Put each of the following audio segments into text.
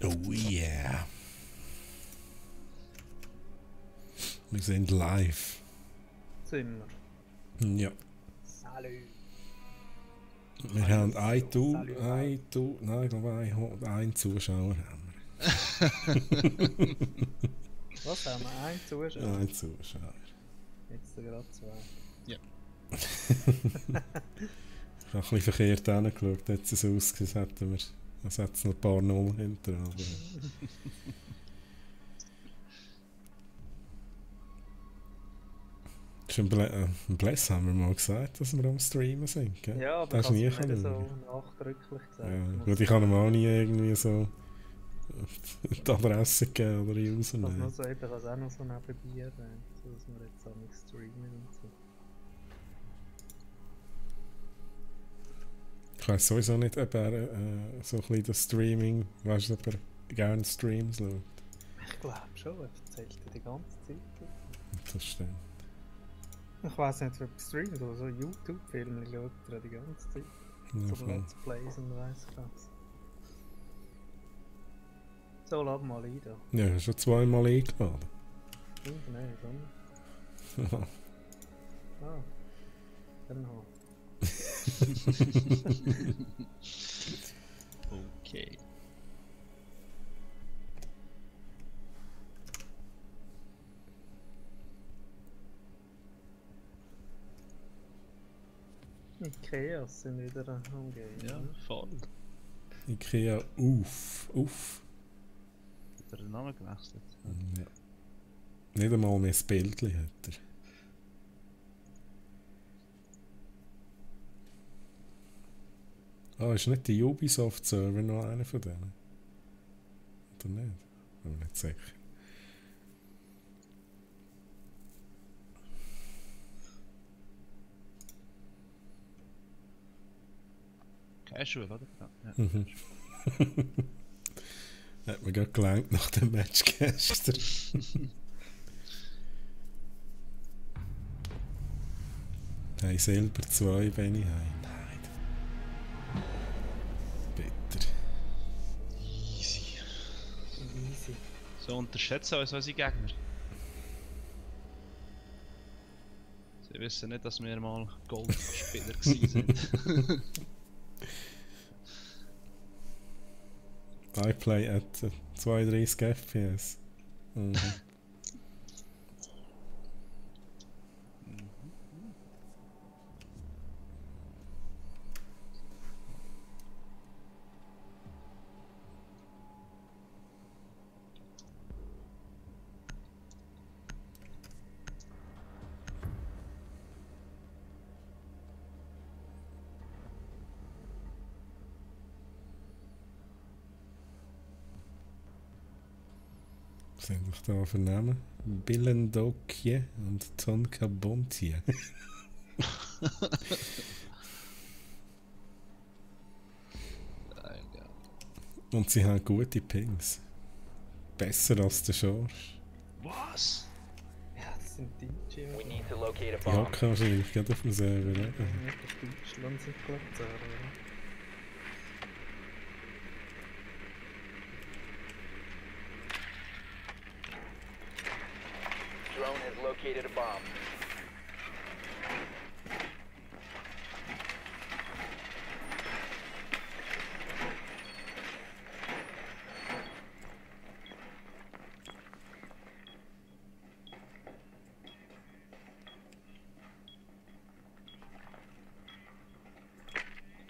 Oh yeah. Wir sind live. Sind wir. Ja. Salut. Wir haben einen Zuschauer. Was haben wir? Ein Zuschauer? Ein Zuschauer. Jetzt gerade zwei. Ja. Ich habe ein bisschen verkehrt hingeschaut, jetzt es ausgesehen, als hätte es noch ein paar Null hinter. Aber im Bless haben wir mal gesagt, dass wir am Streamen sind, gell? Ja, aber das ich nie habe es nicht so nachdrücklich gesagt. Ja, gut, ich kann ihm auch nie irgendwie so die Adresse geben oder rausnehmen. Nur so, ich kann es auch noch so nebenbei erwähnen, so dass wir jetzt auch nicht streamen und so. Ich weiss sowieso nicht, ob er so ein bisschen das Streaming, weißt du, ob er gerne Streams schaut. Ich glaube schon, er erzählt die ganze Zeit. Das stimmt. Ich weiss nicht, ob er streamt, aber so YouTube-Filme schaut er die ganze Zeit. Ja, So voll. Let's Plays und weiss was. da, lad mal ein. Da. Ja, schon zweimal eingeladen. Nein, dann. Ah, dann halt. Okay. Chaos sind wieder am Gehen. Ja, voll. Ikea, uff. Hat er den Namen gewechselt? Ja. Nicht einmal mehr das Bildchen hat er. Ah, ist nicht der Ubisoft-Server noch einer von denen? Oder nicht? Bin mir nicht sicher. Casual, oder? Ja. Mhm. Hat mir gerade gelangt nach dem Match gestern. Hey, Silber 2 bin ich heim. Nein. Bitter. Easy. Easy. So unterschätzen uns unsere Gegner. Sie wissen nicht, dass wir mal Goldspieler waren. I play at 32 FPS. Mhm. Was sind doch da für Namen? Billendokje und Tonkabontje. Und sie haben gute Pings. Besser als der Schorsch. Was? Ja, das sind Deutsche. We need to locate a Die bomb. hocken wahrscheinlich gerade auf dem Server, oder? Nicht aus Deutschland sind glaube ich da, oder? Drone has located a bomb.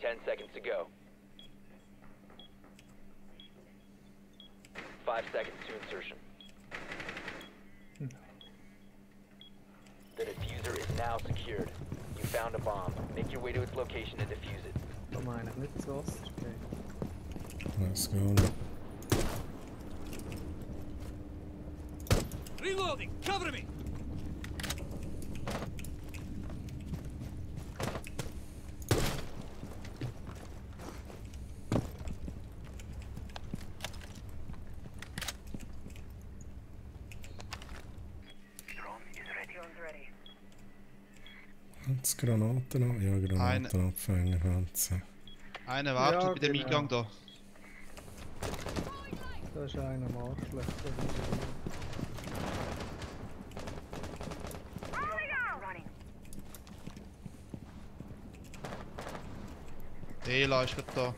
Ten seconds to go. 5 seconds to insertion. The diffuser is now secured. You found a bomb. Make your way to its location and defuse it. Da meine ich nicht das Wasser. Okay. Let's go. Reloading! Cover me! Hat's Granaten noch? Ja, Granatenabfänger haben sie. Einer wartet Ja, bei dem genau. Eingang da. Da ist einer am Arschloch. Ela ist gerade da.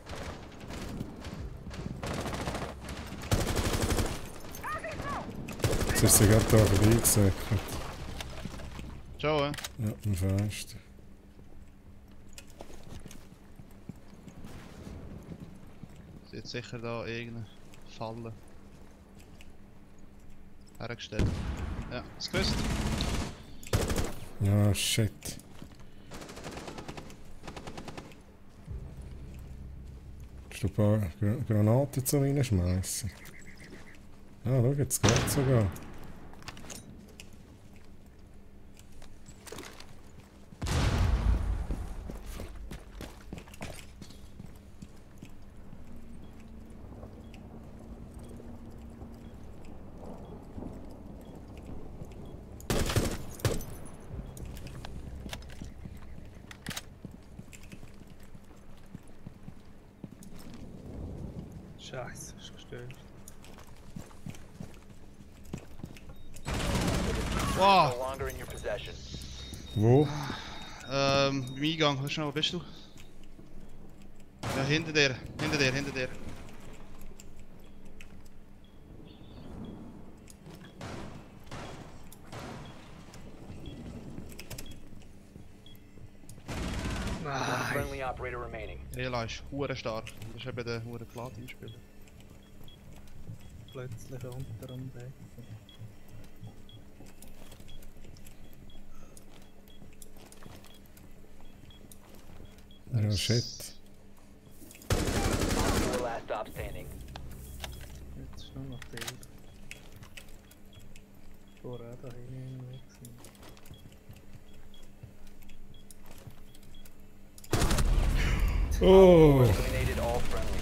Jetzt ist sie gerade da vorbeigesäckert. Ciao, Ja, am Fenster. Sie hat sicher da irgendeine Falle hergestellt. Ja, das gewusst. Ja, shit. Hast du ein paar Granaten zum reinschmeißen? Ah, schau, jetzt geht sogar. Scheiße, ist gestört. No Wow! longer in your possession. Wo? Beim Eingang, hörst du noch, wo bist du? Ja, hinter dir, hinter dir, hinter dir. One friendly operator remaining. Ela ist hure stark. Das ist eben der hure Platin-Spieler. Plötzlich unter dem Deck. Ja, shit. Your last stop standing. Jetzt ist nur noch der. Vorher da hinten wechseln. Oh! Eliminated all friendlies.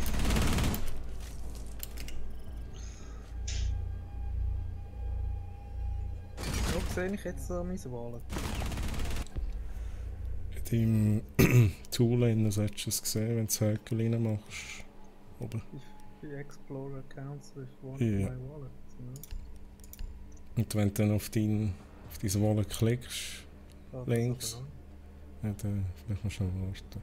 Wo sehe ich jetzt so mein Wallet? In deinem Tool innen solltest du es sehen, wenn du das Häkchen reinmachst. Oben. Die Explorer Accounts with one Ja. of my wallets. Ne? Und wenn du dann auf dein Wallet klickst, Ah, das Links. aber ja, dann vielleicht musst du noch warten.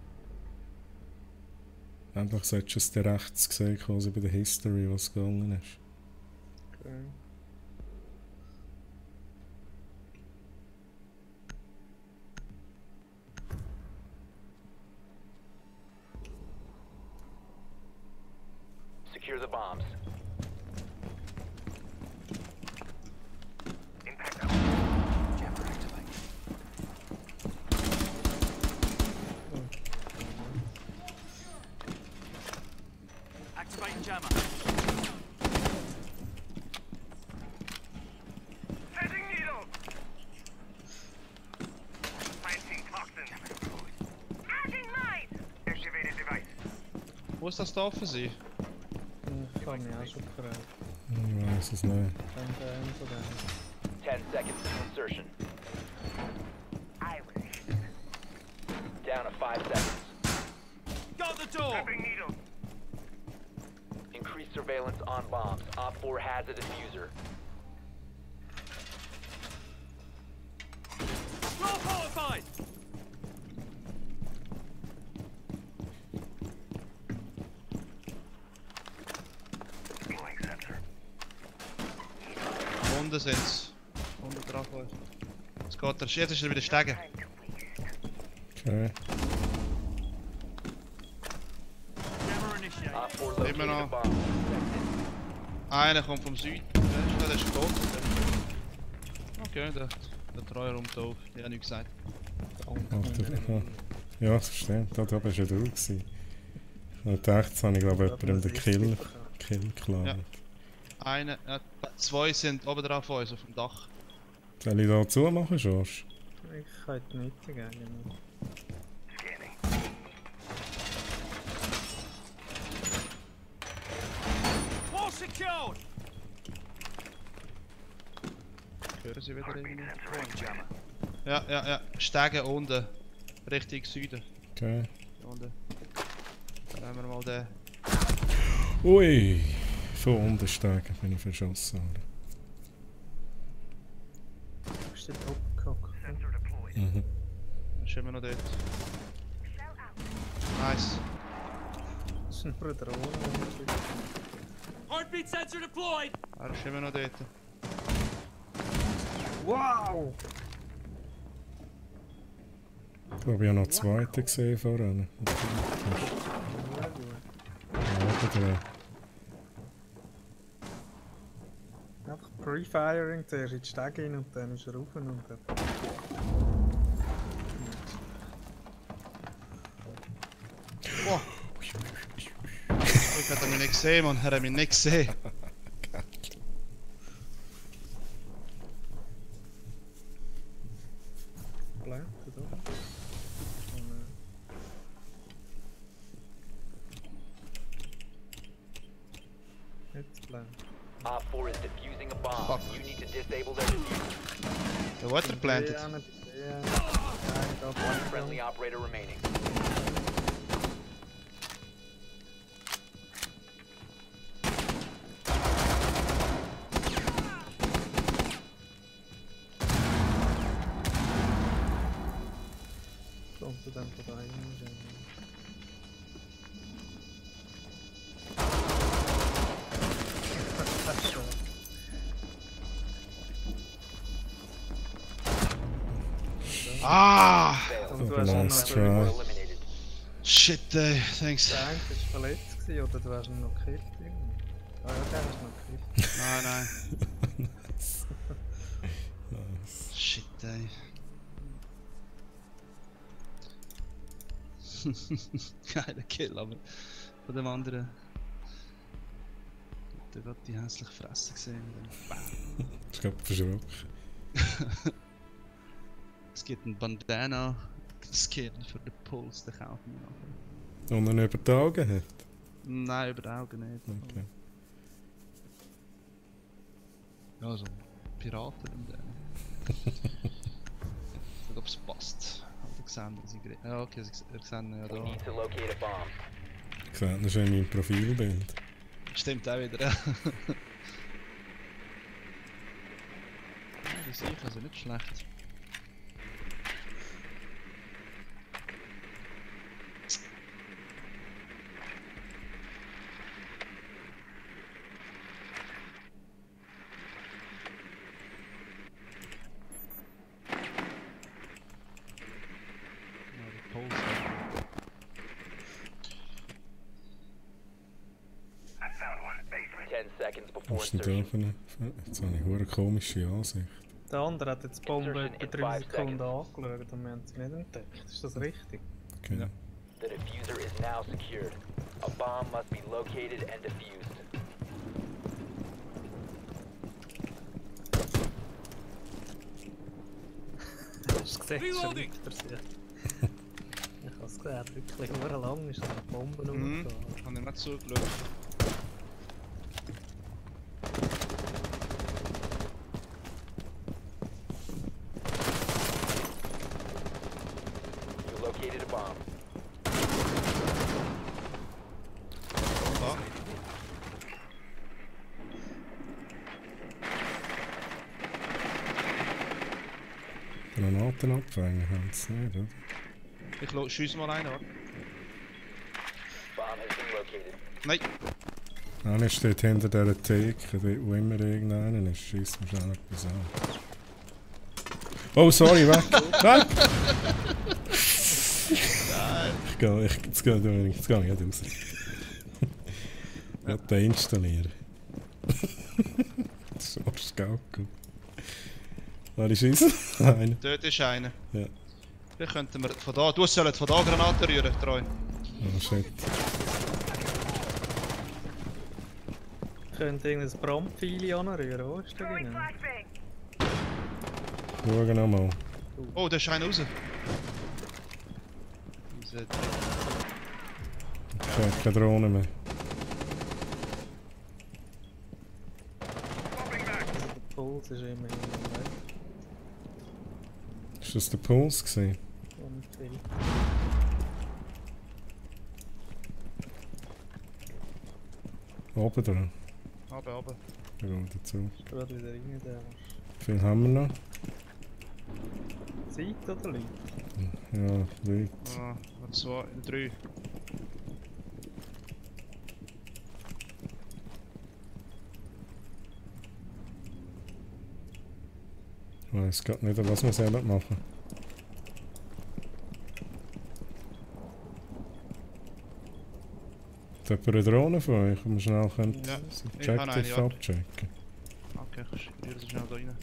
Endlich solltest du es dir rechts sehen, quasi bei der History, was gegangen ist. noch. Okay. Secure the bombs. Activating jammer. Setting needle. Planting toxin. Adding mine. Activated device. Wo ist das da für sie? Ich habe mich auch schon gefragt. Ich weiß es nicht. Dann der eine von denen. 10 seconds to insertion. I was Down to 5 seconds. got the door. Prepping needle. Increased surveillance on bombs. Op 4 has a diffuser. Floor fortified. Deploying sensor. Unten sind's. Unten drauf. Jetzt geht er, jetzt ist er wieder steigen. Okay. Jammer initiated. Op 4 located Immer a noch. bomb. Einer kommt vom Süden. Der ist tot. Okay, der Treuer umtaucht. Ich habe nichts gesagt. Ja, das stimmt. Da oben war ja du. Gewesen. Ich dachte, jetzt habe ich glaube ich jemandem den Kill geklaut. Ja. Einer, zwei sind oben drauf uns auf dem Dach. Soll ich da zumachen, George? Ich könnte nicht dagegen. Scanning. Wall secured. Hören Sie wieder irgendwie? Deploying jammer. Ja. Steigen unten. Richtung Süden. Okay. Hier unten. Dann haben wir mal den. Ui! Von unten steigen bin ich verschossen. Ist der top gehockt? Sensor deployed. Mhm. Dann sind wir noch dort. Nice. Das ist ein Bruder ohne. Heartbeat sensor deployed. Er ist immer noch dort. Wow! Ich glaube, ich habe noch einen zweiten gesehen vorhin. Ja, gut. Ja, der. Einfach Pre-Firing, zuerst in die Stege rein und dann ist er rauf und dann... Wow. Ich hätte mich nicht gesehen, Mann. Er hat mich nicht gesehen. Planten, oder? Jetzt planten. Op 4 is defusing a bomb. Fuck. You need to disable their diffuser. Der Water planted. One friendly operator remaining. Ah! Failed. Und du Oh, hast ihn nice noch... try. Eliminated. Shit, thanks. Der eine war verletzt gewesen, oder du hast ihn noch gekillt irgendwie. Ah ja, der hast du noch gekillt. Nein, nein. Nice. Shit, Geiler Kill, aber von dem anderen. Hat er gerade die hässliche Fresse gesehen. Ich glaube, verschrocken. Es gibt einen Bandana-Skin für den Puls, den kaufen wir nachher. Und er über die Augen hat. Nein, über die Augen nicht. Okay. Ja, so Piraten und ich weiß nicht, ob es passt. Aber ich sehe, dass ich... Ja, okay, ich sehe ja We da. need to locate a bomb. Ich sehe das schon in meinem Profilbild. Stimmt auch wieder, ja. Die sehe ich also nicht schlecht. Ja, die Pose. 10 seconds before Was ist denn da insertion. für eine... Jetzt habe ich eine komische Ansicht. Der andere hat jetzt die Bombe Insertion etwa in 3 5 Sekunden seconds. angeschaut und wir haben sie nicht entdeckt. Ist das richtig? Okay. Ja. The diffuser is now secured. A bomb must be located and defused. Hast du gesehen? Reloading. Das ist interessiert. Ich habe es gesehen, er hat wirklich nur lang ist eine Bombe Mhm. rumgefahren. Habe ich nicht zugeschaut. You located a bomb. Da. Granaten abfangen haben sie nicht, oder? Ich schiesse mal einen, warte. Bomb has been located. Nein! Einer steht hinter dieser Theke, dort wo immer irgendeiner ist. Schießt mir schnell etwas an. Oh, sorry, weg! Weg! Jetzt gehe ich nicht raus. Ich will den installieren. Das ist arsch gut. War ich schießen? Nein. Dort ist einer. Ja. Vielleicht könnten wir von da... Du sollst von da Granaten rühren, treu. Oh shit. Könnt ihr irgendein Brandpfeil anrühren? Wo ist der drin? Schau nochmal. Oh, da ist einer raus. Ich habe keine Drohne mehr. Der Puls ist immer weg. Ist das der Puls gewesen? Brandpfeil. Oben dran. Aber. Ich gehe dazu. Ist gerade wieder rein, der Wie viel haben wir noch? Zeit oder Leute? Ja, Leute. Ah, 2, 3. Ich weiss gerade nicht, was wir selber machen. Hat jemand eine Drohne von euch? Kann man schnell Ja, das ich habe eine, Objective ja. abchecken? Okay, ich rühre sie schnell da rein.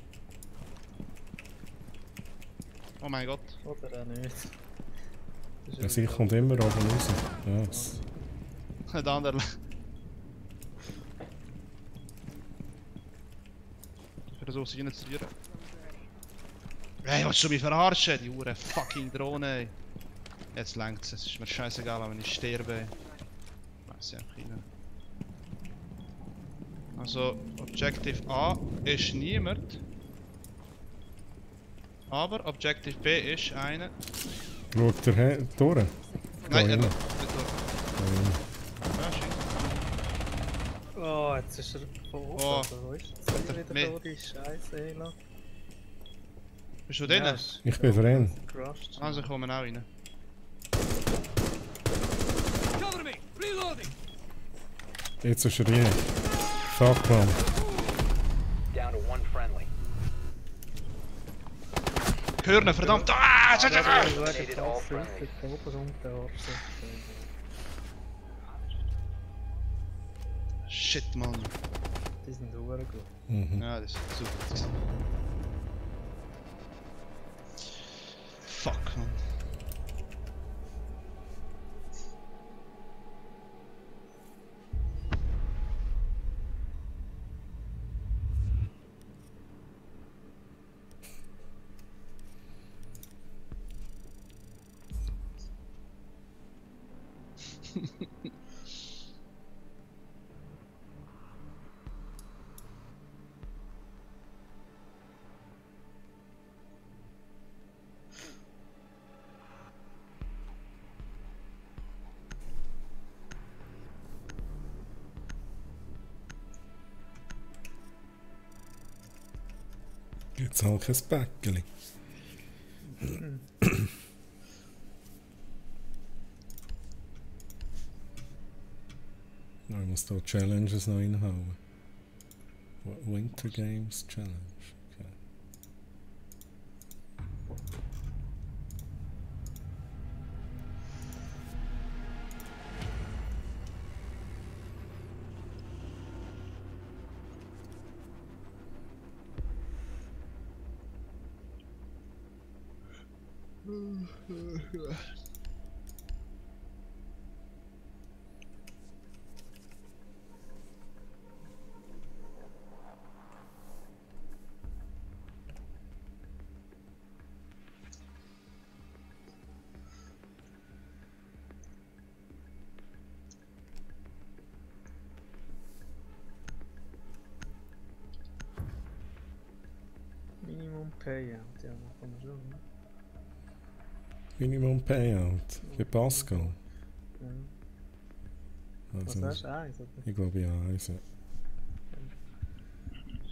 Oh mein Gott. Oder auch nicht. Das ist Ja, sie wieder- kommt immer oben raus. Ja, Der andere. Ich versuche sie reinzurühren. Hey, willst du mich verarschen? Die Hure fucking Drohne, ey. Jetzt längt's, es ist mir scheißegal, wenn ich sterbe. Weiss ich einfach rein. Also, Objective A ist niemand. Aber Objective B ist einer. schaut er durch? Nein, hin. nicht Ja, Ja, shit. Oh, jetzt ist er von oben. Oh. Also, wo ist jetzt wieder Mit- da, die Scheiße, Ela? Bist du drin? Ich bin drin. Crushed. Also, ich komme auch rein. Cover me! Reloading! Jetzt ist er rein. Fuck man. Down to one friendly. höre ihn, verdammt! Ah! Ich würde sagen, Eliminated all das friendlies. ist oben und der Arsch. Shit, Mann. Die sind sehr gut. Mhm. Ja, das ist super. Fuck, Mann. Jetzt halt kein Bäckeli. Ich muss hier Challenges noch reinhauen. Winter Games Challenge. Okay. Minimum Payout, ja, das kann man schon. Ne? Minimum Payout. Für Pascal. Ja. Was Also, hast du? Eins, oder? ich glaube ja, also.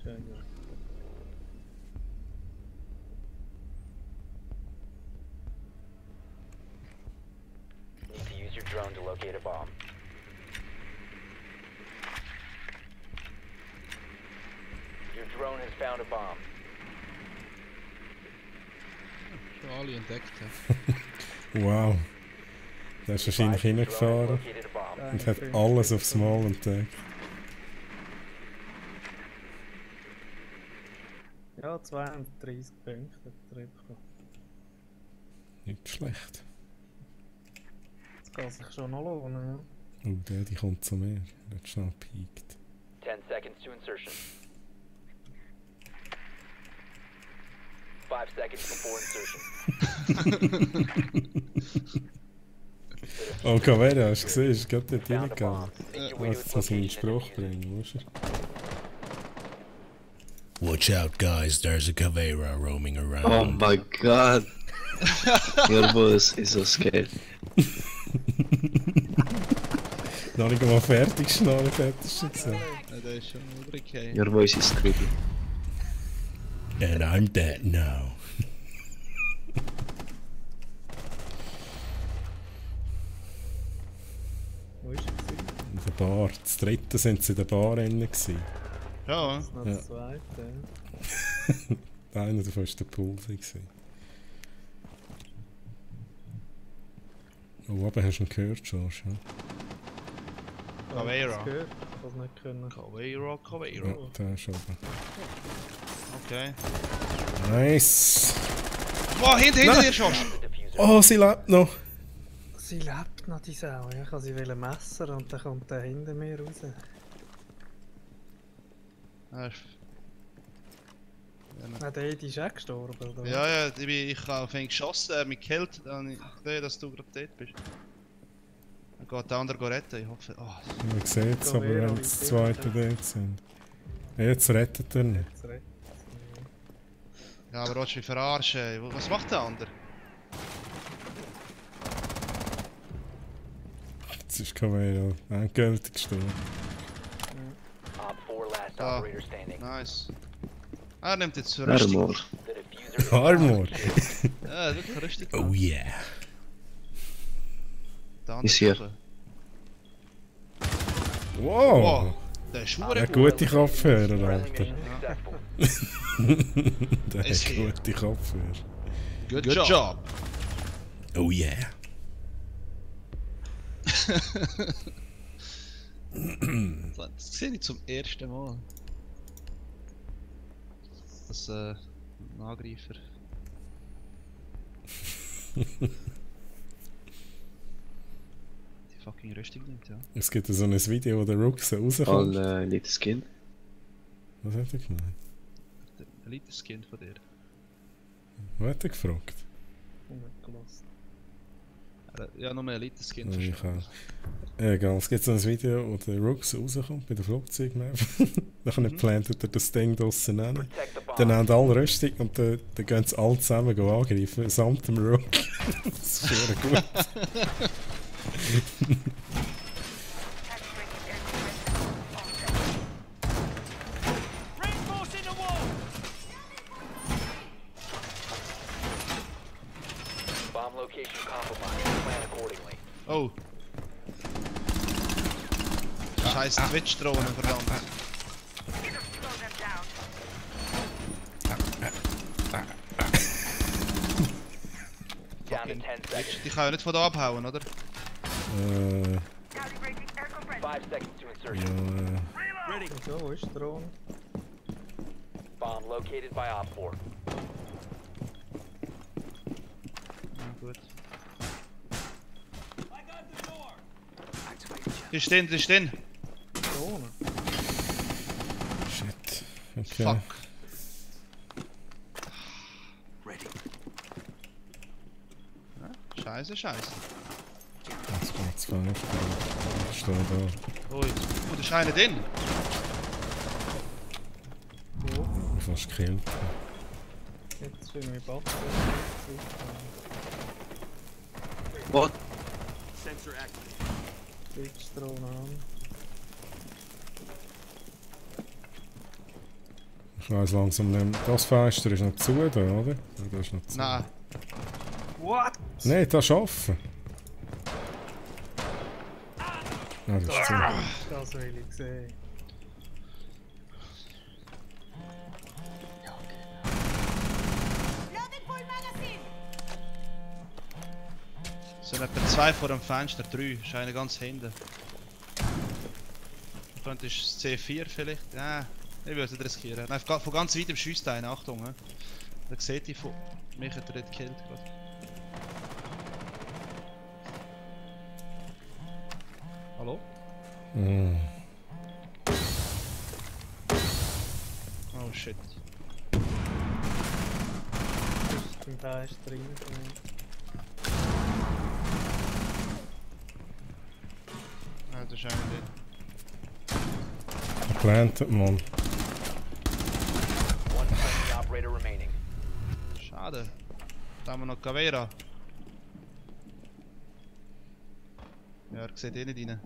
Schön, ja. Need to use your drone to locate a bomb. Your drone has found a bomb. Schon alle entdeckt. Wow. Der ist wahrscheinlich Your drone hingefahren has located a bomb. und hat alles aufs Mal entdeckt. Ja, 230 Punkte hat er bekommen. Nicht schlecht. Das kann sich schon noch lohnen, ja. Oh, die kommt zu mir. Der hat schnell gepiekt. 10 seconds to insertion. 5 seconds before insertion. Oh, Cavera, hast du gesehen? Ist gerade dort Found a bomb. reingegangen. Make your way to Jetzt its muss ich einen location Spruch and defuse it. bringen, weißt du? Watch out, guys, there's a Cavera roaming around. Oh my god. Your voice is so scared. Noch nicht mal fertig schnallen, fertig schon gesagt. Ja, der ist schon übrig. Your voice is creepy. And I'm dead now. Wo ist er gewesen? In der Bar. Das dritte sind sie in der Bar gewesen. Ja, Das ist noch Ja. das zweite, ja. Einer davon war der Pool. Gewesen. Oh, aber hast du ihn gehört, George? Ja? Caveira. Ich habe gehört, ich habe es nicht können. Caveira, Caveira. Ja, der ist oben. Okay. Nice! Wow, hinter Nein. dir schon! The diffuser. Oh, sie lebt noch! Sie lebt noch, die Sau. Ja, ich wollte sie messen und dann kommt der hinter mir raus. Nein, der Edi ist auch gestorben, oder? Ja, ja, ich habe auf ihn geschossen, mich gekillt, dann habe ich gesehen, dass du gerade dort bist. Dann geht der andere retten, ich hoffe. Oh, Man sieht es, aber Cavera wenn wie das viel, zweite ja. dort sind. Jetzt rettet er nicht. Jetzt redet ja, aber willst du mich verarschen? Was macht der andere? Jetzt ist Cavera endgültig gestorben. Op 4 last Ah. operator standing. Nice. Er nimmt jetzt so richtig. Armor. The diffuser is Armor! Ja, wirklich richtig. Oh yeah. Der andere Ist hier. oben. Wow! Wow, der ist Eine verdammt gute Kopfhörer, friendly Alter. mission successful. Der Ist hat hier. gute Kopfhörer. Good job. Oh yeah. Das sehe ich zum ersten Mal. Das ein Angreifer. Die fucking Rüstung nimmt, ja. Es gibt so ein Video, wo der Rook so rauskommt. All Elite Skin. Was hat er gemeint? Der Elite-Skin von dir. Was hat er gefragt? Ungelost. Ja, nur ein Elite-Skin Ja, ich verstanden. Egal, es gibt so ein Video, wo der Rook so rauskommt bei der Flugzeugmap. Dann plantet er das Ding draussen rein. Protect the bomb. Dann haben alle Rüstung und dann gehen sie alle zusammen angreifen, samt dem Rook. Das ist sehr gut. Reinforcing the wall! Bomb location compromised. Plan accordingly. Oh! Scheiß Twitch-Drohnen, verdammt. Down to 10 seconds. Die kann ja nicht von da abhauen, oder? 5 seconds to insertion. Ready. So, wo ist die Drohne? Bomb located by Op 4. Ja, gut. I got the door. Die stehen, die stehen! Drohne? Shit. Okay. Fuck! Ready. Ja, scheiße, scheiße. Jetzt geht's falsch. Ich stehe da. Ui, da ist einer drin! Wo? Ich bin fast gekillt. Jetzt für mich Batterie. What? Sensor active. Twitch-Drohne an. Ich weiss langsam nicht. Das Fenster ist noch zu da, oder? Ja, das ist noch zu. Nein. What? Nein, das ist offen. Ja, das ist zu. Das will ich sehen. Es sind etwa 2 vor dem Fenster, 3. Ist einer ganz hinten. Könnte es C4 vielleicht? Ja, ich würde es nicht riskieren. Nein, von ganz weit im schiesst einer, Achtung. Da sieht ich von mich hat er nicht gekillt gerade. Hallo? Mm. Oh shit. Und da ist drin. Ah, das ist einer drin. Planted, Mann. One friendly operator remaining. Schade. Da haben wir noch Caveira. Ja, er sieht eh nicht rein.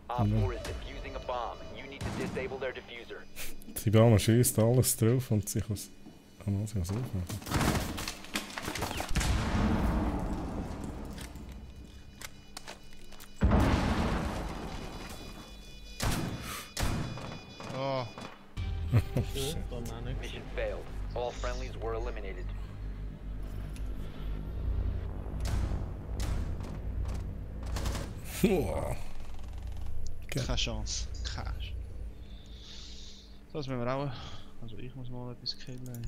Op 4 is defusing a bomb. You need to disable their diffuser. Die Bama schießt alles drauf und sich aus. Ah, man sich aufmachen. Oh, Schön, dann auch nicht. Mission failed. All friendlies were eliminated. Wow. keine Chance. Keine Chance. So, das müssen wir auch. Also ich muss mal etwas killen.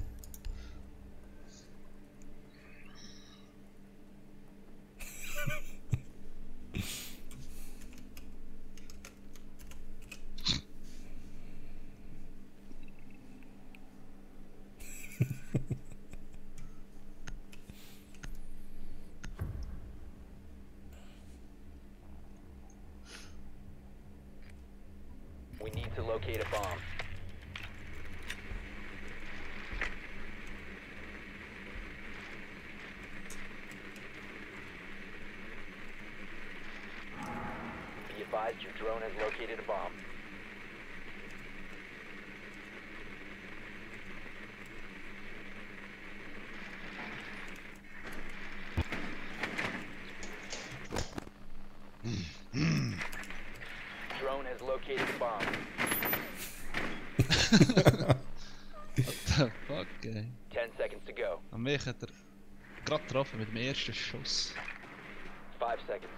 We need to locate a bomb. Be advised your drone has located a bomb. Drone has located a bomb. seconds to go. Am mich hat er gerade getroffen mit dem ersten Schuss. 5 seconds.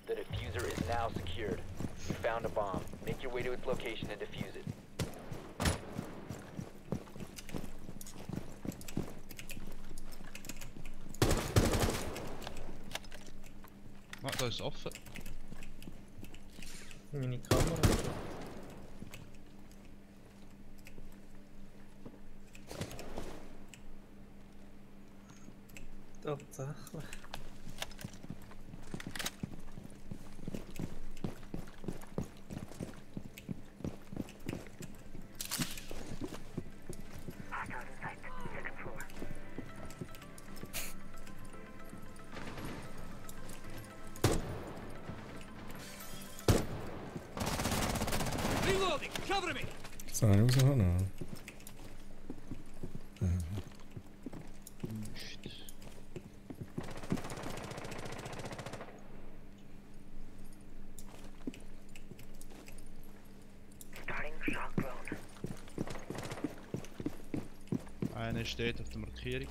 The diffuser is now secured. You found a bomb. Make your way to its location and defuse it. Ah, da ist offen. Meine Kamera. Tatsächlich. Reloading! Cover me! Das habe ich rausgehauen. Einer steht auf der Markierung.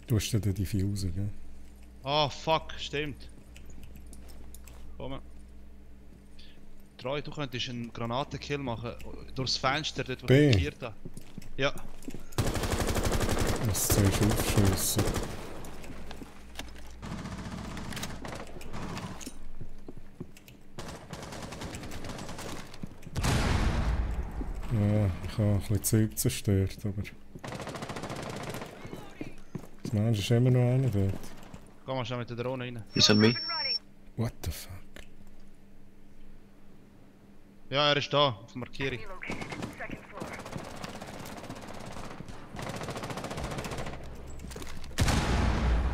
Du hast den Diffuser, gell? Ah, fuck, stimmt. Komm. Troy, du könntest einen Granatenkill machen. Durchs Fenster, dort wo B. ich markiert habe. Ja. Das zuerst aufschiessen. Ja, ich habe ein bisschen Zeug zerstört, aber... Das Mensch ist immer noch einer dort. Komm mal schnell mit der Drohne rein. He's on me. What the fuck? Ja, er ist da, auf der Markierung.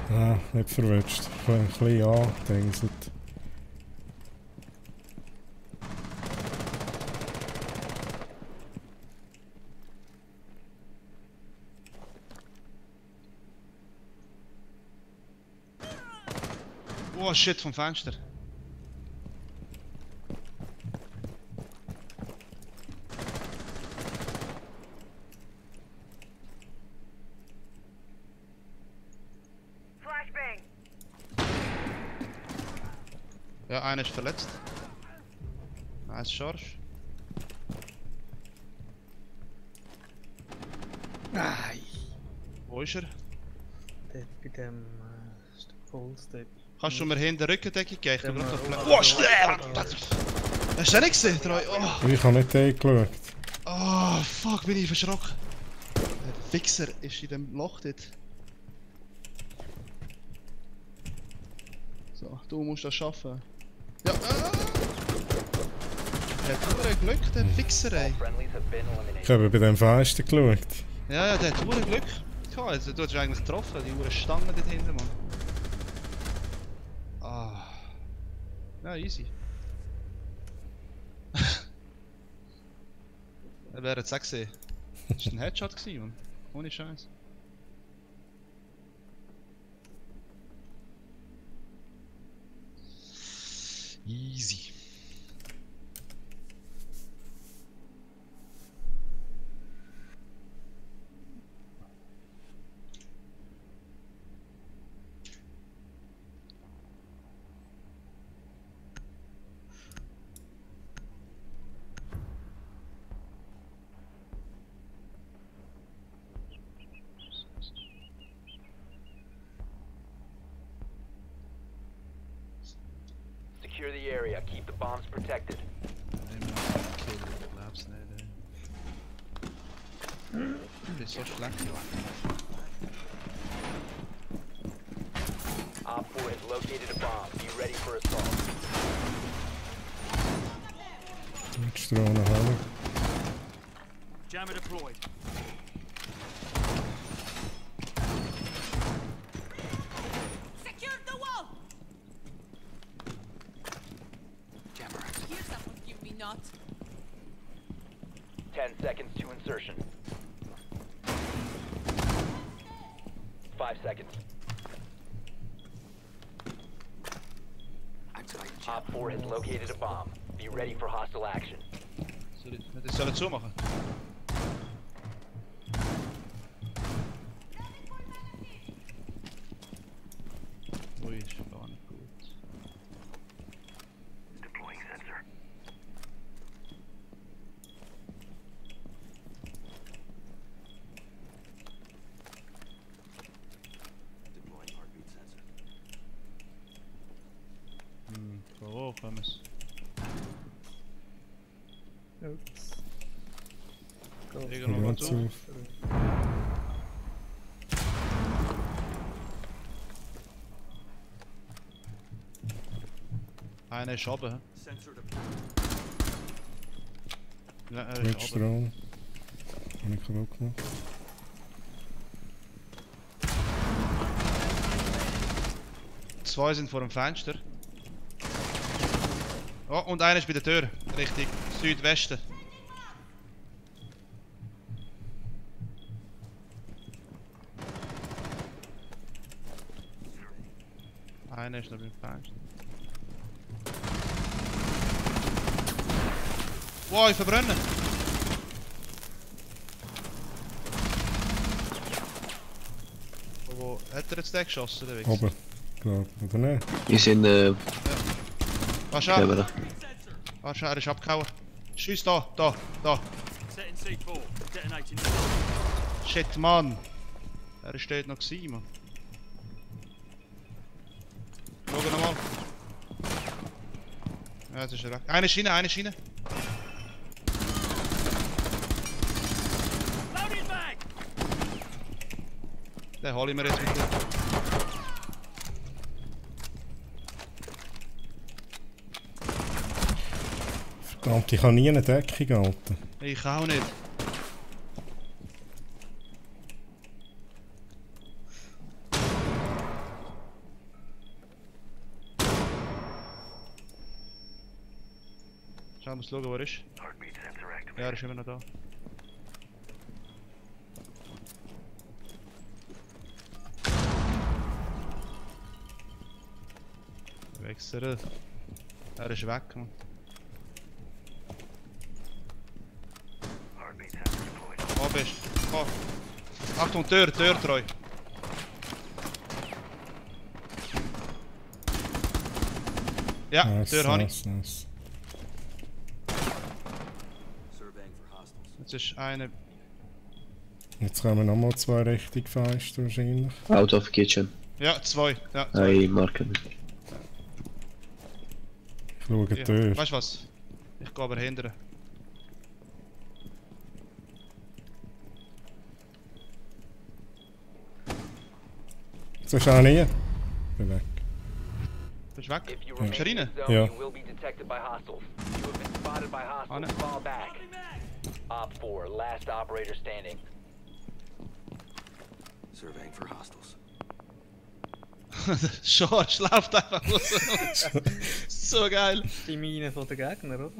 Ah, nicht verwünscht. Ein bisschen angedingselt. Oh shit, vom Fenster. Ja, einer ist verletzt. Nice Charge. Nein! Wo ist er? Dort bei dem Polster. Kannst du mir hinten Rückendeckung geben? Ich tu Dem, grad auf äh, Oh, schnell! Hast du den nicht gesehen, Troy? Oh, Ich habe nicht eingeschaut. oh, fuck, bin ich verschrocken. Der Wichser ist in dem Loch dort. So, du musst das schaffen. Ja, Der hat nur Glück, der Wichser, ey. Friendlies have been Ich eliminated. habe bei dem Fenster geschaut. Ja, der hat nur Glück gehabt. Also, du hast eigentlich getroffen, die Uhren Stangen dort hinten, Mann. Ah. Ja, easy. Er wäre jetzt auch gesehen. Das war ein Headshot gewesen, Mann. Ohne Scheiß. Easy. Secure the area. Keep the bombs protected. Ich glaub's nicht, ey. Das ist so schlecht. Op 4 has located a bomb. Be ready for assault. Mit Strohnen haben. Jammer deployed. Secure the wall! Jammer. Here's up with you, me not. 10 seconds to insertion. 5 seconds. Activate Op 4 has located a bomb. Be ready for hostile action. Das soll er zumachen. Ui, ist gar nicht gut. Deploying sensor. Deploying heartbeat sensor. Von wo kommen sie? Ups. Irgendwo mal Ganz zu. auf. Einer ist oben. Sensor deployed. Ja, er ist Letzter oben. Raum. Habe ich kaputt gemacht. Zwei sind vor dem Fenster. Oh, und einer ist bei der Tür. Richtung Südwesten. Einer ist noch beim Fenster. Wow, ich verbrenne! Wo hat er jetzt den geschossen, der Wichser? Oben, glaube ich. Oder nicht? Die sind Warte ab! Kamera. Warte, er ist abgehauen. Schieß da, da, da. Setting C4. Detonating. Shit, Mann! Er steht noch gewesen, Mann. Schau nochmal. Ja, jetzt ist er weg. Eine Schiene, eine Schiene. Loading back! Den hole ich mir jetzt mit dir. Verdammt, ich habe nie eine Deckung gehalten. Ich auch nicht. Schau, muss schauen, wo er ist. Heartbeat sensor activated. Ja, er ist immer noch da. Wechseln. Er ist weg, Mann. Heartbeat sensor deployed. Wo bist du? Komm. Achtung, Tür, Tür treu. Ja, Nice, Tür habe ich. nice, nice. Surveying for hostiles. Jetzt ist eine. Jetzt kommen nochmal zwei richtig Fenster wahrscheinlich. Out of kitchen. Ja, zwei. Ja, zwei. I marken. Ich schaue die Ja. Tür. Weißt du was? Ich gehe aber hindern. So ist auch nie. Bin weg. Bist du weg? If you Bist du remain in rein? the zone, Ja. you will be detected by hostiles. You have been spotted by Oh, no. hostiles. Fall back. Op 4, last operator standing. Surveying for hostiles. Schorsch läuft einfach raus. So geil. Die Mine von den Gegnern, oder?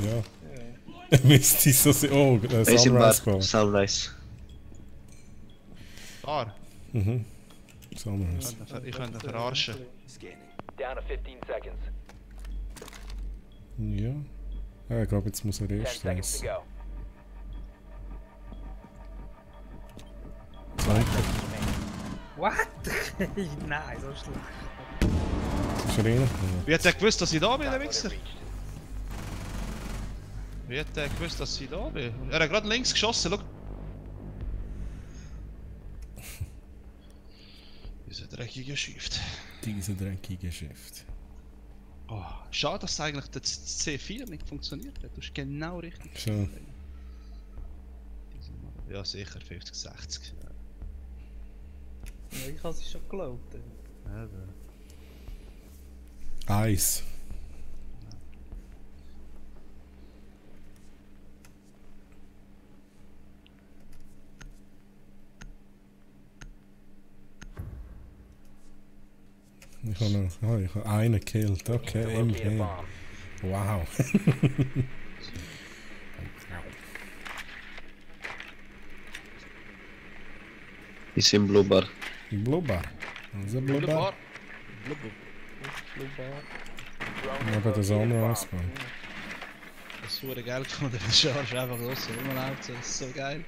Ja. Ja. Müsste so sein. Oh, Is in bar. Sunrise Bar. Sunrise. Bar. Mhm. Sunrise. Ich könnte ihn verarschen. Scanning. Down to 15 seconds. Ja. Ja, ich glaube, jetzt muss er 10 erst seconds to raus. go. Zweiter. What? Nein, so schlecht. Ist er rein? Wie hat er gewusst, dass ich da bin, der Downloader Wichser? reached. Wie hat er gewusst, dass ich da bin? Er hat gerade links geschossen, schau. Dieser dreckige Shift. Diese dreckige Shift. Oh, schade, dass eigentlich der C4 nicht funktioniert hat. Du hast genau richtig. Schon. Ja, sicher 50, 60. Ja, ich habe es schon geglaubt. Eis. Ich habe noch, oh, ich habe einen gekillt. To Okay, locate a immerhin. bomb. Wow. Is in blue bar. Blubber. Also Blubber. Blubber. Blue Bar. Drone Aber has der located a bomb. Sonne Das verdammte Geld von der Charge einfach los rumläuft, das ist so geil.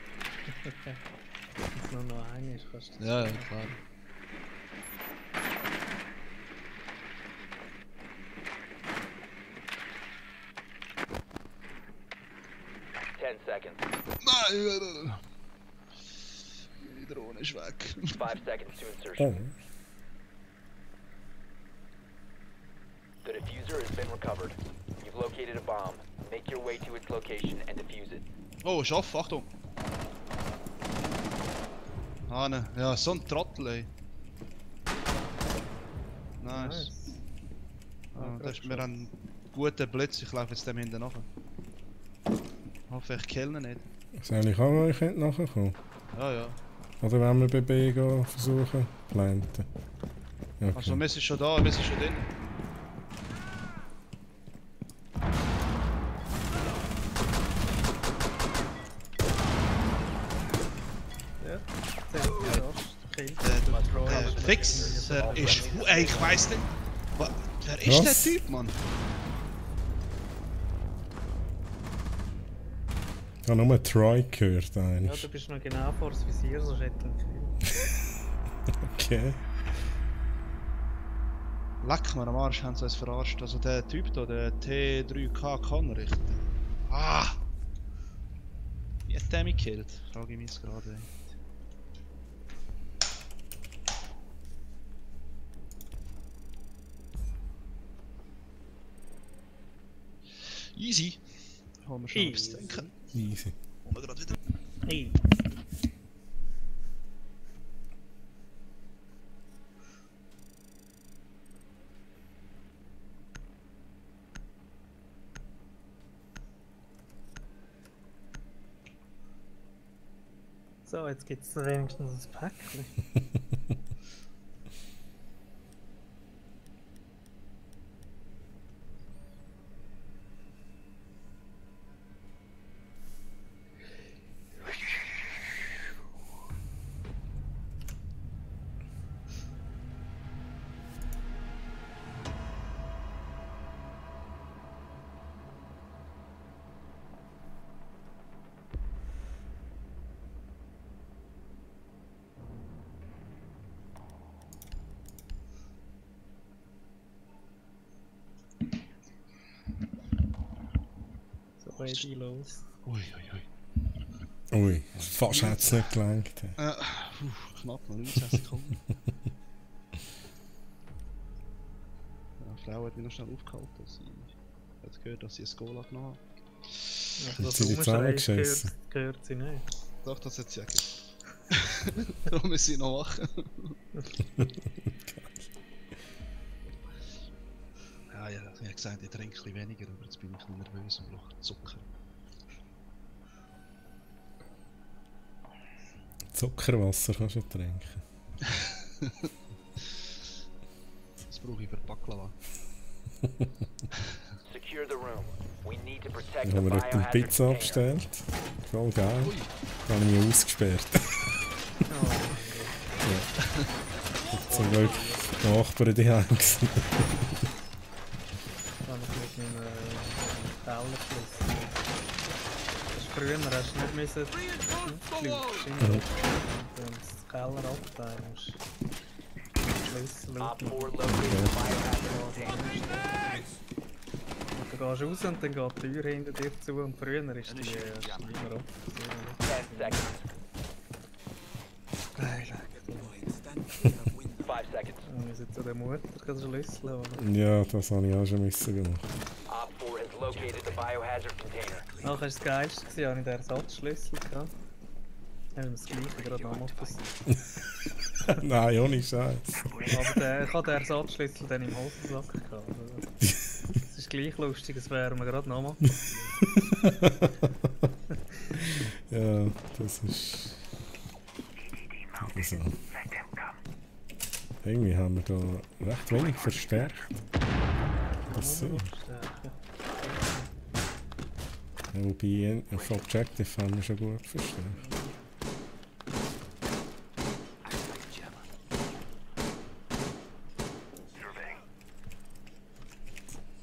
Wenn es nur noch eine ist, kannst du das Ja, ja, machen. klar. 10 seconds. Nein! Die Drohne ist weg. 5 seconds to insertion. Oh, The diffuser has been recovered. You've located a bomb. Make your way to its location and defuse it. Oh, ist offen, Achtung! Ah, ne. Ja, so ein Trottel, ey. Nice. Ah, das ist mir ein guter Blitz, ich laufe jetzt dem hinten nachher. Hoffe, ich kill ihn nicht. soll ich auch euch nachkommen? Ja, ja. Oder wenn wir bei B gehen, versuchen, planten? Okay. Also, wir sind schon da, wir sind schon drin. Ja, sehr überrascht. Kind. Der Fixer ist. Ey, ich weiss nicht. Wer ist Was? der Typ, Mann? Ich habe nur Troy gehört Ja, eigentlich. du bist noch genau vor das Visier, sonst hätte ich ihn gekillt. Okay. Leck mir am Arsch, haben sie uns verarscht. Also der Typ da, der T3K kann richten. Ah! Wie hat der mich gekillt? Frage ich mich jetzt gerade. Ey. Easy. Haben wir schon etwas zu denken. Easy. Haben wir gerade wieder. Hey. So, jetzt gibt es wenigstens ein Päckchen. So, ready, los. Ui, ui, ui. Ui, fast hat es nicht gelangt. Knapp noch 19 Sekunden. Ja, die Frau hat mich noch schnell aufgehalten. Sie hat gehört, dass sie ein Goal abgenommen hat. Also, das sie die Rumschreien zusammengeschissen? gehört sie nicht. Doch, das hat sie ja gehört. Darum müssen sie noch machen. Ja, ja, ich habe gesagt, ich trinke ein bisschen weniger, aber jetzt bin ich ein bisschen nervös und brauche Zucker. Zuckerwasser kannst du trinken. Das brauche ich für Baklava. Secure the room. We need to protect Ich the habe mir biohazard eine Pizza container. bestellt. Voll geil. Ui. Da habe ich mich ausgesperrt. Oh, Zum Glück die Nachbarn die haben gewesen. kann ich mit meinem Teller schließen. Das ist früher, hast du nicht müssen aufschließen und das Keller abteilen musst. Schlüssel Op 4 aufmachen. located the biohazard container. Und du gehst raus und dann geht die Tür hinter dir zu und früher ist die immer offen. 10 seconds. Geil. 5 seconds. Wir müssen zu der Mutter den Schlüssel holen. Ja, das habe ich auch schon müssen gemacht. Op 4 has located the biohazard container. Nachher war das Geilste, ich hatte den Ersatzschlüssel. Gehabt. Haben wir das gleiche gerade nochmal versucht. Nein, ohne Scheiß. Aber ich hatte den Ersatzschlüssel dann im Hosensack gehabt. Also, es ist gleich lustig, als wären wir gerade nochmal. Ja, das ist. Also. Irgendwie haben wir da recht wenig verstärkt. Das so. Ja, wobei auf Objective haben wir schon gut verstärkt.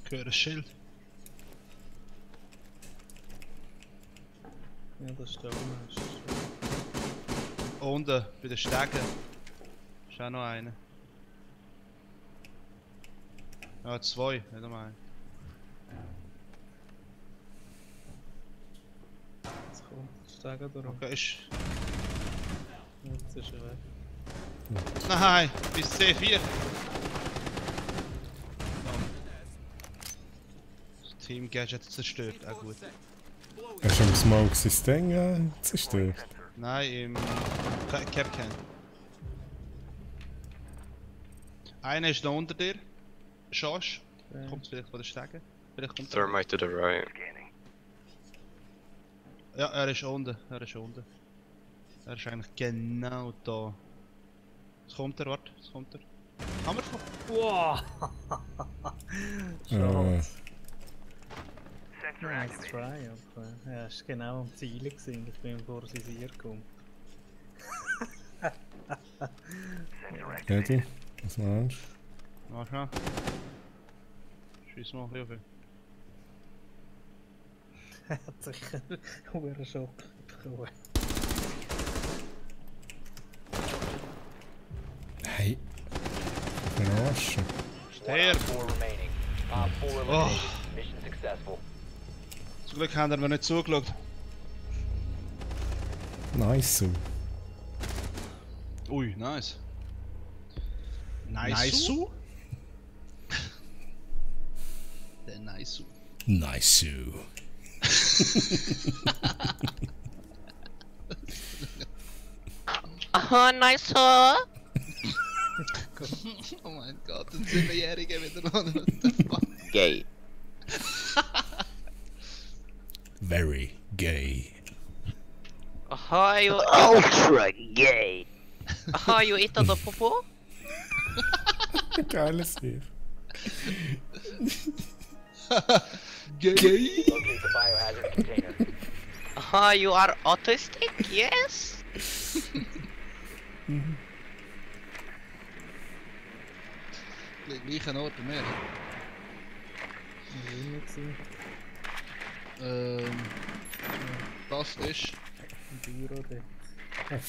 Ich höre ein Schild. Ja, das ist da oben. Unten, bei den Stegen. Ist auch noch einer. Ja, zwei, nicht nur einer. Jetzt kommt der Stegen durch. Okay, ist. Jetzt ist er weg. Nein, bis C4. Das Team Gadget zerstört, auch gut. Hast du im Smoke sein Ding zerstört? Nein, im Capcan. Einer ist noch unter dir. Josh. Okay. Kommt vielleicht von der Stege. Vielleicht kommt er. Thermite to the right. Ja, er ist unten. Er ist unten. Er ist eigentlich genau da. Jetzt kommt er, warte. Jetzt kommt er. Hammer von. Wow! Äh, Nice try, aber ja, es war genau am Ziel gewesen. Ich bin vor sein Sieg gekommen. Eddie, was meinst Mach mal. Schieß mal ein bisschen auf ihn. Er hat sicher einen Schock bekommen. du? Hey. Verarschen. One op 4 remaining. Op 4 eliminated. Oh. Mission successful. Zum Glück haben wir nicht zugeschaut. Nice so. Ui, nice. Nice. Der Nice. Nice. Aha, nice. Oh mein Gott, ein 7-Jähriger wieder noch. What the fuck? Gay. Very gay. Aha, you. Ultra gay! Aha, you eat the popo? Geiles Sieg. Gay? Locate the biohazard container. Aha, you are autistic? Yes? Der gleichen Ort wie wir. Das ist Im Büro dort.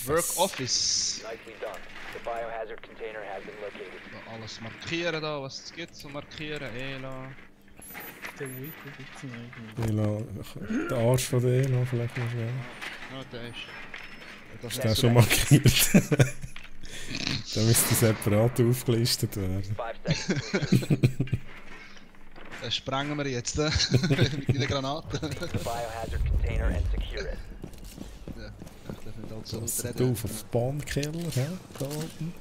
Work Office. Nicely done. The biohazard container has been located. Da alles markieren da, was es gibt zu markieren. Ela. Der Wiki gibt es nicht. Elo, der Arsch von der Elo vielleicht noch schnell. Ja, der ist. Das Ist der schon markiert? Da müsste separat aufgelistet werden. 5 seconds. Das sprengen wir jetzt mit den Granaten. The biohazard container and secure it. Ja, ich darf nicht allzu Das laut ist reden. auf den Bahnkiller, hä? Da oben.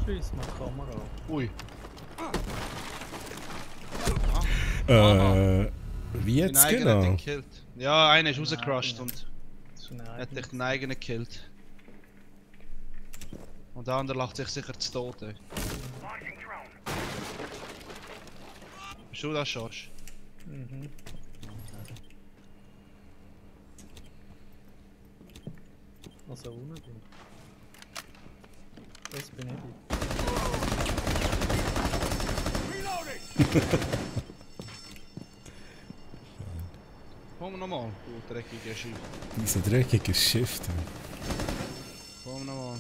Scheiss mal die Kamera. Ui. Wie Den jetzt eigenen genau? den killt. Ja, einer ist rausgecrushed Nein. und Das ist ein hat eigenes. dich den eigenen gekillt. Und der andere lacht sich sicher zu Tod. Ey. Bist du das, George? Mhm. Also unten drin. Das bin ich. Komm nochmal, du dreckiger Schiff. Dieser dreckige Schiff da. Komm nochmal.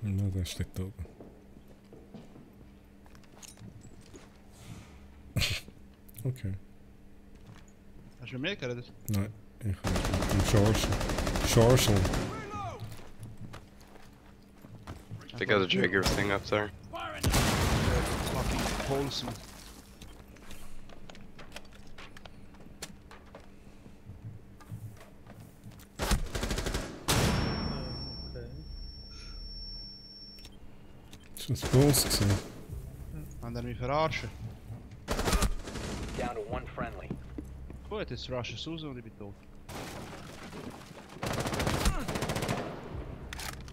Ja, der steht da oben. Okay. Hast du mit mir geredet? Nein, ich habe mit dem Schorschel. Schorschel. They got a Jaeger thing up there. Fucking Polsen. Okay. Ist das groß gewesen? Haben die mich verarschen? Down to one friendly. Gut, jetzt rushen sie raus und ich bin tot.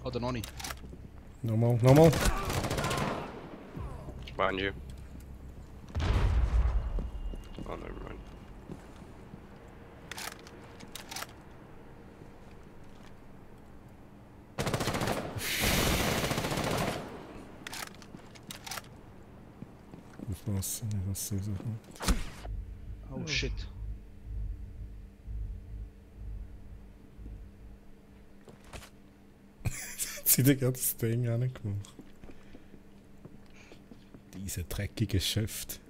Oder noch nicht? Nochmal, nochmal. Behind you. Oh, never mind. Aufpassen, was sie so kommt. Oh shit. Sie hat gerade das Ding angemacht. Diese dreckige Schöft.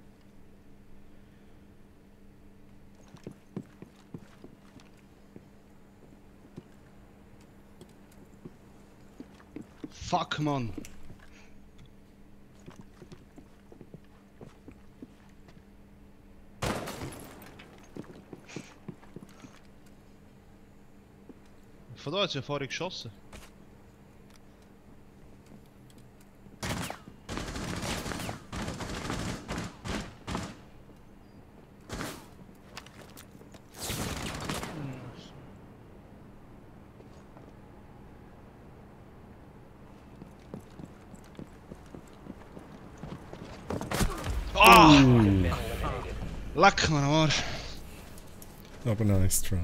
Fuck, man. Von da hat sie ja vorher geschossen. Ah! Leck, man, am Arsch. Aber nice try.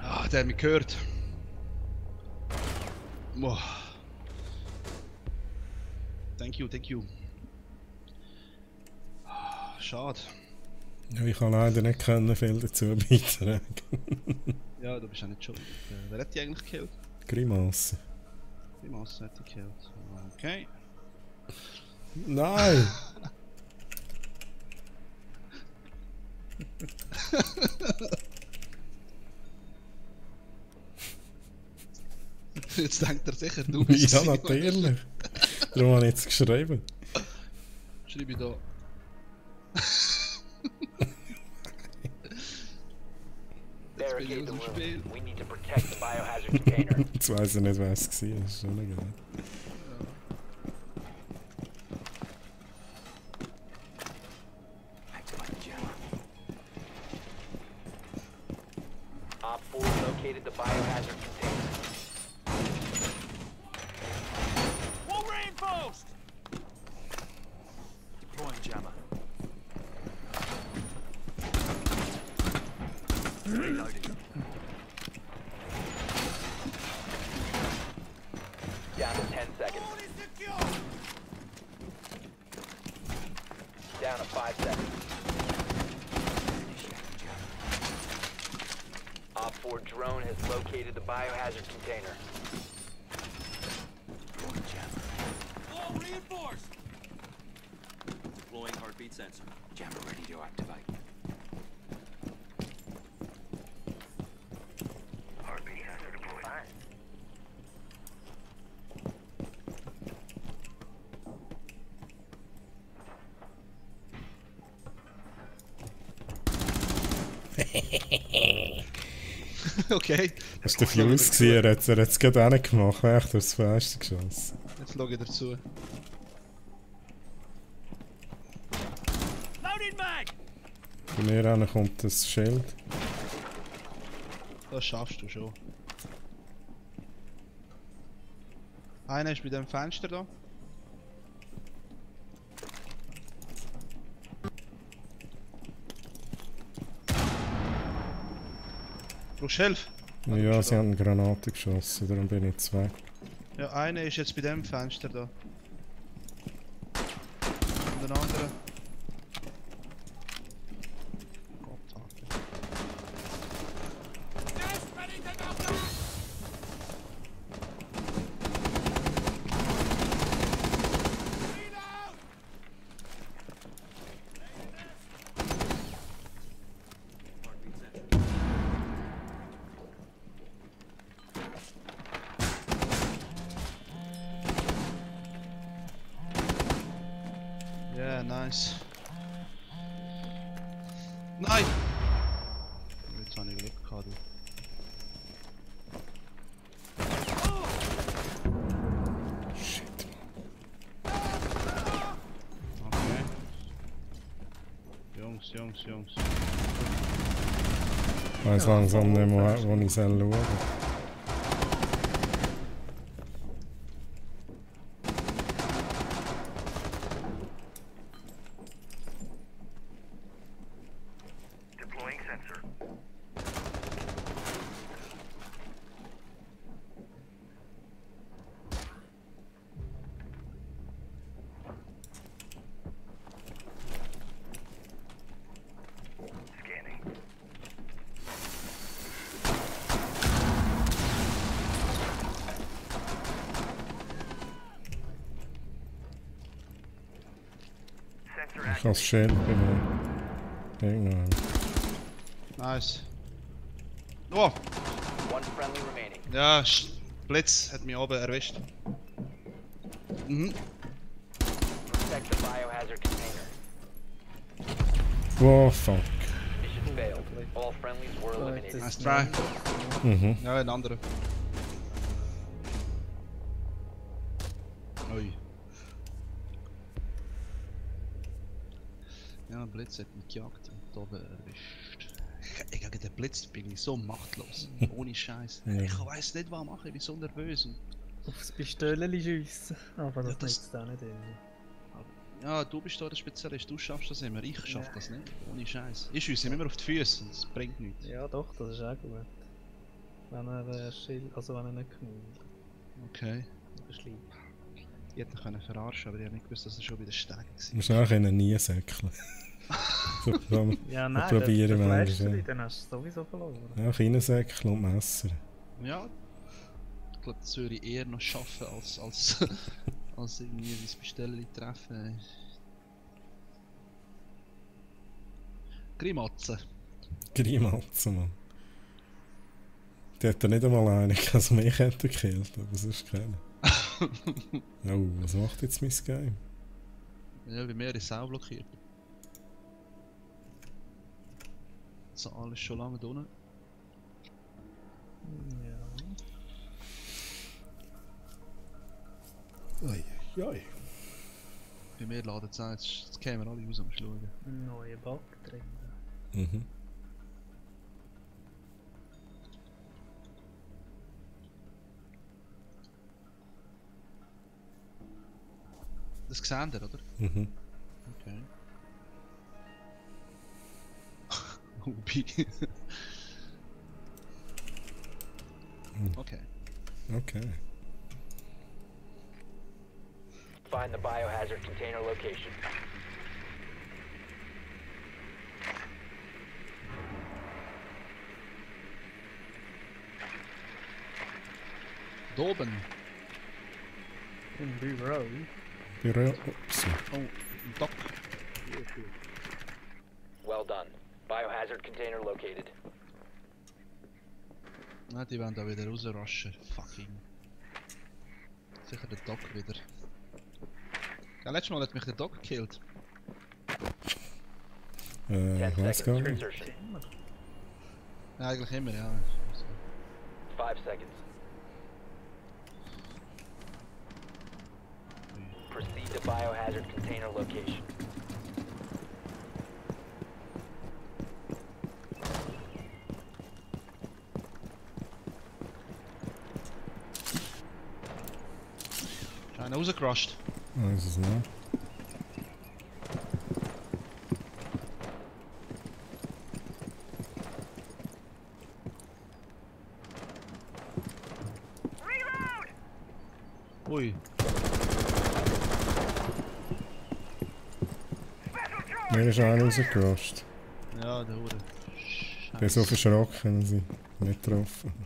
Ah, der hat mich gehört. Boah. Thank you, thank you. Ah, schade. Ja, ich kann leider nicht können viel dazu beitragen. Ja, du bist ja nicht schuld. Wer hat die eigentlich gekillt? Grimasse. Die Masse hat die gekillt. Okay. Nein! Jetzt denkt er sicher, du bist Ja, natürlich. Darum habe ich jetzt geschrieben. Schreibe ich da. Barricade the room. We need to protect the biohazard container. Jetzt weiss ich nicht, wer es war. Das ist schon nicht geil. Op 4 located the biohazard container. Wall reinforced! Deploying jammer. Reloading. Down to 10 seconds. Down to 5 seconds. Op 4 drone has located the biohazard container. Wall reinforced! Deploying heartbeat sensor. Jammer ready to activate. Heartbeat sensor deployed. Okay. Das war der Fuse gewesen, er hat es gerade hingemacht, er hat durchs Fenster geschossen. Jetzt schaue ich dazu. Loading mag! Bei mir hinten kommt das Schild. Das schaffst du schon. Einer ist bei dem Fenster da. Brauchst du Hilfe? Ja, sie haben eine Granate geschossen, darum bin ich jetzt weg. Ja, einer ist jetzt bei dem Fenster da. Und der andere. Gott, Alter. Ja, nice. Nein! Jetzt habe ich Glück gehabt, du. Shit. Okay. Jungs. Ich weiss langsam nicht mehr, wo ich schauen soll. Ich kann das Schild bekommen. Irgendwann. Nice. Oh! One friendly remaining. Ja, Blitz hat mich oben erwischt. Mhm. Protect the biohazard container. Oh fuck. Mission failed. All friendlies were eliminated. Nice try. Mhm. Ja, ein anderer. Ui. Ja, Blitz hat mich gejagt und oben erwischt. Gegen den Blitz bin ich so machtlos. Ohne Scheiß. Ja. Ich weiß nicht, was machen. Ich bin so nervös. Und Aufs Pistölchen schiessen. Aber das, Ja, das- nützt auch nicht irgendwie. ja, du bist da der Spezialist. Du schaffst das immer. Ich schaff das nicht. Ohne Scheiß. Ich schieße ihm immer auf die Füße und es bringt nichts. Ja doch, das ist auch gut. Wenn er Schild, also wenn er nicht genug Okay. beschleift. Ich hätte ihn können verarschen, aber ich habe nicht gewusst, dass er schon wieder stark war. Du musst auch nie säckeln. So kann man Ja nein, probieren der manchmal. Fläschchen, dann hast du sowieso verloren. Ja, reinsäckeln und Messer. Ja, ich glaube, das würde ich eher noch schaffen, als irgendwie das Bestellen treffen. Grimatze. Grimalzen, Mann. Die hat er nicht einmal einen, also mich hätte er gekillt, aber sonst keinen. Oh, was macht jetzt mein Game? Ja, bei mir ist es auch blockiert. So, alles schon lange drinnen. Ja. Oi. Bei mir laden es an, jetzt kämen alle raus am Schauen. Neue Bug drin. Mhm. Das sehen ihr, oder? Mhm. Okay. Hubi. Okay. Okay. Find the biohazard container location. Da oben. In Bureau. Büro. Ups. Oh, ein Dock. Well done. Biohazard container located. Ah, die wollen da wieder rausraschen. Fucking. Sicher der Dock wieder. Ja, letztes Mal hat mich der Dock gekillt. 10 Ich weiß gar seconds to nicht. insertion. Ja, eigentlich immer, ja. 5 seconds. Proceed to biohazard container location. Ist einer rausgerusht. Weiß es nicht. Ui. Mir ist einer rausgerascht. Ja, der Hure. Ich bin so verschrocken, dass ich nicht getroffen habe.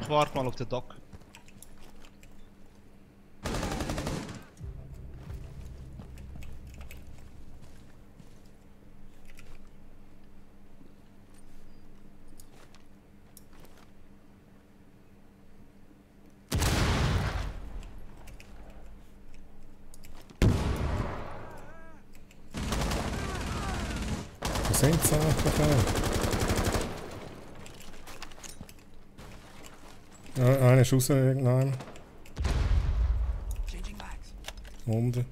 Ich warte mal auf den Dock. Wo sind sie eigentlich? Ja, einer ist raus irgendwann. Changing mags. Unten.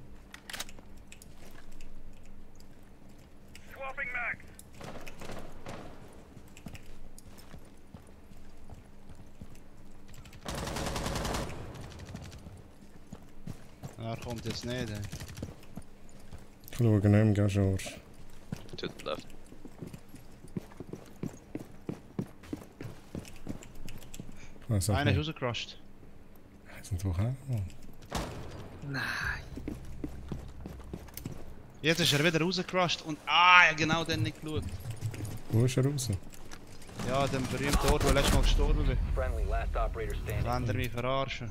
kommt jetzt nicht, ey. Ich schaue nicht mehr, George. To the left. Ich weiss auch Einer ist nicht. rausgecrushed. Sind woher, Mann? Nein. Jetzt ist er wieder rausgecrushed und ah, ja, genau dann nicht geschaut. Wo ist er raus? Ja, den berühmten Ort, wo ich letztes Mal gestorben bin. Friendly, last operator standing. Wollen ihr mich verarschen?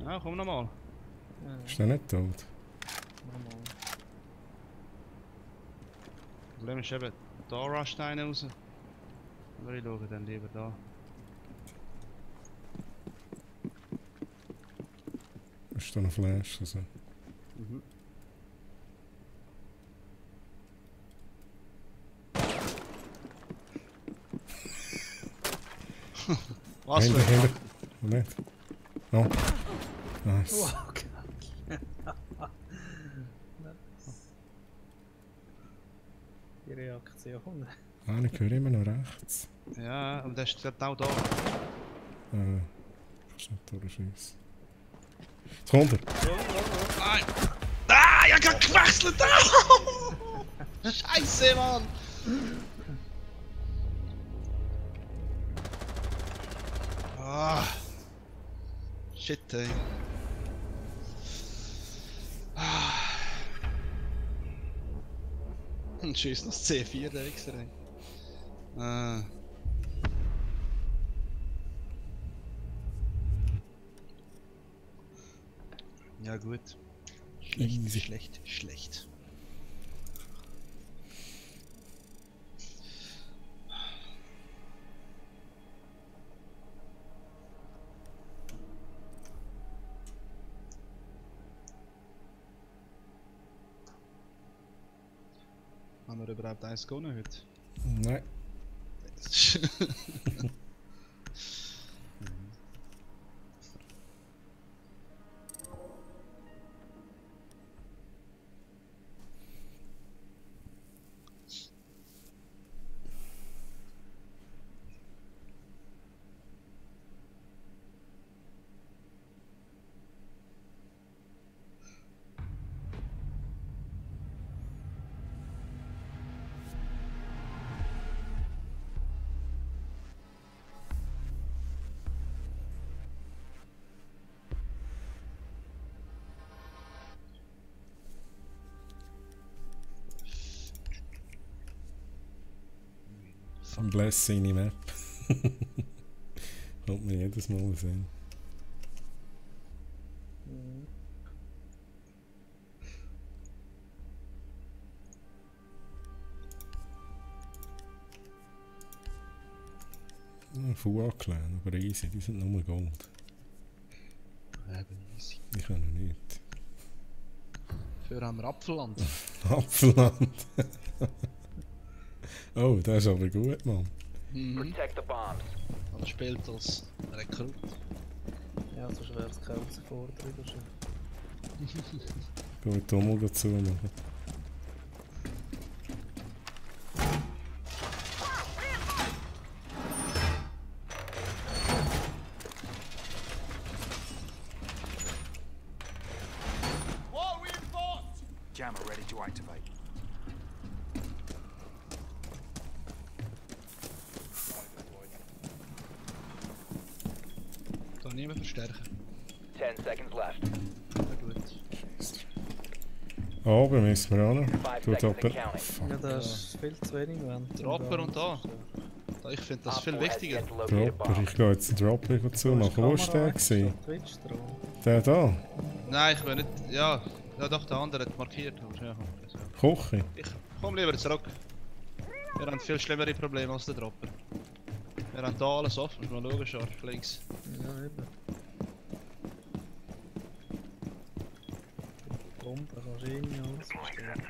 Ja, komm nochmal. Ist der nicht tot? Normal. Das Problem ist eben, da rusht einer raus. Aber ich schaue dann lieber da. Ist da noch Flash? Also. Was Hinter, für hinter. Wo nicht? No. Nice. Wow, kacke. Die Reaktion. Einer gehört immer noch rechts. Ja, aber der steht auch da. Kannst nicht durchschießen. Jetzt kommt er! Nein! Ah, ich hab grad gewechselt! Ah! Scheiße, Mann! Ah! Shit, ey. Ah! Und schießt noch das C4 der Wichser, ey. Ah. Ja gut. Easy. Schlecht. Haben wir überhaupt eins gewonnen heute? Nein. Ein Bless seine Map. Kommt mir jedes Mal sehen. Full-Clan, aber easy, die sind nur Gold. Eben easy. Die können nicht. Für haben wir Apfelland. Apfelland. Oh, das ist aber gut, Mann. Protect the bombs. Er spielt als Rekrut. Ja, sonst wäre es keine Herausforderung. Gut, Tomo dazu machen. Jammer ready to activate. Da niemand verstärken. 10 seconds left. Ja gut. Oben müssen wir auch noch. 5 Tut seconds and aber. counting. Fuck. Ja, das ist viel zu wenig, wenn. Dropper und da. Ich finde das Op viel 4 has wichtiger. yet to locate a Dropper, bomb. ich gehe jetzt den Dropper zu machen. Wo ist der gewesen? Twitch dran. Der da? Nein, ich will nicht. Ja, ja doch, der andere hat markiert. Aber ja, so. Koche. Ich komm lieber zurück. Wir haben viel schlimmere Probleme als der Dropper. Wir haben da alles offen. Mal schauen, scharf links. Ja, eben. Bombe kannst du irgendwie alles verstehen.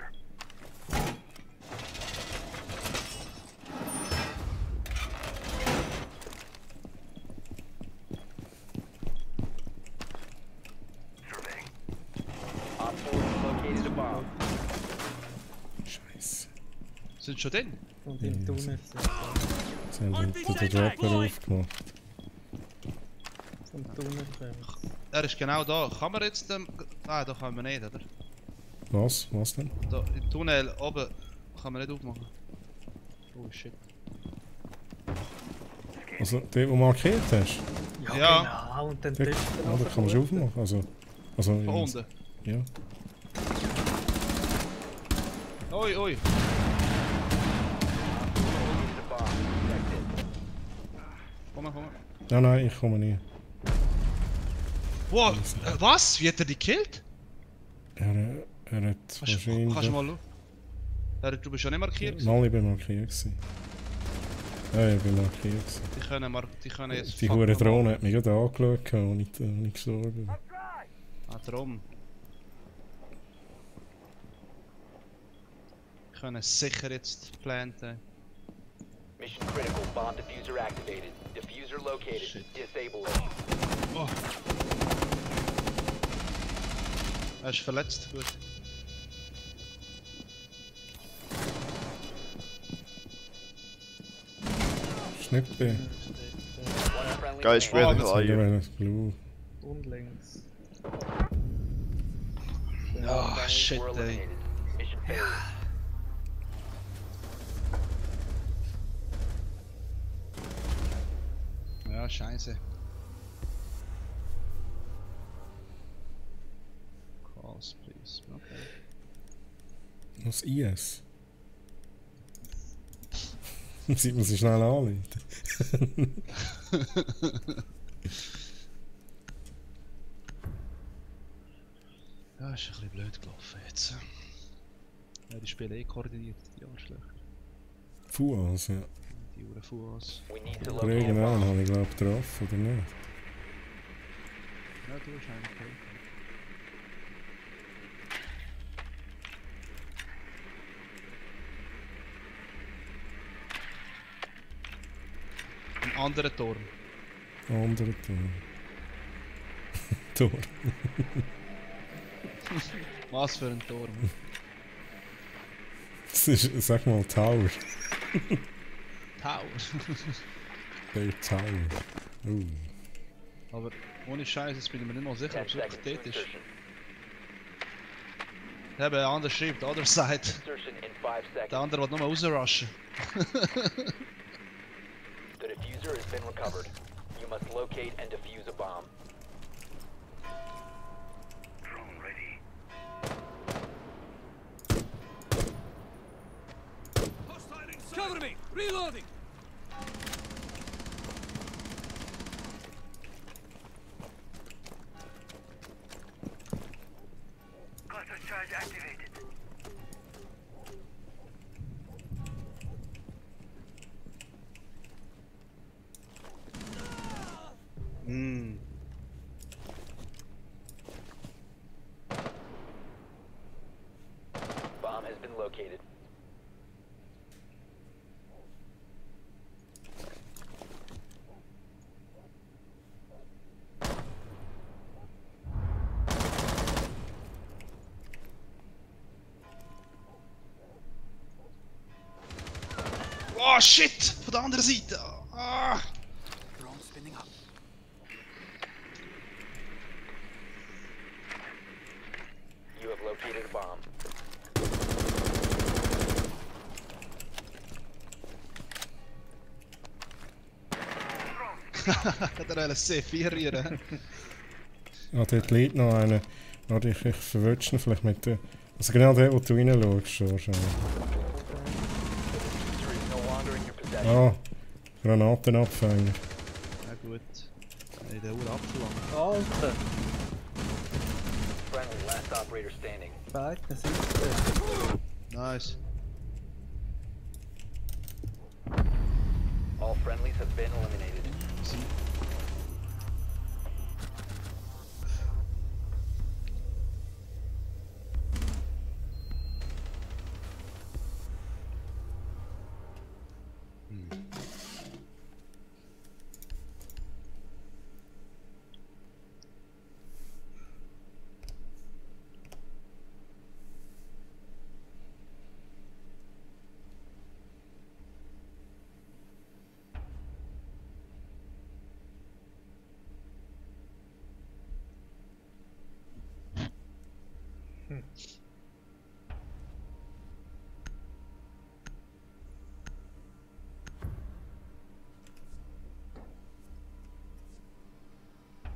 Op 4 has located a bomb. Scheiße. Sind schon drin? Und im Ja, Tunnel sind sie. Sie haben den Dropper aufgemacht. Vom Tunnel kommen. Er ist genau da. Kann man jetzt dem... Nein, da kann man nicht, oder? Was? Was denn? Da, im Tunnel oben kann man nicht aufmachen. Oh shit. Also, den, den du markiert hast? Ja. Genau, und dann Den, dürfen ja, den kann man schon aufmachen. Also Von ja, unten. Ja. Oi, oi. Komm mal, komm mal. Nein, nein, ich komme nie. Wow, was? Wie hat er die gekillt? Er hat wahrscheinlich... Kannst du mal schauen? Du bist ja nicht markiert. Mal, ich bin markiert gewesen. Ja, ich bin markiert gewesen. Die können jetzt... Die hure Drohne hat mich gerade angeschaut, als ich gestorben bin. Ah, drum. Die können sicher jetzt planten. Mission critical. Bomb diffuser activated. Diffuser located. Shit. Disable it. Oh. Er ist verletzt, gut. Ist nicht B. One friendly Guys, remaining. where the hell are Ich you? bin das Blue. Und links. Ah, Friendlies shit, were ey. eliminated. Mission failed. Ja, scheiße. Calls, please. Okay. Was IS? Sieht man sie schnell anleiten. Ja, ist ein bisschen blöd gelaufen jetzt. Ja, die spielen eh koordiniert, die Arschlöcher. Fuas, ja. Die Uhren Fuas. We need to Den locate a Regen bomb. habe ich glaube getroffen, oder nicht? Ja, du hast einen okay. Ein anderer Turm. Andere Tor. Tor. Was für ein Turm? Das ist, sag mal, Tower. Tower. Der Tower. Aber ohne Scheiß, jetzt bin ich mir nicht mal sicher, ob 10 es wirklich seconds to dort ist. insertion. Eben, der andere schreibt, the other side. Insertion in 5 seconds. Der andere will nur rausrushen. The diffuser has been recovered. You must locate and defuse a bomb. Cover me! Reloading! Cluster charge activated. Hm. Bomb has been located. Oh shit! Von der anderen Seite! Ah. Drone spinning up. You have located a bomb. Hat er einen C4 rühren? Ah, dort liegt noch einer. Warte, ich verwünsche ihn vielleicht mit der... Also genau der, wo du reinschaust, schon wahrscheinlich. Diffuser is no longer in your possession. Ah, Granatenabfänger. Ja gut. In der Uhr abverlangt. Alter! Friendly, last operator standing. Beide Seiten. Nice. All friendlies have been eliminated.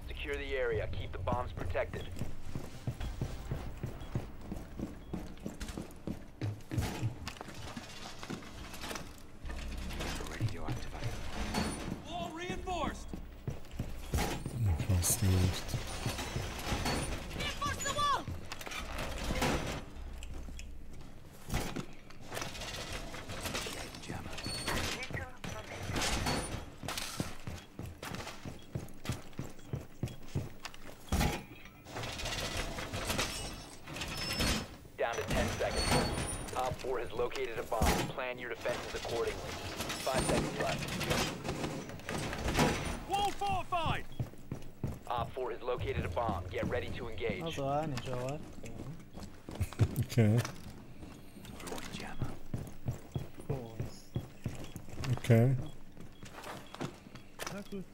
Secure the area. Keep the bombs protected. Wall reinforced. Fast nicht. Reinforce the wall! Down to 10 seconds. Op 4 has located a bomb. Plan your defenses accordingly. 5 seconds left. Wall fortified. Op 4 has located a bomb. Get ready to engage. Also eine schon weg. Okay, Gut. okay. Na gut.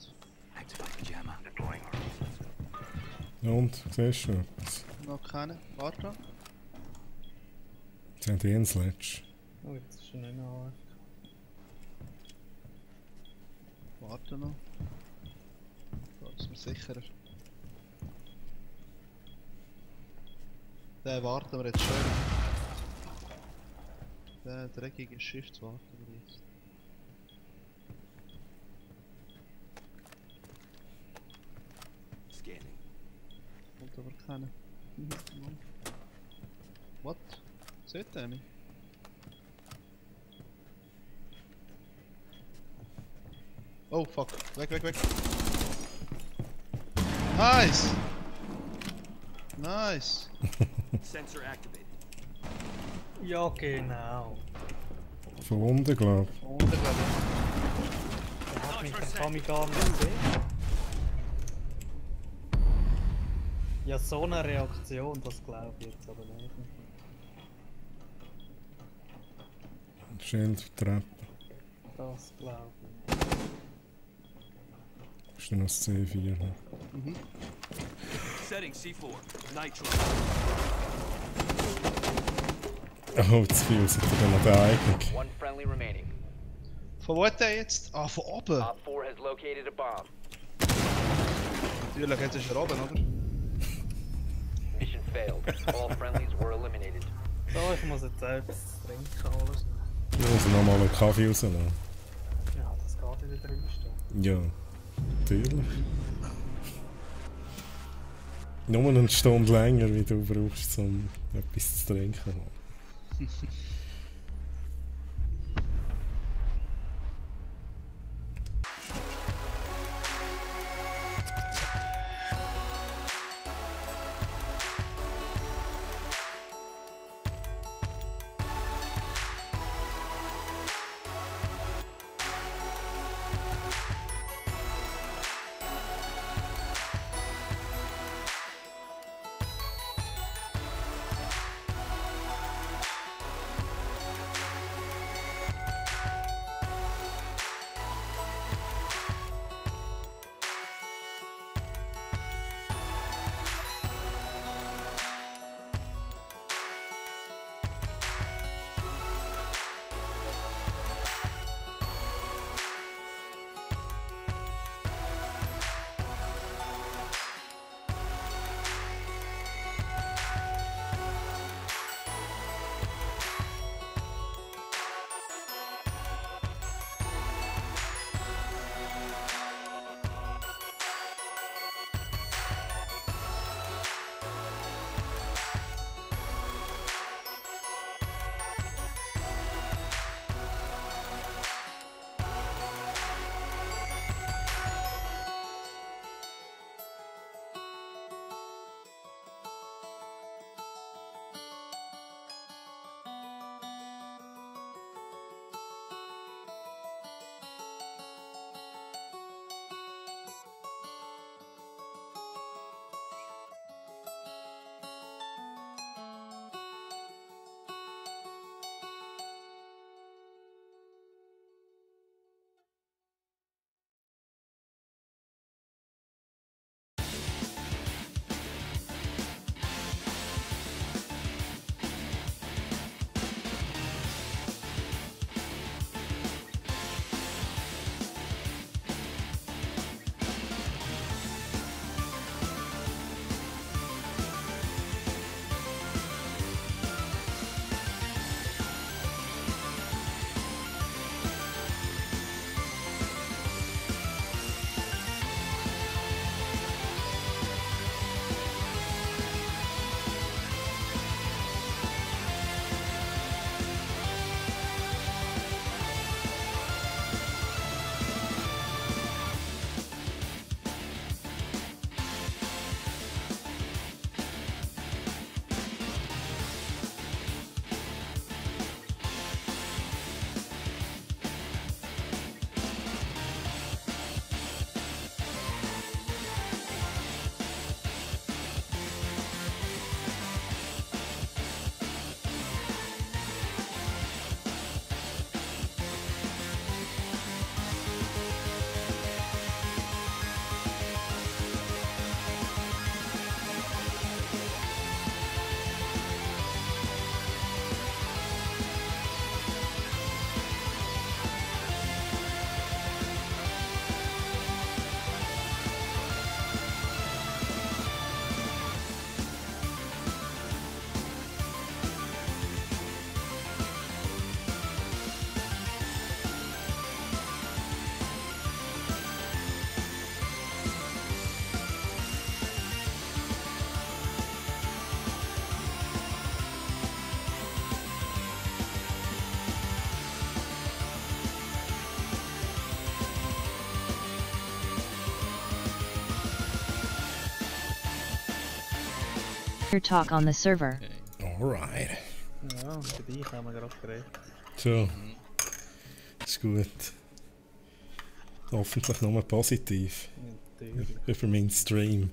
Und, siehst du etwas? Noch keine. Warte. Sie haben eh ein Sledge. Oh, jetzt ist schon nicht mehr AFK. Warte noch. Da ist mir sicherer. Den warten wir jetzt schon. Den dreckigen Shift warten wir jetzt. Scanning. Kommt aber keiner. What? Seht ihr mich? Oh fuck. Weg, weg, weg. Nice! Nice! Sensor activated. Ja, genau. Verwunden, glaub ich. Und der hat mich der Kamigan nicht gesehen. Ja, so eine Reaktion, das glaube ich jetzt aber nicht. Schild, Treppe. Das glaube ich. Ist dann noch das C4. Setting C4. Nitro. Oh, zu viel, sind wir dann noch der Eignung. One friendly remaining. Von wo hat der jetzt? Ah, von oben! Op 4 has located a bomb. Natürlich, jetzt ist er oben, oder? Mission failed. All friendlies were eliminated. So, ich muss jetzt selbst das Trinken holen. Ich muss nochmal einen Kaffee rausnehmen. Ja, das geht in der 3 Stunden. Ja, natürlich. Nur eine Stunde länger, wie du brauchst, um etwas zu trinken. Hacker talk on the server. Alright. Ja, bei dich haben wir gerade geredet. So. Ist gut. Hoffentlich nur positiv. Natürlich. Über meinen Stream.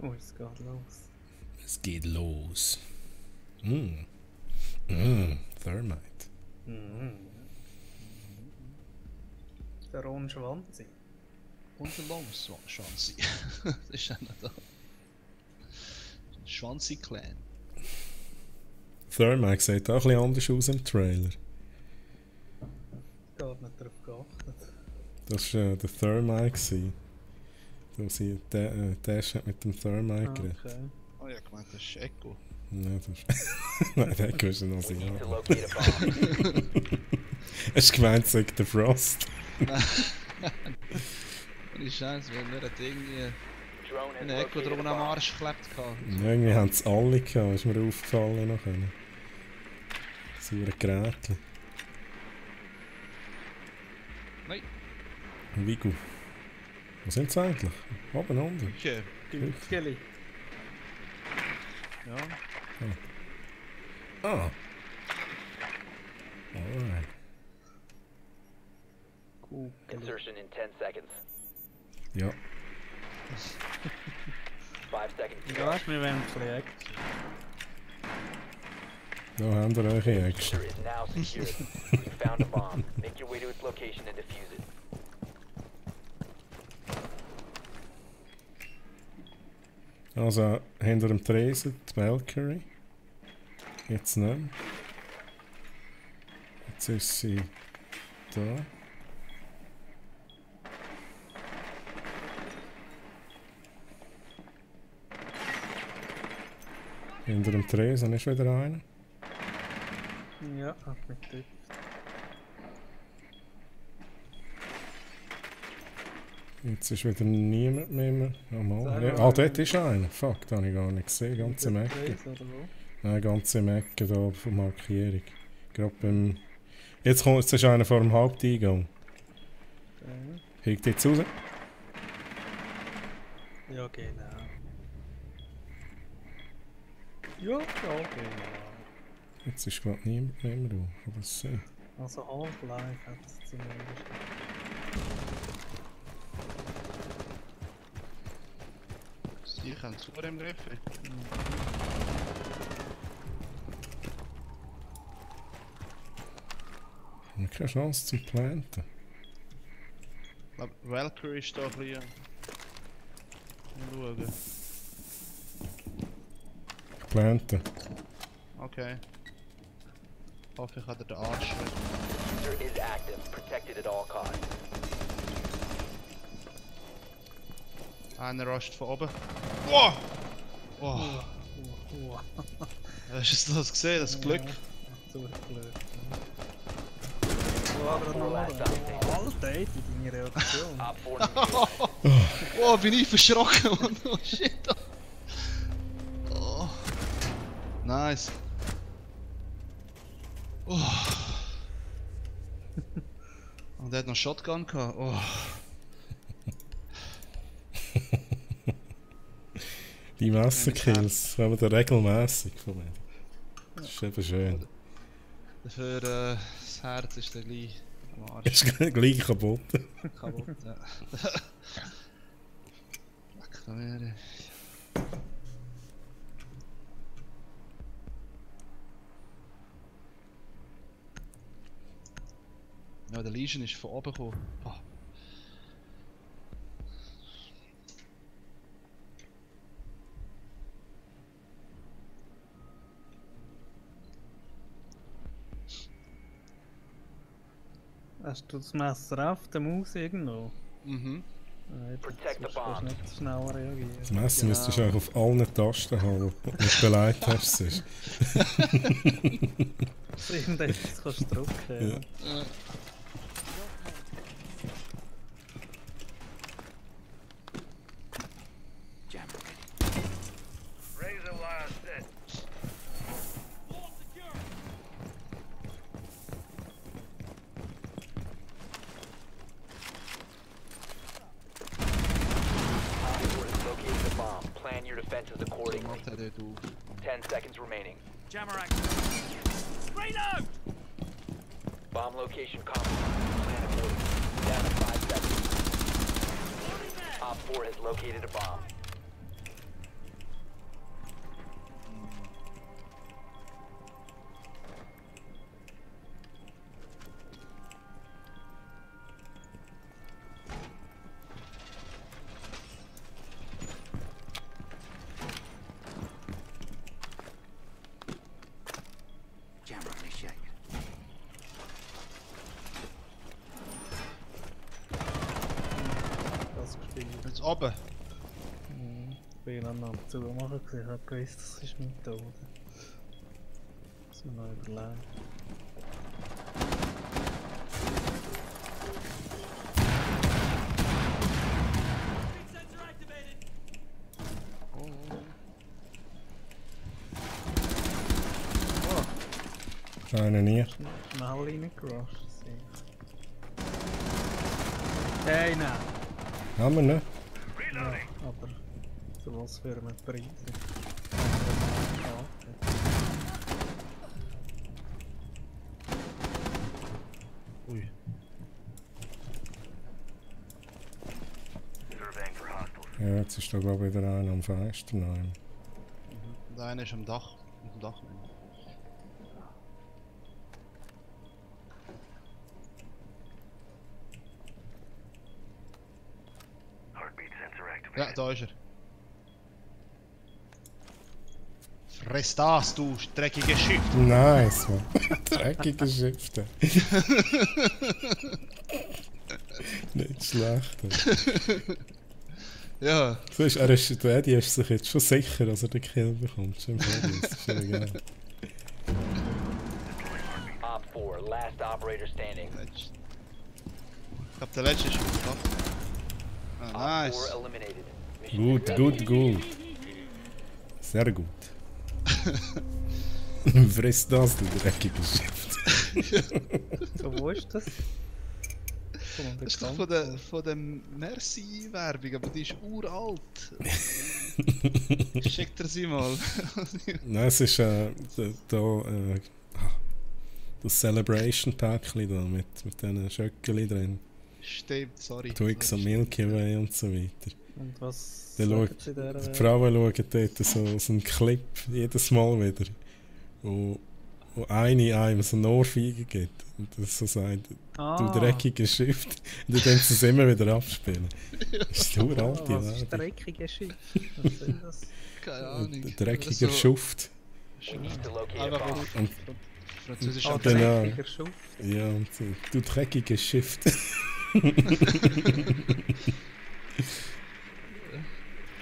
Oh, es geht los. Es geht los. Thermite. Der Ron Schwanzi. Und der Schwanzi. Das ist einer da. Schwanzi-Clan. Thermite sieht auch ein bisschen anders aus im Trailer. Geht nicht darauf geachtet. Das war der Thermite. Da sie Dash hat mit dem Thermite geredet. Okay. Oh ja, gemeint, das ist Echo. Nein, das ist... Nein, der Echo ist ein We need to Asiat. locate a bomb. Hast du gemeint, es sei der Frost? Die Scheiße, weil wir hat irgendwie Drone has ein Echo located drum a am bomb. Arsch geklebt gehabt. Irgendwie haben es alle gehabt, ist mir aufgefallen nachher. Saure Geräte. Nein. Vigo. Wo sind sie eigentlich? Oben, unten? Okay. Gülkeli. Ja. Ah! Alright. Gülkeli. Insertion in 10 seconds. Ja. 5 seconds to Ja, go. hast mir ein bisschen Action. Da haben wir eure Action. Diffuser is now secured. You found a bomb. Make your way to its location and defuse it. Also, hinter dem Tresen die Valkyrie. Jetzt nicht. Jetzt ist sie da. Hinter dem Tresen ist wieder einer. Ja, hat mich getippt. Jetzt ist wieder niemand mehr. Oh, mal. Sag Ja, mal. ah, dort ist einer. Fuck, da habe ich gar nicht gesehen. Ganz im Ecke. Oder wo? Nein, ganz im Ecke da von Markierung. Gerade beim... Jetzt ist einer vor dem Haupteingang. Okay. Hiegt jetzt raus. Ja, genau. Ja, genau. Jetzt ist gerade niemand mehr da. Kann das sein? Also Half-Life hat es zumindest. Sie können zu im Griff. Haben wir keine Chance zum Planten. Ich glaube, Valkyrie ist da ein bisschen. Mal schauen. Planten. Okay. Hoffe, ich habe den Arsch. Diffuser is active. Protected at all costs. Einer rusht von oben. Wow! Wow! Wow. Hast du das gesehen, das Glück? Zu blöd. Alter, deine Reaktion. Op 4 defused. Oh, bin ich verschrocken, Mann. Oh shit. Oh. Nice. Oh. Und der hat noch Shotgun gehabt. Oh. Die Messerkills haben wir da regelmässig von mir. Das ist eben schön. Dafür das Herz ist der gleich am Arsch. Ist gleich kaputt. Kaputt, ja. Leck da wäre. Ja, der Legion ist von oben gekommen. Oh. Hast du das Messer auf der Maus irgendwo? Mhm. Nein, Protect the sonst kannst du bomb. nicht schnell reagieren. Das Messer müsstest du auch auf allen Tasten haben, die du nicht beleidigt hast. sonst. dass irgendetwas kannst drücken kannst. Ja. Plan your defenses accordingly. Macht er dort auf. 10 seconds remaining. Jammer activated. Reload! Bomb location compromised. Plan accordingly. Down to 5 seconds. Op 4 has located a bomb. Das gespielt. Jetzt oben. Ich bin dann am Zumachen, ich habe gewusst, das ist mein Tod. Muss man noch überlegen. Sensor activated. Einer nie. Schnell reingerusht. Hey, nein! Haben wir nicht? Ja, aber für was für einen Preis? Ui. Ja, jetzt ist da glaube ich wieder einer am Fenster. Nein. Und einer ist am Dach. Auf dem Dach. Ja, da ist er. Fress das, du dreckige Schiff! Nice, man. Dreckige Schifte. Nicht schlecht. Ja. Du hast, er ist, der Eddie ist sich jetzt schon sicher, dass er den Kill bekommt. Schon das ist schon geil. Op 4, last operator standing. Ich glaub, der letzte ist auf dem Dach. Ah, Op 4 nice. eliminated. Mission Gut, gut, gut. Sehr gut. Friss das, du dreckige Schiff. So, wo ist das? Das ist doch von der Merci-Werbung, aber die ist uralt. Schickt er sie mal. Nein, es ist das Celebration Päckchen da mit diesen Schöckeli drin. Stimmt, sorry. Twix und Milky Way und so weiter. Und was Dann sagen sie der? die Frauen schauen dort so einen Clip jedes Mal wieder, wo eine einem so eine Ohrfeige gibt und das so sagt, du dreckige Schiff, und dann sie es immer wieder abspielen. Das ist eine uralte was ist Werbung. dreckige Schiff? Was soll das? Keine Ahnung. Dreckiger So- Schuft. We need to locate a Einfach bomb. auf Und, Französisch Ah, am genau. dreckiger Schuft. ja, und so, du dreckiger Schiff.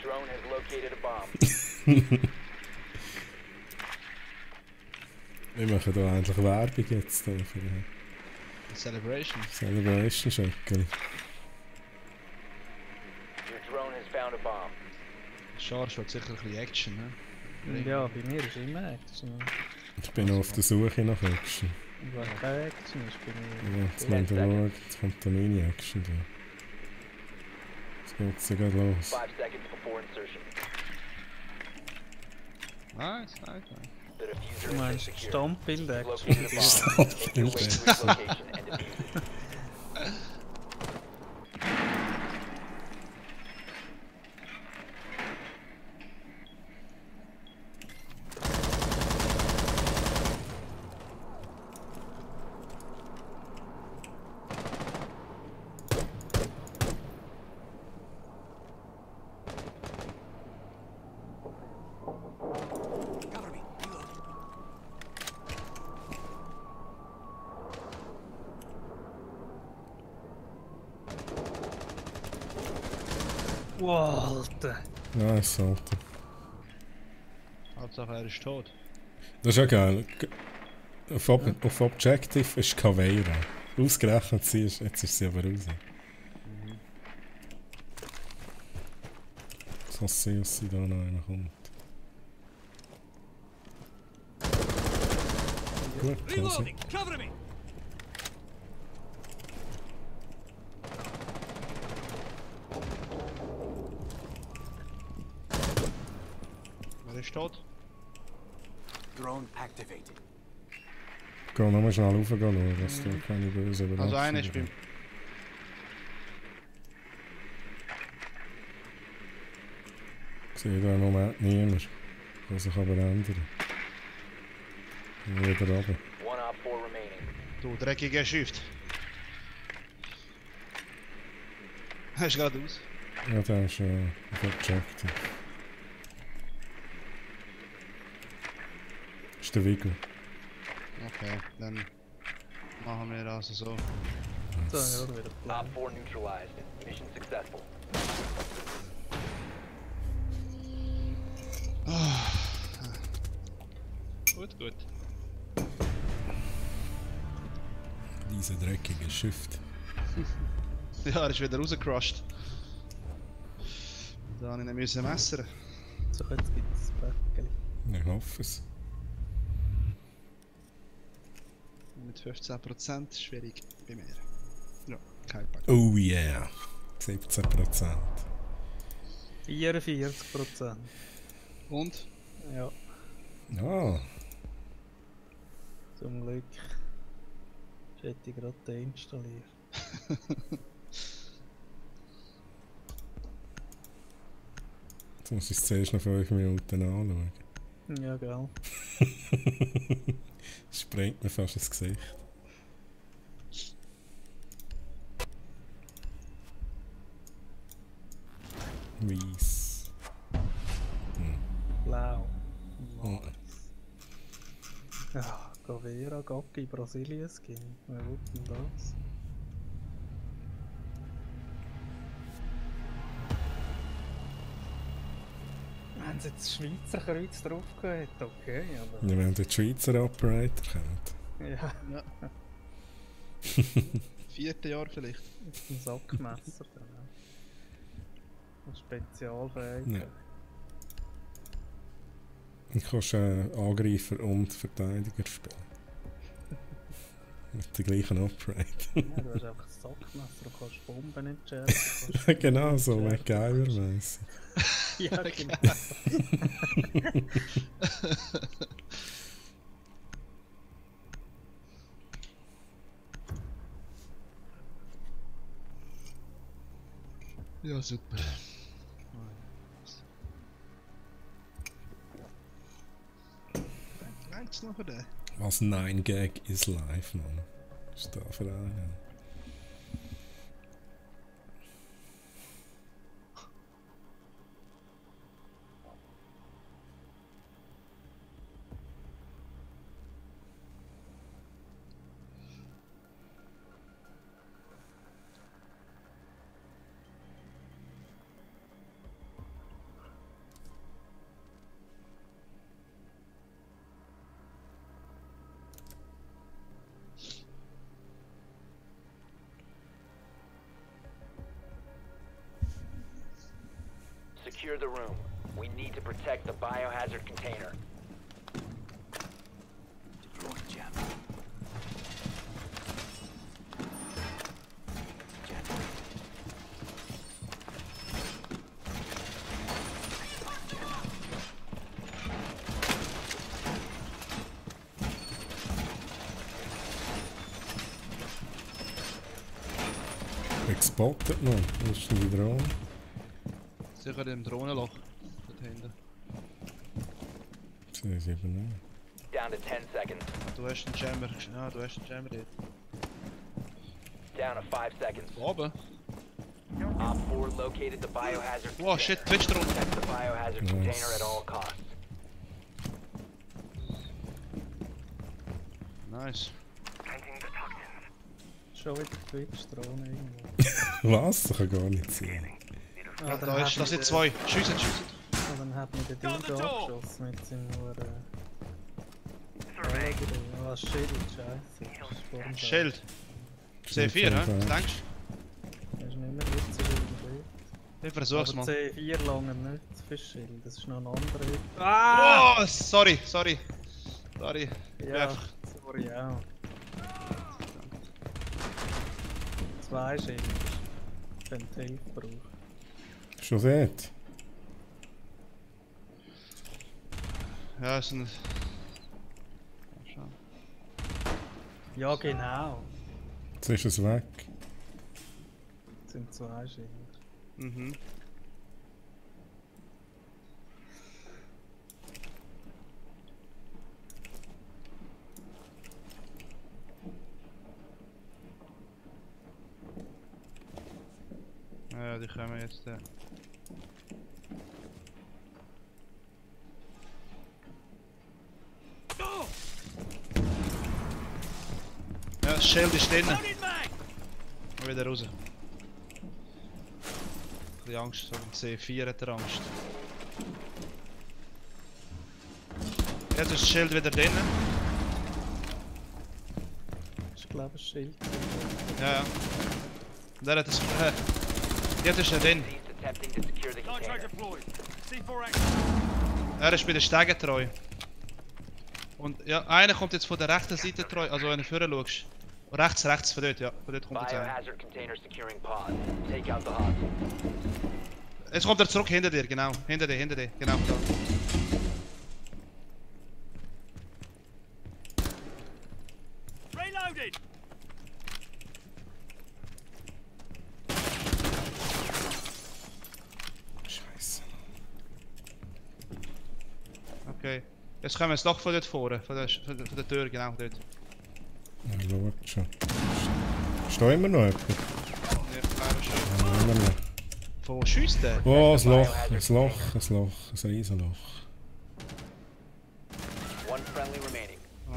Drone has located a bomb. Wir machen da eigentlich Werbung jetzt da für den Celebration. Celebration Schöckeli. Your drone has found a bomb. Scharf hat sicher ein bisschen Action, ne? Ja, bei mir ist immer Action. Ich bin noch auf der Suche nach Action. Und wenn keine Action ist, bin Ja, jetzt müssen wir schauen, jetzt kommt da meine Action da. Jetzt geht's ja gerade los. 5 seconds before insertion. Nice, nice, nice. The diffuser Du has been meinst secured. Standbild You've Action? located a bomb. Make your way to its location and defuse it. Wow, Alter! Nice, Alter. Hauptsache er ist tot. Das ist ja geil. Auf Objective ist Caveira. Ausgerechnet sie ist, jetzt ist sie aber raus. So sehen, dass sie da noch einer kommt. Gut, also. Reloading! Cover me! Wer ist tot? Drone activated. Geh nochmal schnell raufgehen, dass du keine böse Überraschung Also einer ist beim... Ich sehe da im Moment niemand. Kann sich aber ändern. Wieder runter. One op 4 remaining. Du dreckiger Shift. Hast du gerade aus? Ja, der ist auf Objective. Das ist der Viggo. Okay, dann machen wir also so. So, ja, wieder Op Plan. 4 neutralized. Mission successful. Gut, gut. Diese dreckige Shift. Ja, er ist wieder rausgecrushed. Da habe ich ihn müssen messern. So, jetzt gibt es Bäckchen. Ich hoffe es. Mit 15% schwierig bei mir. Ja, kein Pack. Oh yeah. 17%. 44%. Und? Ja, Ah, zum Glück. Ich hätte gerade deinstalliert. jetzt muss ich es zuerst noch 5 Minuten anschauen. Ja, gell. Das sprengt mir fast ins Gesicht. Weiss. Blau. Oh. Ja, Caveira, Gocki, Brasilien Skin. Wer will denn das? Wenn sie jetzt Schweizer Kreuz drauf gehabt, okay, aber... Ja, wenn der Schweizer Operator kommt. Ja, Ja. 4. Jahr vielleicht. ist ein Sackmesser dann. Ja. Ein Spezialfähig. Ja. Du kannst Angreifer und Verteidiger spielen. Mit der gleichen Operator. Ja, du hast einfach ein Sackmesser, du kannst Bomben entschärfen. Genau so, MacGyver-mässig. Ja, genau. Ja, super. Reicht's noch für den? Was 9 Gag is live, Mann. Was ist da für einen? Secure the room. We need to protect the biohazard container. Deploying jam. Gespottet noch. Wo ist denn die Drohne? Sicher im Drohnenloch. Dort hinten. Ich sehe sie eben nicht. Down to 10 seconds. Du hast einen Jammer. Ja, du hast einen Jammer dort. Down to 5 seconds. Da oben? Op 4 located the biohazard Wow, container. shit, Twitch drunter. Protect the biohazard Nice. container at all costs. Nice. Schon wieder Twitch-Drohne irgendwo. Was? Das kann gar nicht sein. Ah, dann Da hat ist, das mich sind der- zwei. Schiessen, schiessen. Ah, dann hat mir der Down the Dildo door. abgeschossen mit seinem nur... Jäger, was Schild, scheiße. Das ist vor dem Schild. C4, hä? Was denkst Das ist nicht mehr gut zu Schild. du? Ich versuch's Aber mal. C4 lange nicht für Schild, das ist noch ein anderer. Oh, sorry. Ja, sorry auch. 2 Schild. Wenn du Hilfe brauchst. Schon dort? Ja, ist ein... Ja, genau. Jetzt ist es weg. Das sind 2 Schilder. Mhm. Ja, die kommen jetzt. Ja, das Schild ist drin. Und wieder raus. Ein bisschen Angst, so ein C4 hat er Angst. Jetzt ist das Schild wieder drin. Ich glaube, ein Schild. Ja, ja. Der hat es. Jetzt ist er drin. Attempting to secure the container. Er ist bei den Stegen treu. Und ja, einer kommt jetzt von der rechten Seite treu, also wenn du vorher schaust. Rechts, von dort, ja. Von dort kommt jetzt einer. Biohazard container securing pod. Take out the hostage. Jetzt kommt er zurück hinter dir, genau. Hinter dir, genau da. Reloaded! Scheiße. Okay. Jetzt kommen wir ins Loch von dort vorne, von der Tür, genau dort. Ja, schaut schon. Stehen wir noch jemand? Ja, glaube schon. Ja, immer noch. Wo schiesst der? Oh, ein Loch, ein Riesenloch. One friendly remaining. Oh,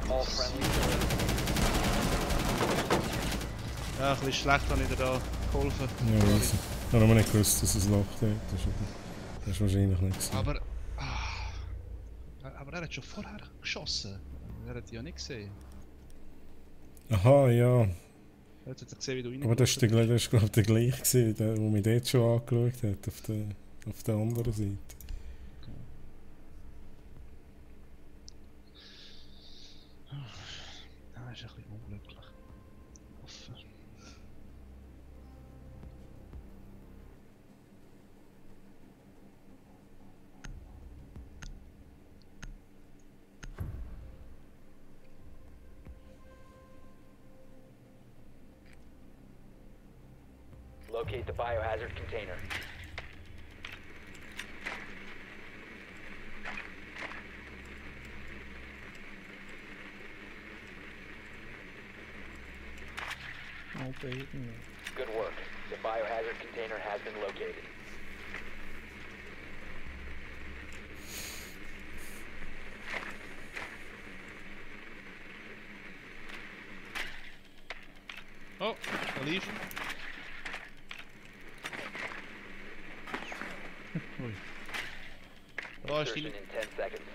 nein. All friendly. Ja, ein bisschen schlecht habe ich dir da geholfen. Ja, riesen. Ich habe noch nicht gewusst, dass es ein Loch dort ist. Das ist wahrscheinlich nicht gesehen. Aber er hat schon vorher geschossen. Er hat die ja nicht gesehen. Aha, ja. Jetzt hat er gesehen, wie du rein. Aber das war glaube ich der gleiche, gewesen, der mich dort schon angeschaut hat, auf der anderen Seite. Das ist ein bisschen unglücklich. Offen. Locate the biohazard container. Okay. Good work. The biohazard container has been located. Oh, Alicia. Ui. Da ist die. Insertion in 10 seconds.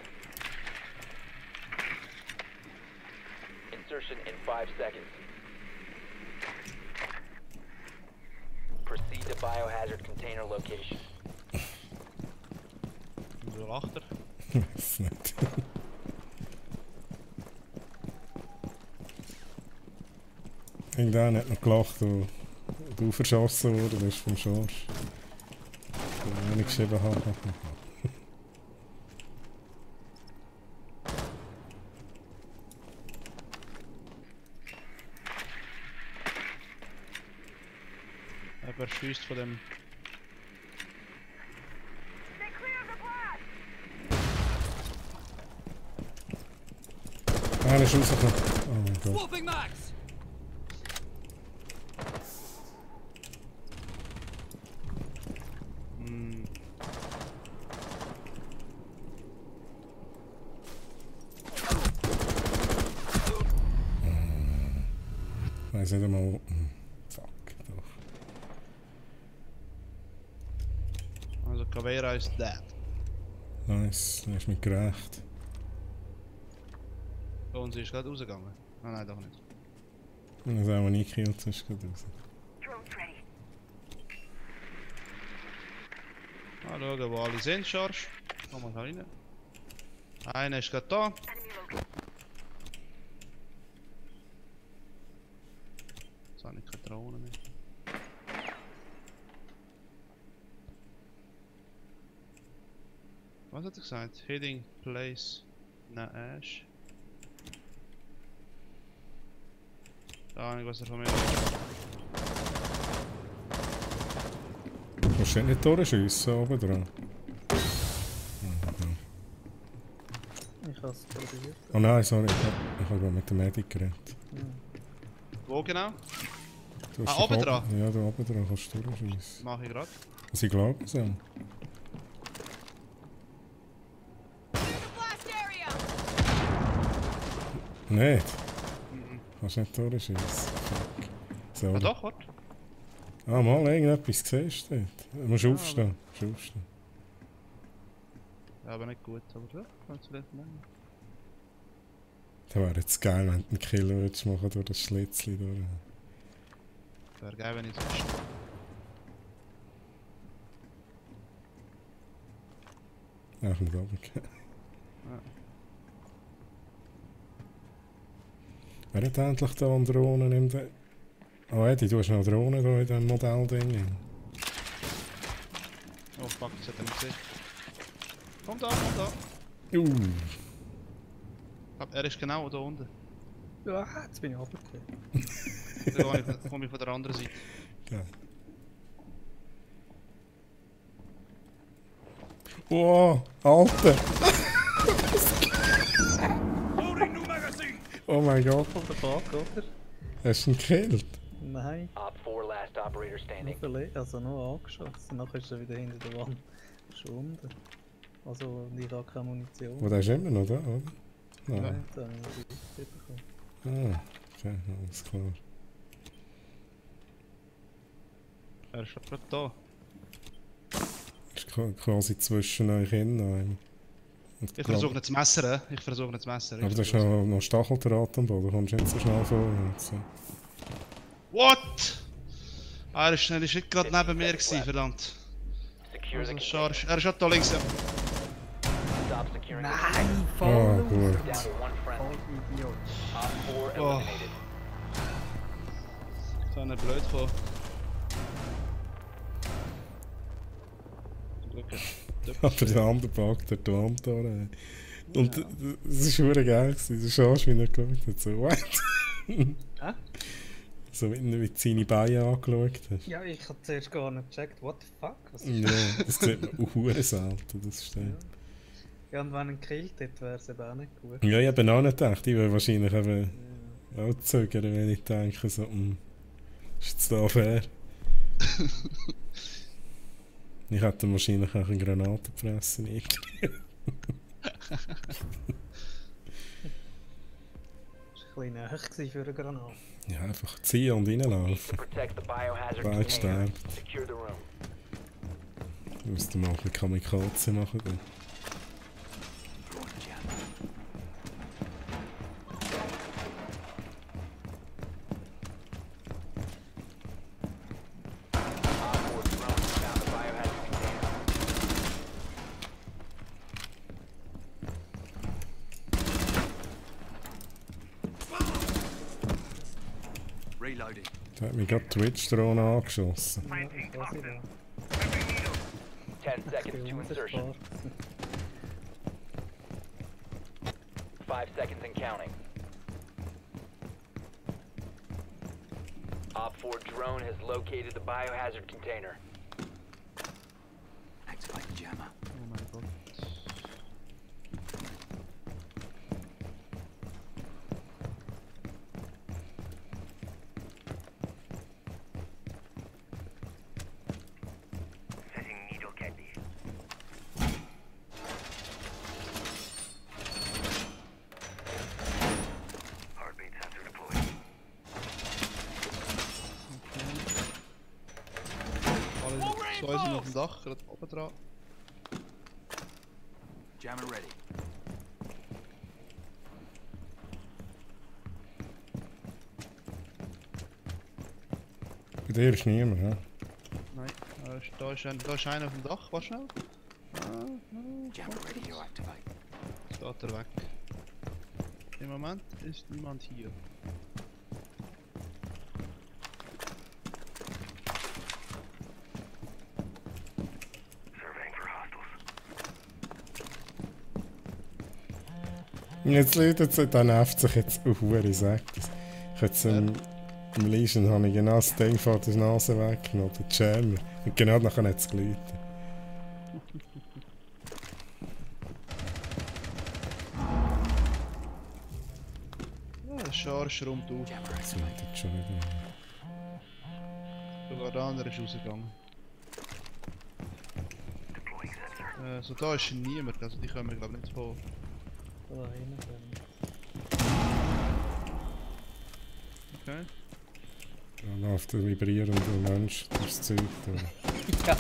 Insertion in 5 seconds. Proceed to biohazard container location. Wieso lacht er? Weiß nicht. Irgendwann hat noch gelacht, wo du verschossen worden bist vom Schorsch. Wenn ich geschrieben habe. Er schießt von dem. Ah, er ist rausgekommen. Oh mein Gott. Swapping max! Hm. Weiß nicht einmal wo. Fuck, doch. Also Caveira is dead. Nice, da hast du mich gerecht. Und sie ist gerade rausgegangen. Ah, nein, doch nicht. Und das auch nie gekillt hast, gerade raus. Mal schauen, wo alle sind, Charge. Komm mal rein. Einer ist gerade da. Jetzt habe ich keine Drohne mehr. Was hat er gesagt? Heading place. Na, Ash. Keine Ahnung, was er von mir will. Kannst du nicht durchschiessen oben dran? Ich habe es probiert. Oh nein, sorry, ich habe mit dem Medic geredet. Wo genau? Du hast Ah, oben doch dran? Ja, da oben dran kannst du durchschiessen. Mach ich gerade. Also ich glaube so. Blast area! Nicht? Kannst nicht durchschiessen. Fuck. So. Ah doch, warte. Ah, mal irgendetwas siehst du dort. Du musst aufstehen. Du musst aufstehen. Ja, aber nicht gut, aber ja, kannst du vielleicht nehmen. Das wäre jetzt geil, wenn du einen Kill würdest machen durch das Schlitzchen durch. Wäre geil, wenn ich sonst. Ach, nicht runtergehen. Ja. Wer hat endlich da eine Drohne in der... Oh Eddie, du hast noch Drohne da in diesem Modellding. Oh fuck, das hat er nicht gesehen. Komm da, komm da. Er ist genau da unten. Ja, jetzt bin ich runtergefallen. Da komme ich von der anderen Seite. Geil. Oh, Alter! Oh mein Gott, Von der Bank, oder? hast du ihn gekillt? Nein, Op 4 last operator standing. also nur angeschossen. Nachher ist er wieder hinter der Wand verschwunden. Also, ich habe keine Munition. Oh, der ist immer noch da, oder? Nein, da habe ich die Waffe bekommen. Ah, okay, alles klar. Er ist gerade da. Ist quasi zwischen euch innen. Ich versuche nicht zu messern. Ich versuche nicht zu messern. Aber da ist noch Stacheldraht am Boden, kommst du nicht so schnell vorwärts. What? Ah, er ist nicht gerade neben mir gewesen, verdammt. Secure the Also, container. Charge. Er ist gerade da links. Ja. Stop securing the Nein, Ah, voll gut. down to one friendly. Idiot. Op 4 Oh. eliminated. Das war nicht blöd gekommen. Zum Glück hat Aber der andere packt der Wand da rein. Und das war verdammt geil. Das ist schon, wie er geschaut hat. So, what? Hä? So wie du mit seine Beine angeschaut hast. Ja, ich habe zuerst gar nicht gecheckt. What the fuck? Was ist Ja, das sieht man auch selten, das stimmt. Ja, und wenn er ihn gekillt hätte, wäre es eben auch nicht gut. Ja, ich habe auch nicht gedacht. Ich würde wahrscheinlich eben auch zögern, wenn ich denke, so, ist jetzt da fair? Ich hätte wahrscheinlich auch eine Granate fressen. Das war ein bisschen näher für eine Granate. Ja, einfach ziehen und reinlaufen. Protect the biohazard Bald container. sterbt. Secure the room. Du musst mal ein bisschen Kamikaze machen. Dann. Op 4 drone found the biohazard container. Reloading. Da hat mich gerade Twitch-Drohne angeschossen. Ja, ich weiß nicht. 10 seconds to insertion. 5 seconds and counting. Op 4 drone has located the biohazard container. Activate jammer. Oh mein Gott. Setting needle candy. Heartbeat sensor deployed. Alle zwei sind auf dem Dach, gerade oben dran. Jammer ready. Bei dir ist niemand, ja? Nein, da ist einer auf dem Dach, warte schnell. Jammer ready to activate. Jetzt geht er weg. Im Moment ist niemand hier. Surveying for hostiles. Jetzt läutet es, der nervt sich jetzt auf Hure, sagt es. Ich jetzt im Legion habe ich genau das Ding vor der Nase weggenommen, den Jammer. Und genau nachher hat es geläutet. Ja, der Charge rum durch. Das läutet schon wieder. Sogar der andere ist rausgegangen. Deploying sensor. So da ist niemand, also die können wir glaube ich nicht von. Da hinten drin. Okay. Da läuft der vibrierende Mensch durchs Zeug. Ja,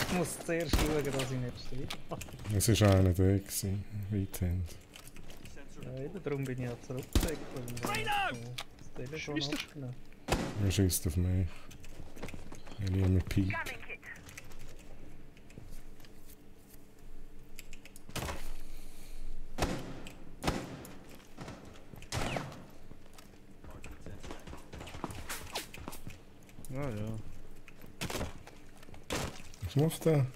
ich muss zuerst schauen, dass ich nicht stehe. Es war einer da, gewesen, weithend. Ja, eben, darum bin ich ja zurückgegangen. Das Telefon Schießt er? abgenommen. Er schießt auf mich. Wenn ich immer piep. Ja, ja. Was macht er?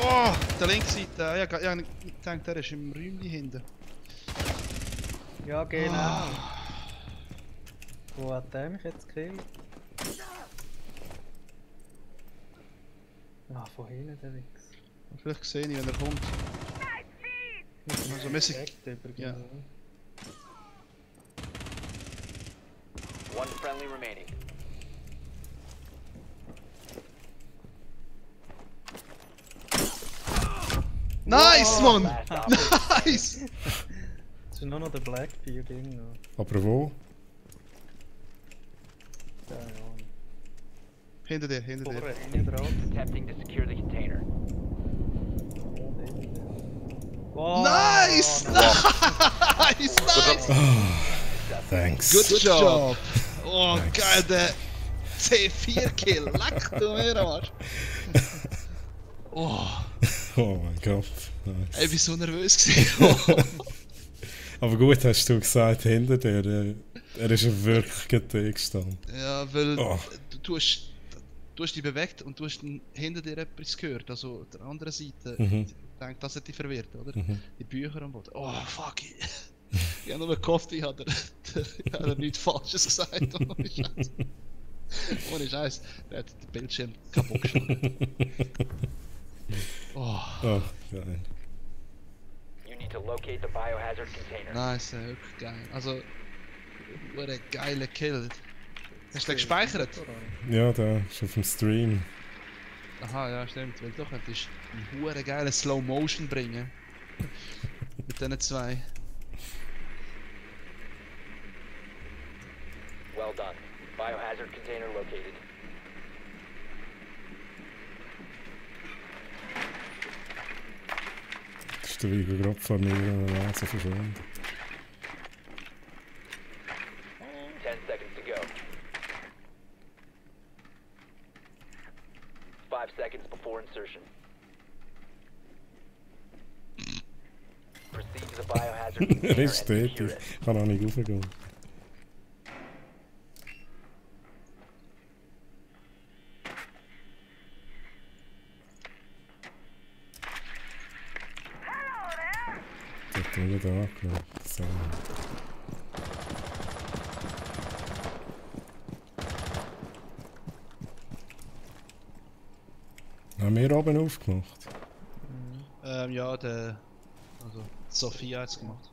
Oh, der linke Seite. Ja, ich denke, der ist im Räumchen hinten. Ja, genau. Wo hat der mich jetzt gekillt? Ah, von hinten der Wichs. Vielleicht sehe ich, wenn er kommt. Also mäßig. Ja. One friendly remaining. Nice, Mann! Last operator. Nice! Es ist nur noch der Blackbeard-Ding. Aber wo? Keine Ahnung. Hinter dir, hinter dir. Vorne, hinten drauf. Attempting to secure the container. Wow, Nice! Nice! Nice! Thanks. Good job! Oh, geil, der C4-Kill. Leck du mir am Arsch. Oh, Oh mein Gott. Nice. ich bin so nervös gewesen. Aber gut hast du gesagt, hinter dir, er ist wirklich gerade gestanden. Ja, weil Oh. du hast dich bewegt und du hast hinter dir etwas gehört, also der anderen Seite. Mhm. Ich denke, das hat dich verwirrt, oder? Mhm. Die Bücher am Boden. Oh, fuck. Ich habe nur gehofft, ich habe nichts Falsches gesagt. Ohne Scheiß. Ohne Scheiß. Der hat den Bildschirm kaputt geschlagen. Oh, Oh, geil. You need to locate the biohazard container. nice, wirklich geil. Also, what a geiler Kill. Hast du den gespeichert? Ja, da ist auf dem Stream. Aha, ja, stimmt. Weil du könntest einen huere geilen Slow Motion bringen. Mit diesen zwei. Well done. Biohazard container located. Das ist der Vigo gerade vor mir an der Nase verschwunden. 10 seconds to go. 5 seconds before insertion. Proceed to the biohazard Er container and ist secure tätig. it. Ich kann auch nicht raufgehen. Der hat ihn wieder angeschaut. So. Haben wir oben aufgemacht? Ja, der. Also, Sophia hat es gemacht.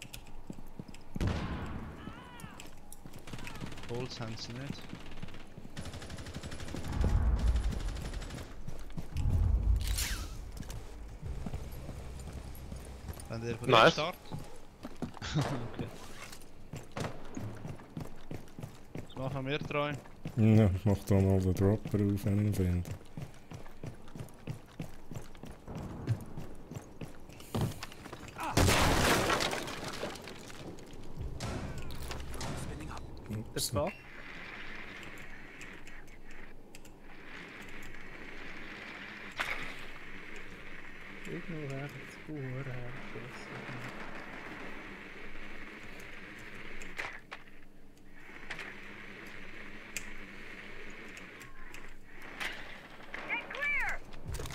Holz haben sie nicht. Wenn der von Nice. Start. Okay. Was machen wir drei? Ja, ich mach da mal den Dropper auf, wenn ich ihn finde. Das war. Irgendwo her, das Buch hergeschossen.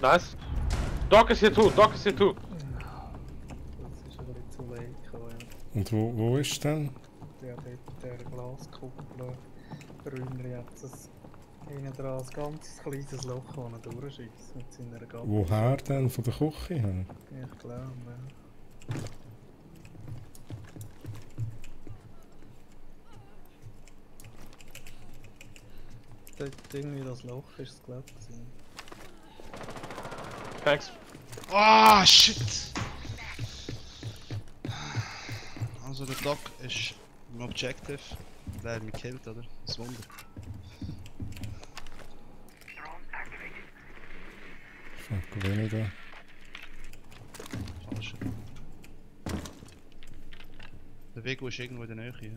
Nice. Doc is here too, Doc is here too. Das ist ein bisschen zu weit gekommen. Und wo ist denn? Ja, dort der Glaskuppel Brünner hat es hinten dran ein ganz kleines Loch, das er durchschießt mit seiner Gabel. Woher denn? Von der Küche her? Ja, ich glaube, ja. Dort irgendwie das Loch ist es, glaube ich. Thanks. Ah, shit! Also der Doc ist im Objective. Der hat mich gekillt, oder? Das Wunder. Fuck, wo bin ich da? Falsch. Der Weg ist irgendwo in der Nähe, ja?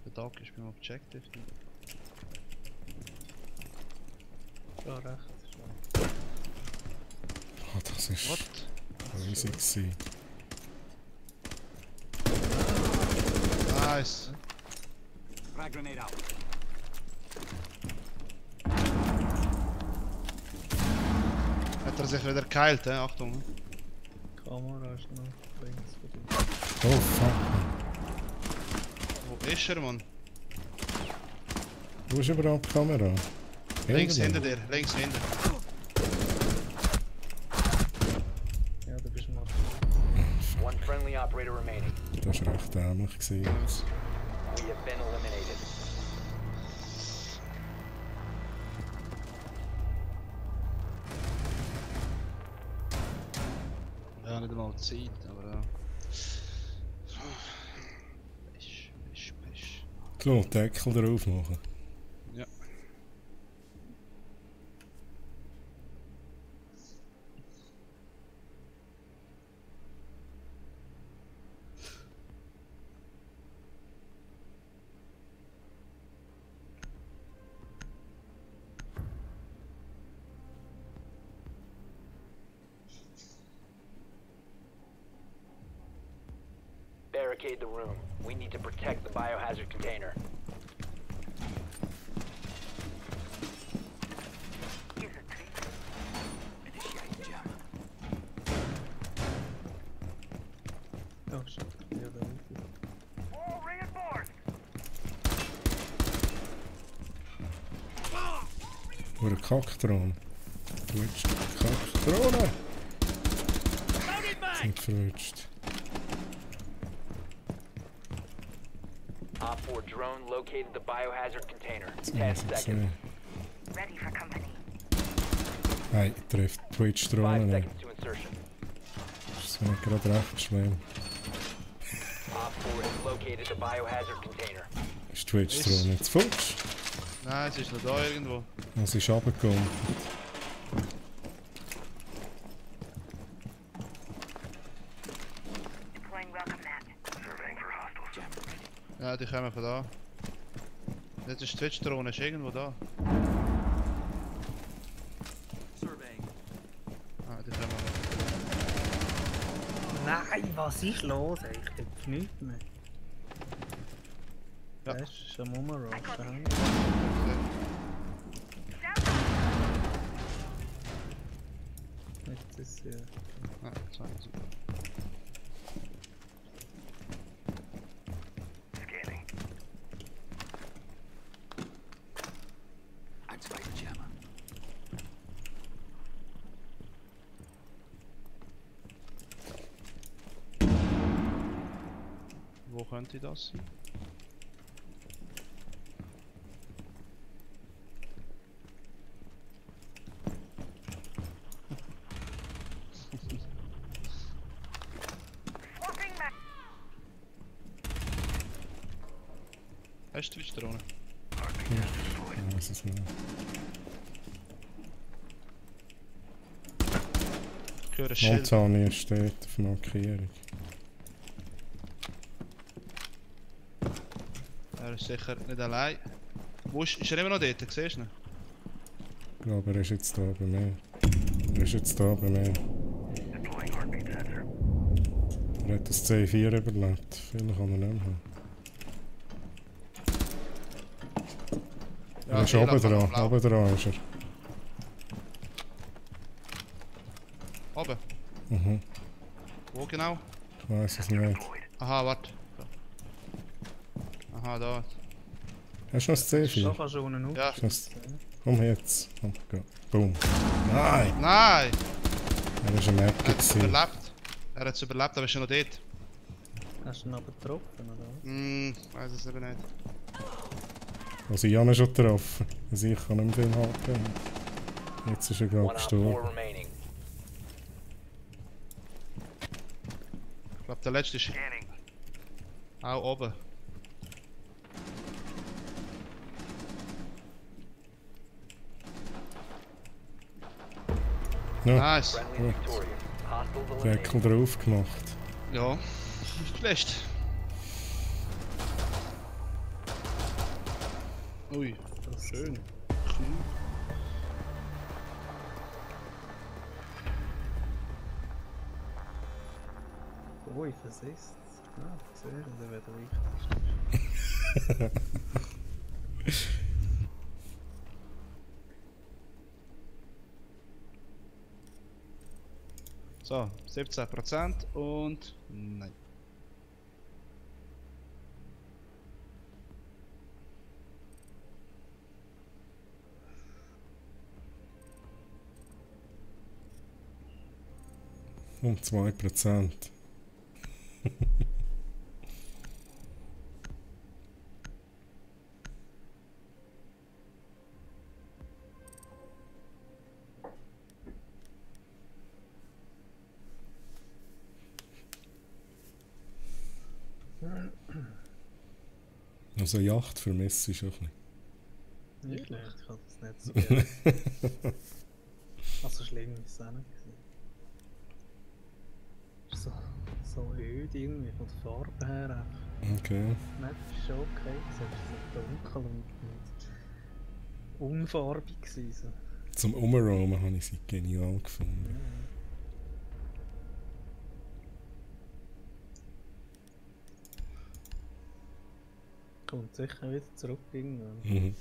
Der Doc ist beim Objective. Da rechts. Ah, das ist What? riesig gewesen. Nice. Frag grenade out. Hat er sich wieder geheilt, Achtung. Die Kamera ist noch links von dir. Oh fuck. Wo ist er, Mann? Wo ist überhaupt die Kamera? Links hinter dir, links hinter. Ja, da bist du noch. One friendly operator remaining. Das war recht dämlich gewesen. We have been eliminated. Ja, nicht einmal Zeit, aber ja. Pisch. So, Deckel drauf machen. Ja. Barricade the room. We need to protect the biohazard container. Oh shit, ja, da unten. Oder Kackdrohne. Verwünscht. Kackdrohne! Sind verwünscht. Op 4 drone located the biohazard container. Das 10 muss ich seconds. sehen. Ready for company. Nein, trifft 5 Twitch-Drohne nicht. seconds to insertion. Das ist mir gerade recht schlimm. Op 4 has located the biohazard container. Ist Twitch-Drohne nicht zu futsch? Nein, es ist noch da irgendwo. Es ist runtergekommen. Deploying welcome mat. Surveying for hostiles. Ja, die kommen von da. Jetzt ist die Twitch-Drohne ist irgendwo da. Surveying. Ah, die kommen. Nein, was ist los? Ey, ich denke nichts mehr. Ja. Das ist ein Mummerock. Jetzt ist ja. Ah, so. Scanning. Activate the jammer. Wo könnte das sein? Hast du Twitch-Drohne? Ja, was ist nicht. Ich höre ein Schild. Montani steht auf Markierung. Er ist sicher nicht allein. Wo ist er immer noch dort? Siehst du ihn? Ich glaube, er ist jetzt da bei mir. Er ist jetzt da bei mir. Deploying heartbeat sensor. Er hat das C4 überlebt. Vielleicht kann er nicht mehr haben. Er ist oben dran. Oben dran ist er. Oben? Mhm. Wo genau? Ich weiss es nicht. Aha, warte. Aha, da. Hast du noch das C4? Da kannst du unten auf. Ja. Komm jetzt. Komm, go. Boom. Nein! Nein! Er ist am Eck Er hat es gewesen. überlebt. Er hat es überlebt, aber ist er noch dort. Hast du ihn aber getroffen, oder? Weiß es eben nicht. Also ich habe ihn schon getroffen. Also ich kann nicht mehr viel halten. Jetzt ist er gerade One op 4 gestorben. remaining. Ich glaube, der letzte ist Scanning. auch oben. Ja, Nice. Friendly victorious. Hostiles Deckel eliminated. drauf gemacht. Ja, ist schlecht. Ui, schön. Oh, ich verseh's. Ah, sehr, der wäre der wichtigste. So, 17% und nein. Um 2%. Also Yacht vermisse ich schon ein bisschen. Nicht schlecht, ich habe das nicht so gerne. Also schlimm ist es auch nicht gewesen. Ist so öd irgendwie von der Farbe her einfach. Okay. Nicht, ist schon okay, es war so dunkel und unfarbig gewesen. Zum Umroamen habe ich sie genial gefunden. Kommt sicher wieder zurück irgendwann. Mhm.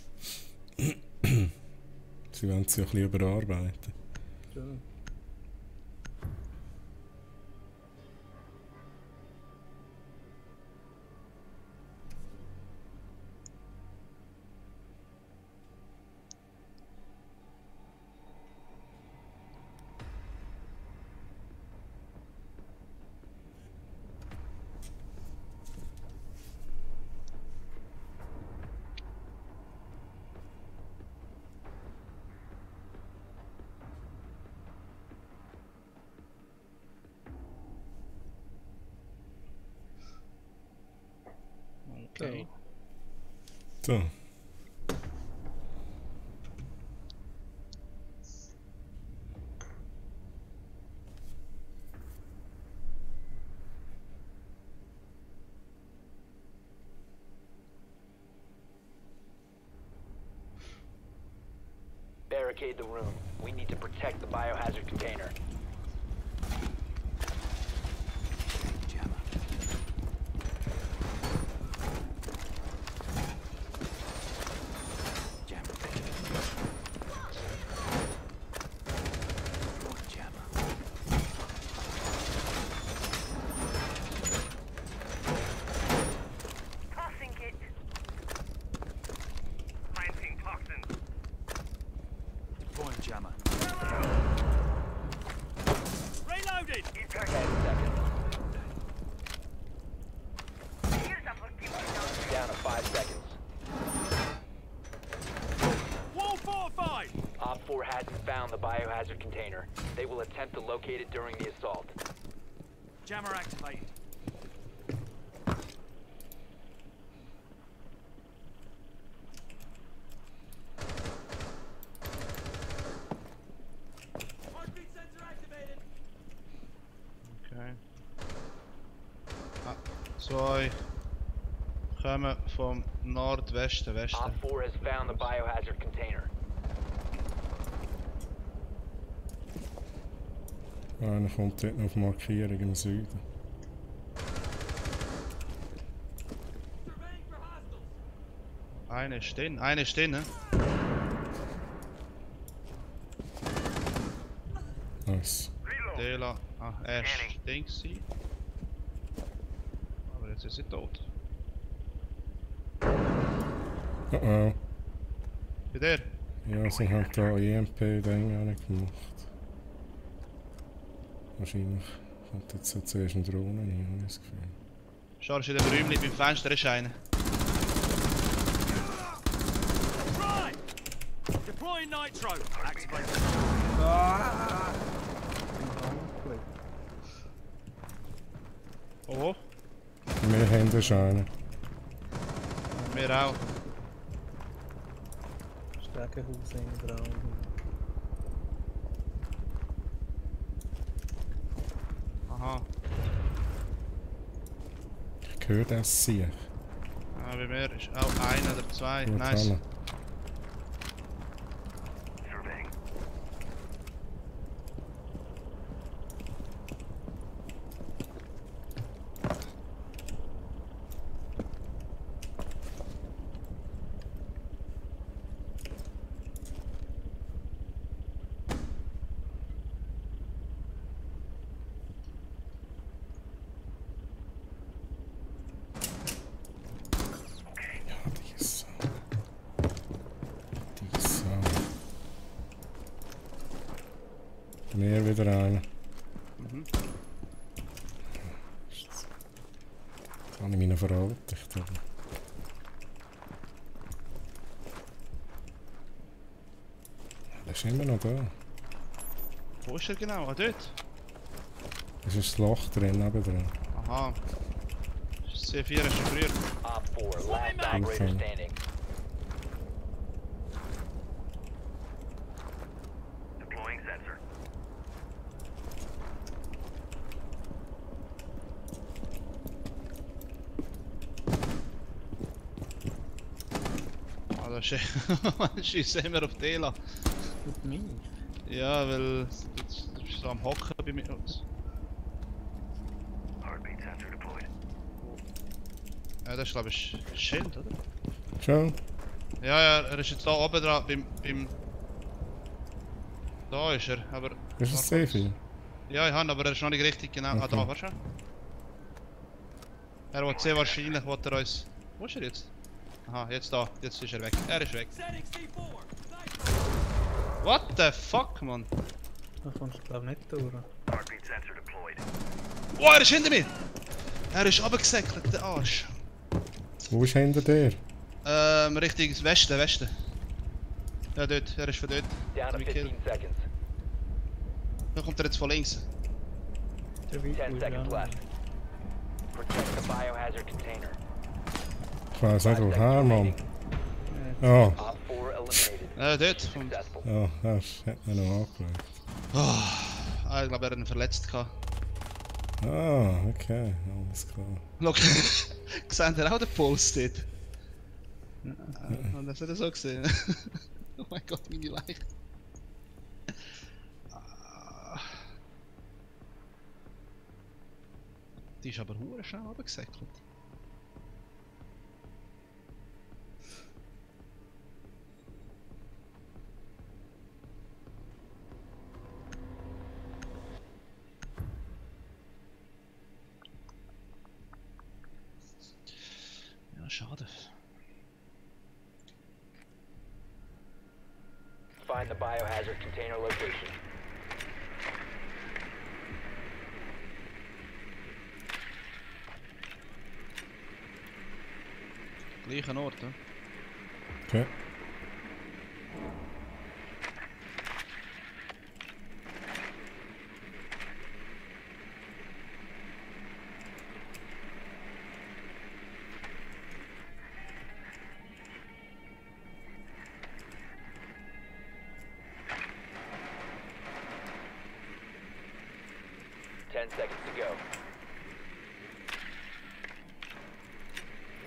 Sie wollen sie ein bisschen überarbeiten. Schön. Okay. So. Barricade the room. We need to protect the biohazard container. Tossing it. Planting toxins. Deploying jammer. found the biohazard container. They will attempt to locate it during the assault. Jammer activated. Heartbeat sensor activated. Okay. Ah, zwei kommen vom Nordwesten, Westen. Op 4 has found the biohazard container. Einer kommt dort noch auf Markierung im Süden. Eine ist drin, ne? Nice. Dela, er ist Ding gewesen. Aber jetzt ist sie tot. Oh oh. Bei der? Ja, sie haben da EMP-Ding gemacht. Wahrscheinlich kommt jetzt so zuerst ein Drohne rein, habe ich das Gefühl. Schau, ist in dem Räumchen beim Fenster ist einer. Deploying nitro. Activated. Oh, Wir haben den Scheine. wir auch. Stärkehaus in der Raum. Aha. Ich höre das Sieg. Ah, bei mir ist auch einer oder zwei. Gut, Nice. alle. Surveying. Ja, die Sau. Die Sau. Mehr wieder einer. Mhm. Jetzt habe ich mich noch veraltet. Der ist immer noch da. Wo ist er genau? Ah, dort? Es ist das Loch drin, nebendran. Aha. C4 ist schon früher. Op 4, last operator standing. Deploying sensor. Ah, da schießen immer auf Dela. Mit mich? Ja, weil du bist so am Hocken bei mir. Heartbeat sensor deployed. Ja, das ist glaube ich Schild, oder? Schon? Ja, ja, er ist jetzt da oben dran, beim... Da ist er, aber... Ist es sehr viel? Ja, ich habe, aber er ist noch nicht richtig genau... Ah, da, Okay. warte schon. Er will sehr wahrscheinlich, will er uns... Wo ist er jetzt? Aha, jetzt da, jetzt ist er weg. Er ist weg. Setting C4. What the fuck, man? Da kommst du glaube nicht durch. Heartbeat sensor deployed. Oh, er ist hinter mir! Er ist runtergesäckelt, der Arsch. Wo ist hinter dir? Richtung Westen. Ja, dort, er ist von dort. Down to 15 seconds. Dann kommt er jetzt von links. Der 10 Weitwurf, seconds ja. left. Protect the biohazard container. Ich weiß nicht, 5 woher, seconds Mann. remaining. Oh, Op 4 eliminated. Dort. Und, Successful. ja, das hat mir noch angelegt. ich glaube, er hat ihn verletzt gehabt. Ah, okay, alles klar. Schau, seht ihr auch den Post dort? Und das hat er so gesehen. Oh mein Gott, meine Leiche. Die ist aber hure schnell runtergesäckelt. Ja, schade. Find the biohazard container location. Gleichen Ort, ne? Okay. seconds to go.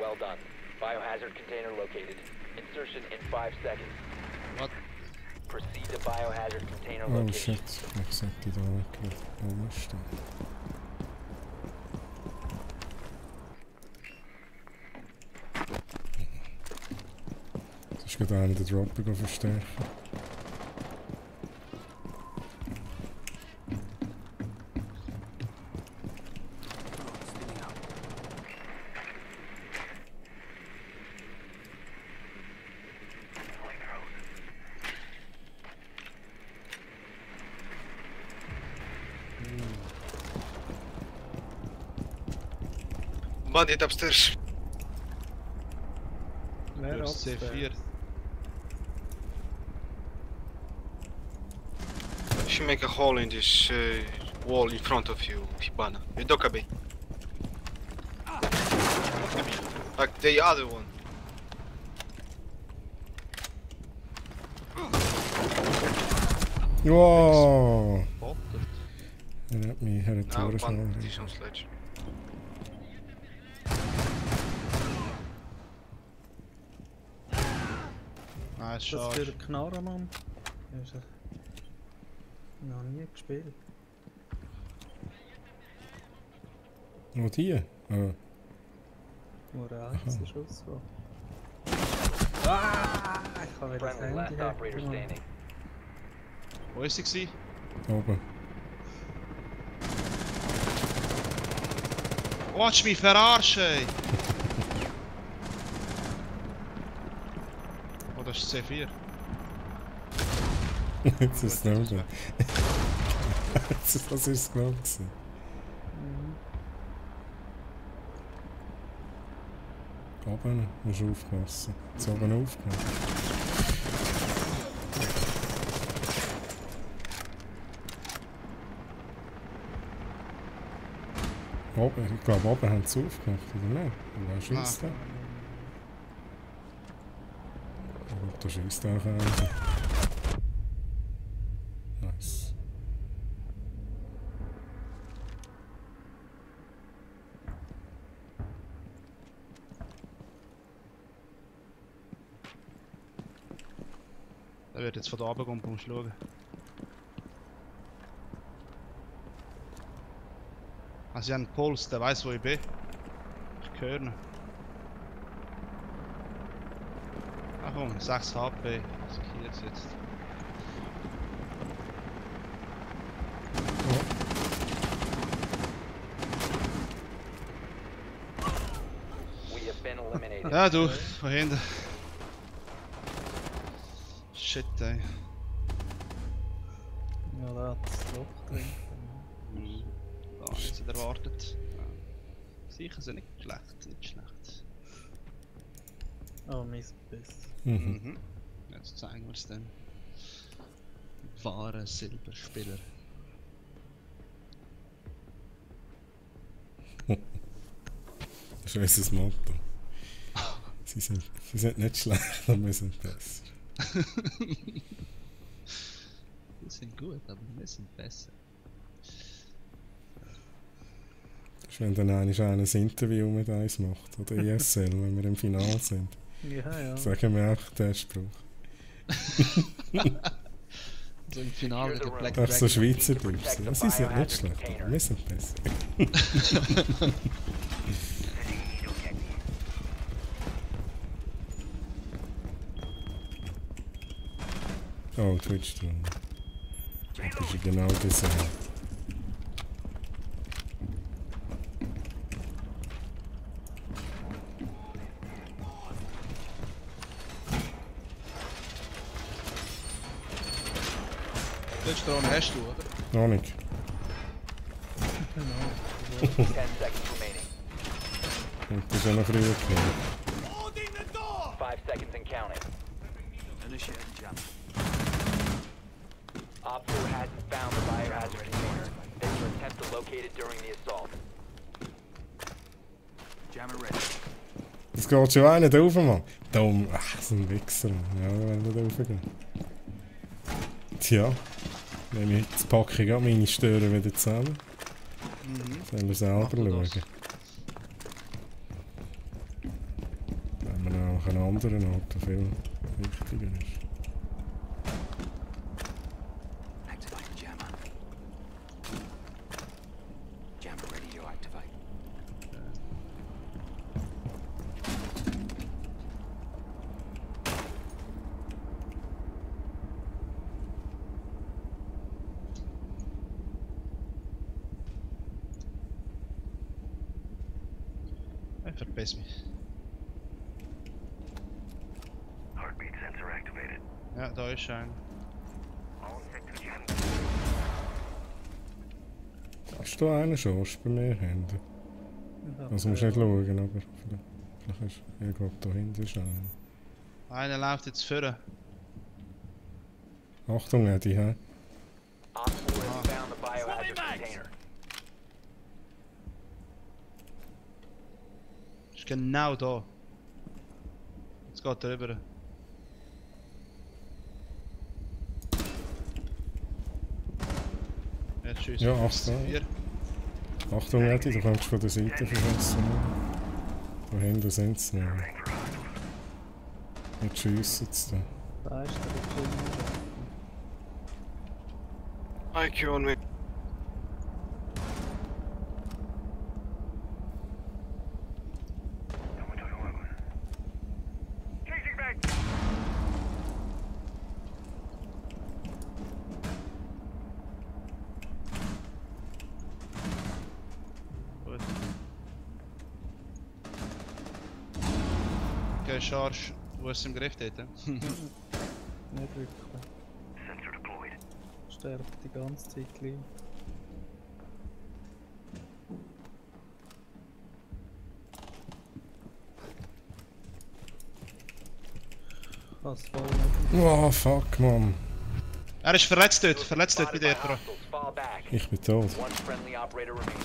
Well done. Biohazard container located. Insertion in 5 seconds. What? Proceed to biohazard container Oh location. shit, ich sollte da weg. Almost. Das ist gerade einer der Dropper verstärken. Bandit upstairs. Wer Durch C4. upstairs? If you make a hole in this wall in front of you, Hibana. Yudoka Bay. Like the other one. Wow! Spotted. Er hat mich Now Toren one schnell. is on sledge. Nice Das shot. für den Knarrenmann. Ist er noch nie gespielt. Wo die? Nur der einzige Schuss war. Ah! Ich habe wieder das Friendly, last Handy operator hergenommen. standing. Wo ist sie gewesen? Oben. Watch mich verarschen, ey! Oh, das ist C4. Jetzt ist es noch da. Das ist es genau gewesen. Oben, musst du aufpassen. Jetzt oben aufgemacht. Oben, ich glaube oben haben sie aufgemacht, oder nicht? Oder schießt der? Oh, da schießt auch einer. Nice. Der wird jetzt von da oben kommen, musst du schauen. Also, ich habe einen Puls, der weiß, wo ich bin. Ich höre ihn. Ach komm, 6 HP. Was ist jetzt? We have been eliminated. Ja, du, von hinten. Shit, ey. Ja, da hat es Loch drin. Da habe ich es erwartet. Ja. Sicher sind nicht schlecht, nicht schlecht. Oh, mein Biss. Mhm. Jetzt zeigen wir es dann. Wahre Silberspieler. Das ist unser Motto. Sie sind nicht schlecht, aber wir sind besser. Wir sind gut, aber wir sind besser. Das ist, wenn dann einer ein Interview mit uns macht, oder ESL, wenn wir im Finale sind. Ja, ja. Sagen wir auch den Spruch. So im Finale der Black Ach, so Dragon. Schweizerdeutsch. Ja, sie sind nicht schlecht, aber wir sind besser. Oh, Twitch-Stream. Das ist genau das. Twitch-Drohne hast du, oder? Noch nicht. 10 seconds remaining. Und das ist ja noch früher gekommen. 5 seconds and counting. Op 4 hasn't found the biohazard container. They will attempt to locate it during the assault. Jammer ready. Es geht schon einer da rauf, Mann. Dumm. Ach, so ein Wichser. Ja, wenn wir da raufgehen. Tja. Nehme ich das Packung an meine Störe wieder zusammen. Sollen wir selber schauen? Wenn wir auch einen anderen Ort, der viel wichtiger ist. Verpiss mich. Heartbeat sensor activated. Ja, da ist ein. All set to jam. Hast du einen Chance bei mir, Hände? Also musst du nicht schauen, aber vielleicht ist... Ich glaube, da hinten ist einer. Einer läuft jetzt vorne. Achtung, Eddie, hä? Op 4 has found the biohazard container. Ist genau da. Jetzt geht er rüber. Jetzt schießt Ja, Achtung. Achtung, Eddie, du kommst von der Seite verschossen. Da hinten sind sie noch. Jetzt schiessen sie da. Da ist der Kill. IQ on me. Chasing back. Gut. Okay, Charge. Wo ist es im Griff dort? Nicht wirklich. Sensor deployed. Sterbt die ganze Zeit gleich. Was voll nicht. Oh, fuck, Mann. Er ist verletzt dort bei dir, Bro. Hostiles, fall back. Ich bin tot. One friendly operator remaining.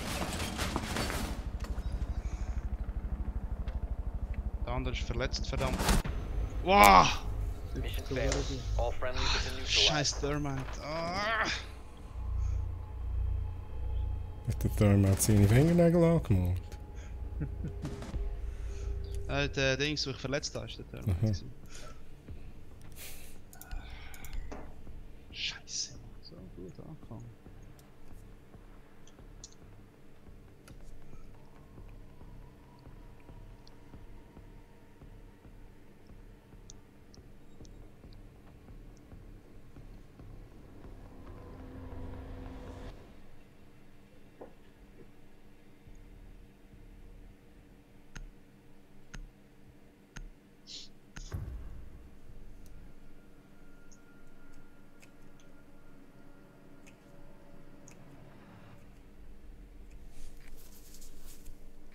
Der andere ist verletzt, verdammt. Wow! Mission failed. All friendlies have been neutralized. Scheiß Thermite. Ah. Hat der Thermite seine Fingernägel angemalt? Der Dings, wo ich verletzt habe, ist der Thermite. Aha. Scheiße, so gut angefangen.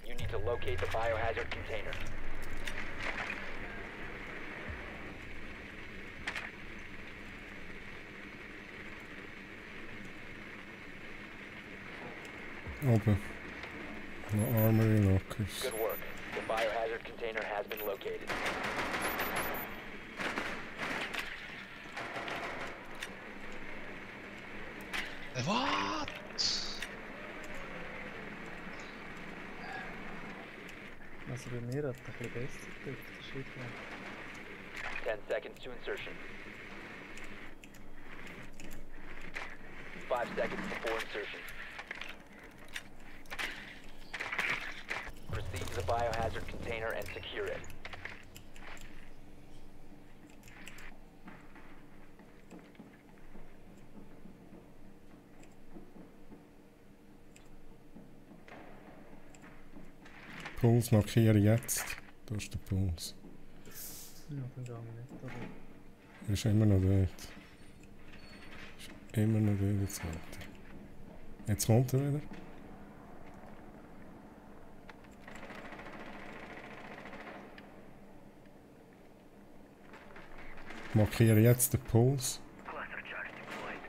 You need to locate the biohazard container. Oben. No armory lockers. Good work. The biohazard container has been located. What? Also bei mir hat er ein bisschen besser gedrückt, das ist wirklich. 10 seconds to insertion. 5 seconds before insertion. Proceed to the biohazard container and secure it. Puls markiere jetzt. Da ist der Puls. Ja, dann gehen wir nicht da. Er ist immer noch dort. Ist immer noch dort jetzt weiter. Jetzt kommt er wieder. Markiere jetzt den Puls. Cluster charge deployed.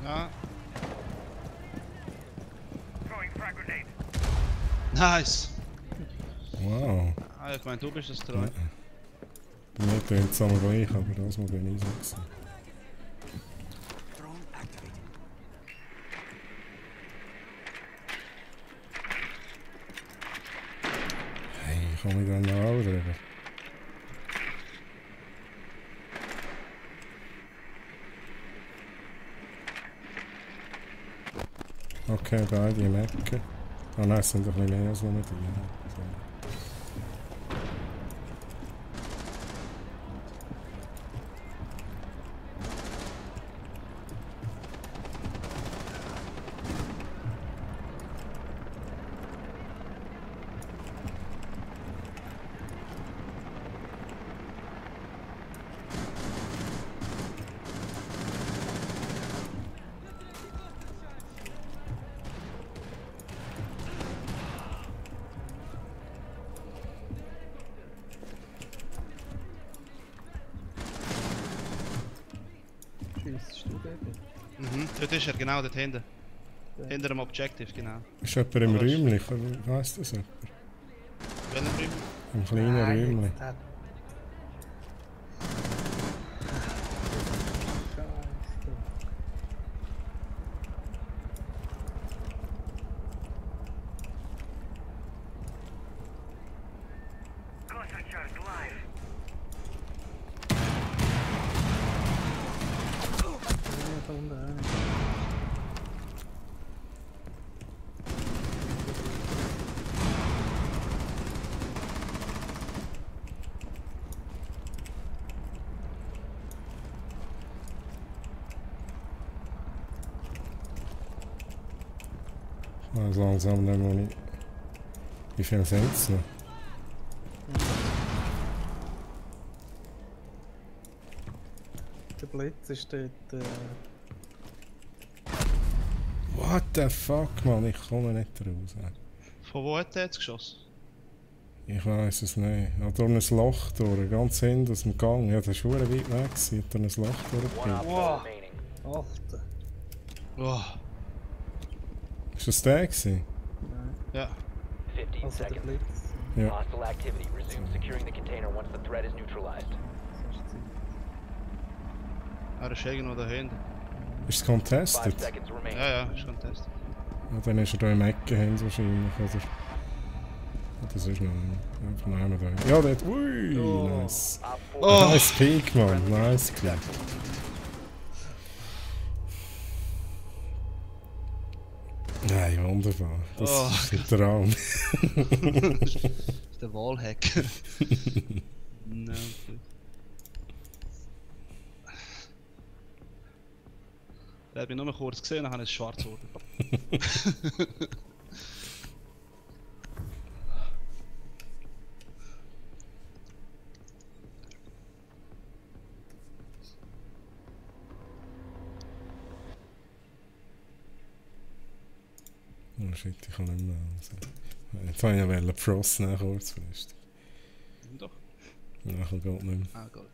Ja. Throwing frag grenade. Nice! Wow. Ah, ich meine, du bist das treu. Wir tun es aber gleich, aber das muss ich nicht so gewesen. Hey, komm ich dann noch auch drüber? Okay, beide im Ecke. Ah nein, es sind ein bisschen mehr als nur die. Schießt du, Baby? Mhm, dort ist er, genau dort hinten. Hinter dem Objective, genau. Ist jemand im Räumchen? Weiss das jemand? Welchen Räumchen? Im kleinen Räumchen. jetzt hat- Cluster charge live. Ja, da unten rein. Also langsam nicht mehr. Wie viel sind es noch? Der Blitz ist dort. What the fuck, man? Ich komme nicht raus. Von wo hat er jetzt geschossen? Ich weiß es nicht. Er hat durch ein Loch durch, ganz hinten aus dem Gang. Ja, das ist weit weg. Er hat durch ein Loch One durchgepickt. op 4 remaining. Alter. Oh, Ist das der gewesen? ja. 15 Also der seconds. Blitz. Ja. Hostile activity. Resume securing the container once the threat is neutralized. Das ist Zeit. Er ist irgendwo da hinten. Ist es 5 contested? seconds remaining. Ja, ja, ist contestet. Ja, dann ist er da im Ecke hin wahrscheinlich, oder? Ja, das ist noch einfach noch einmal da. Ja, dort. Ui, Oh. nice. Op 4 Oh. Nice Peak, man. Nice Peak. Nein, wunderbar. Das Oh. ist ein Traum. Das ist der Wallhacker. No, okay. Der hat mich nur kurz gesehen, dann habe ich es schwarz geworden. Oh shit, ich kann nicht mehr. Jetzt wollte ich ja Frost nehmen, kurzfristig. Doch. Nachher geht nicht mehr. Ah, Gott.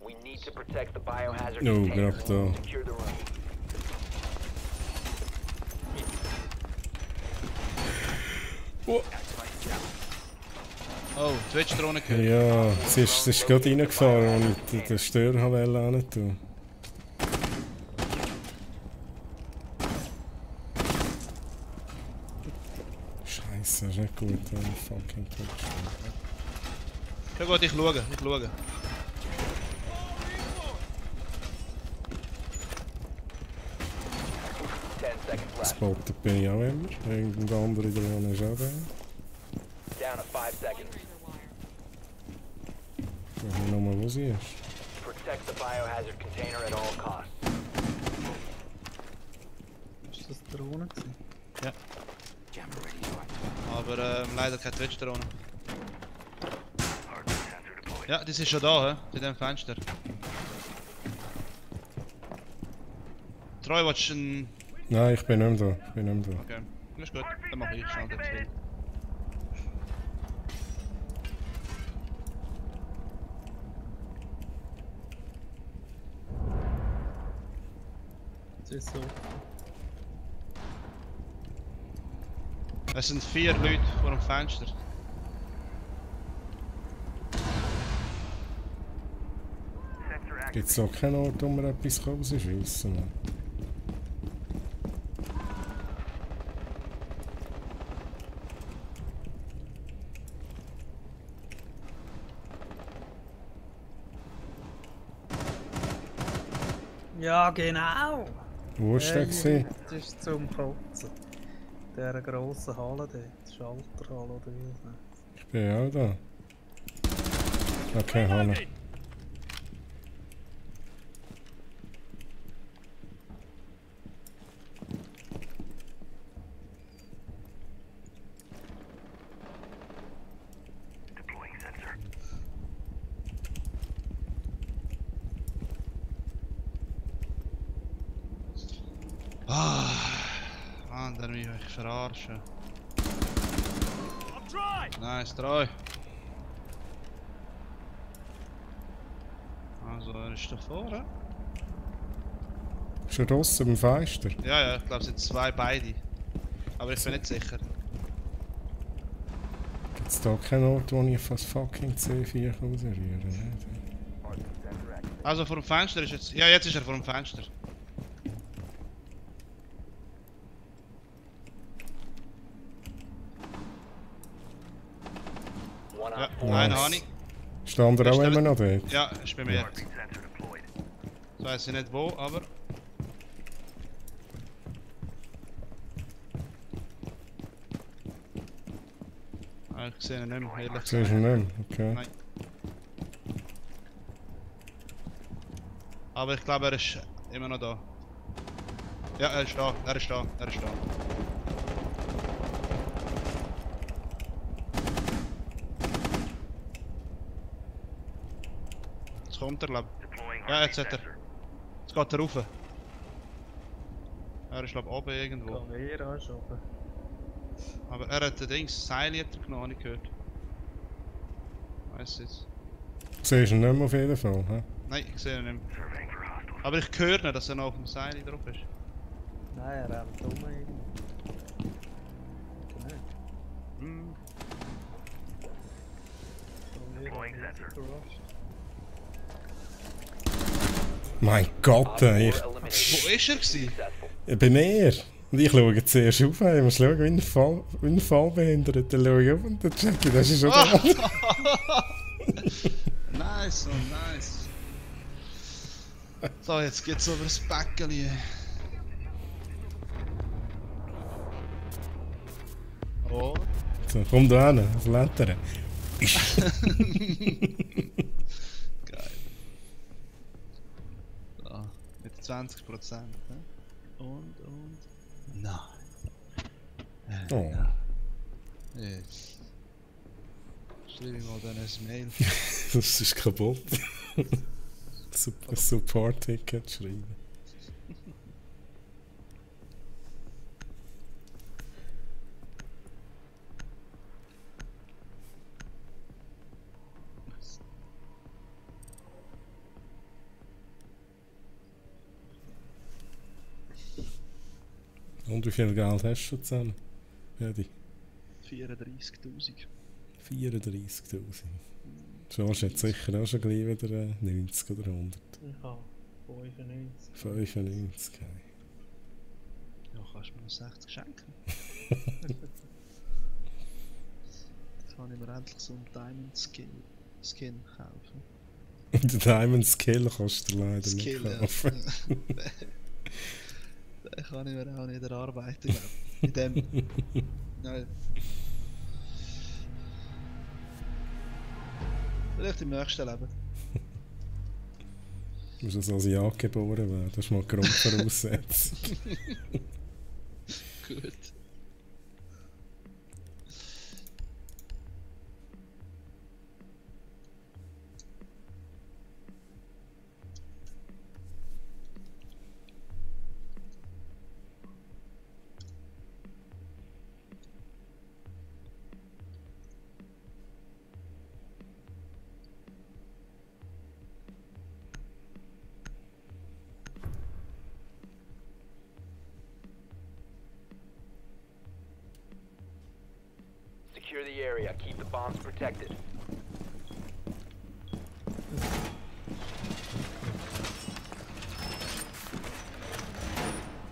We need to protect the biohazard No, container. grab da. Secure the room. Oh, Twitch-Drohne gehört. Ja, sie ist gerade reingefahren, als ich den Stör rein tun. Scheiße, das ist nicht gut, wenn ich fucking Twitch. Ja gut, ich schaue, ich schaue. Spotten bin ich auch immer. Irgendein andere Drohne ist auch da. Down to 5 seconds. Ich weiß nicht nochmal, wo sie ist. Protect the biohazard container at all costs. Ist das die Drohne gewesen? Ja. Aber leider keine Twitch-Drohne. Hardware sensor deployed. Ja, die ist schon da, hä? In dem Fenster. Troy, willst du ein... Nein, ich bin nicht mehr da. Okay, ist gut. Dann mache ich schnell den Kill. Das ist so. Es sind 4 Leute vor dem Fenster. Gibt es auch keinen Ort, wo man etwas rausschiessen kann? Ja, genau! Wo war der gewesen? Das ist zum Kotzen. Der grossen Halle dort, Schalterhalle oder wie das heißt. Ich bin ja auch da. Okay, Halle. Ah, Mann, der will mich verarschen. Nice, Troy. Also, er ist da vorne. Ist er draussen beim Fenster? Ja, ich glaube, es sind 2 beide. Aber ich bin nicht sicher. Gibt es da keinen Ort, wo ich fast fucking C4 rausrühren kann? Also, vor dem Fenster ist jetzt. Ja, jetzt ist er vor dem Fenster. Ja, einen habe ich. Stand er auch immer noch dort? Ja, ist bei mir. Ich weiß nicht wo, aber. Ich sehe ihn nicht mehr, ehrlich gesagt. Siehst du ihn nicht mehr? Okay. Nein. Aber ich glaube, er ist immer noch da. Ja, er ist da. Jetzt kommt er, glaube ich. Ja, jetzt hat er. Jetzt geht er rauf. Er ist, glaube ich, oben irgendwo. Caveira ist oben. Aber er hat den Dings, Seil hat er noch nicht gehört. Weiss jetzt. Siehst du ihn nicht mehr auf jeden Fall? He? Nein, ich sehe ihn nicht mehr. Aber ich höre nicht, dass er noch auf dem Seil drauf ist. Nein, er rennt um irgendwie. Hm. Mein Gott, ey. Wo ist er gewesen? Bei mir. Und ich schaue zuerst auf, ich muss schauen, wie ein Fallbehindert. Dann schaue ich auf und dann check ich, das ist schon da. Nice, oh nice. So, jetzt geht's über das Bäckeli. Oh. So, komm da hin, das Lettern. Geil. So, mit 20%. Und. Nein. Oh. Jetzt. Schreibe ich mal dann ein Mail. Das ist kaputt. Ein Support-Ticket schreiben. Und wie viel Geld hast du schon zusammen? Jedi? 34.000. 34.000. Schon hast jetzt sicher auch schon gleich wieder 90 oder 100. Ja, 95. 95, okay. Ja, kannst du mir noch 60 schenken? Jetzt kann ich mir endlich so einen Diamond Skin kaufen. Den Diamond Skill kannst du leider Skill, nicht kaufen. Ja. Den kann ich mir auch nicht erarbeiten, glaube ich. In dem. Nein. Vielleicht im nächsten Leben. Du musst als Asiat geboren werden, das ist mal die Grundvoraussetzung. Gut. Secure the area. Keep the bombs protected.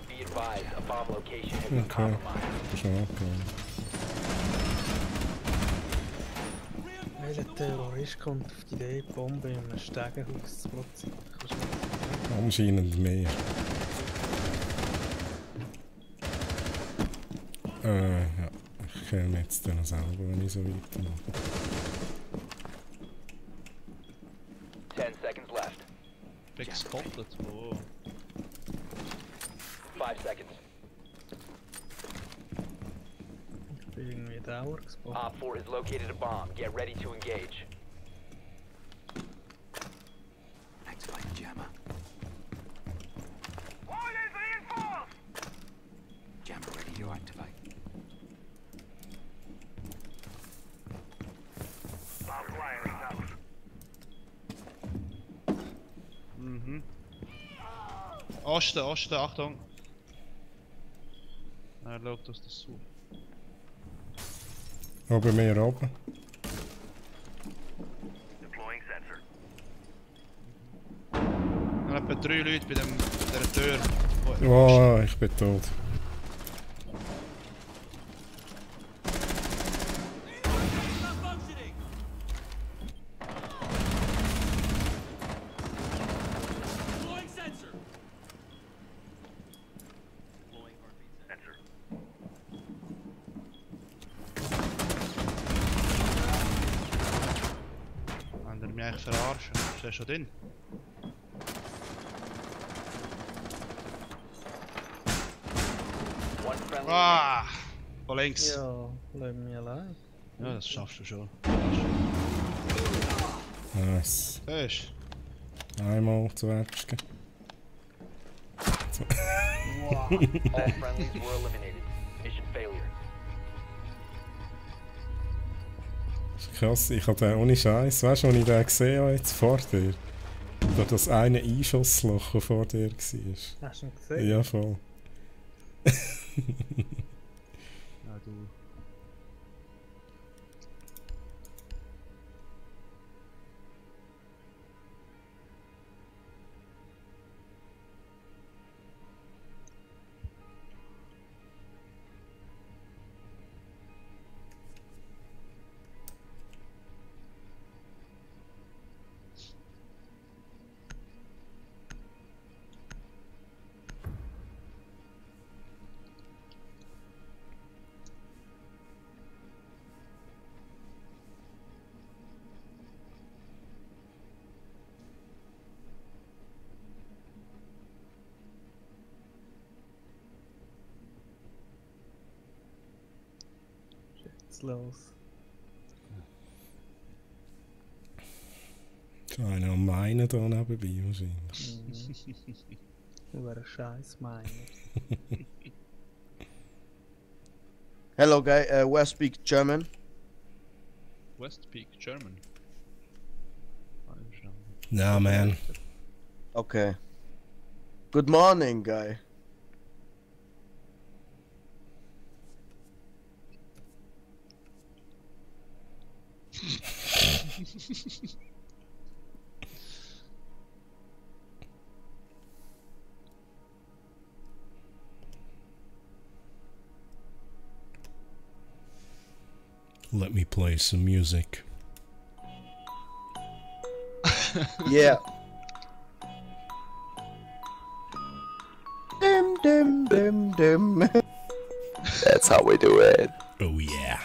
Be advised, a bomb location has been Okay. compromised. Schon abgehauen. Welcher Terrorist kommt auf die Idee, die Bombe in einem Stegenhaus zu platzieren? Kannst du mir das Anscheinend mehr. Ja. Ich käme jetzt dann selber, wenn ich so weitermache. 10 seconds left. Big spotted. Oh. 5 seconds. Ich bin irgendwie Dauer gespottet. Op 4 has located a bomb. Get ready to engage. Activate jammer. Orders reinforced! Jammer ready to activate. Bomb wiring out. Mhm. Osten, Achtung! Er schaut aus der Suche. Oben mehr oben. Deploying sensor. Er hat etwa 3 Leute bei dieser Tür. Oh, ich bin tot. Sensor. Wollt ihr mich eigentlich verarschen? Ist er schon drin? One friendly. Ah! Von links. Ja, lass mich allein. Ja, das schaffst du schon. Nice. Hörst Einmal zu Äpfel. All friendlies were eliminated. Mission failure. Das ist krass, ich habe den ohne Scheiß, weißt du, als ich den gesehen habe jetzt vor dir? Da das eine Einschussloch, das vor dir war. Hast du ihn gesehen? Ja, voll. Ja, du. Jetzt los. So einer am Meinen da nebenbei wahrscheinlich. Du wärst ein scheiß Miner. Hello, guy. Where speak German? Westpeak, German. Nah, man. Okay. Good morning, guy. Let me play some music. Yeah. Dim dim dim dim. That's how we do it. Oh yeah.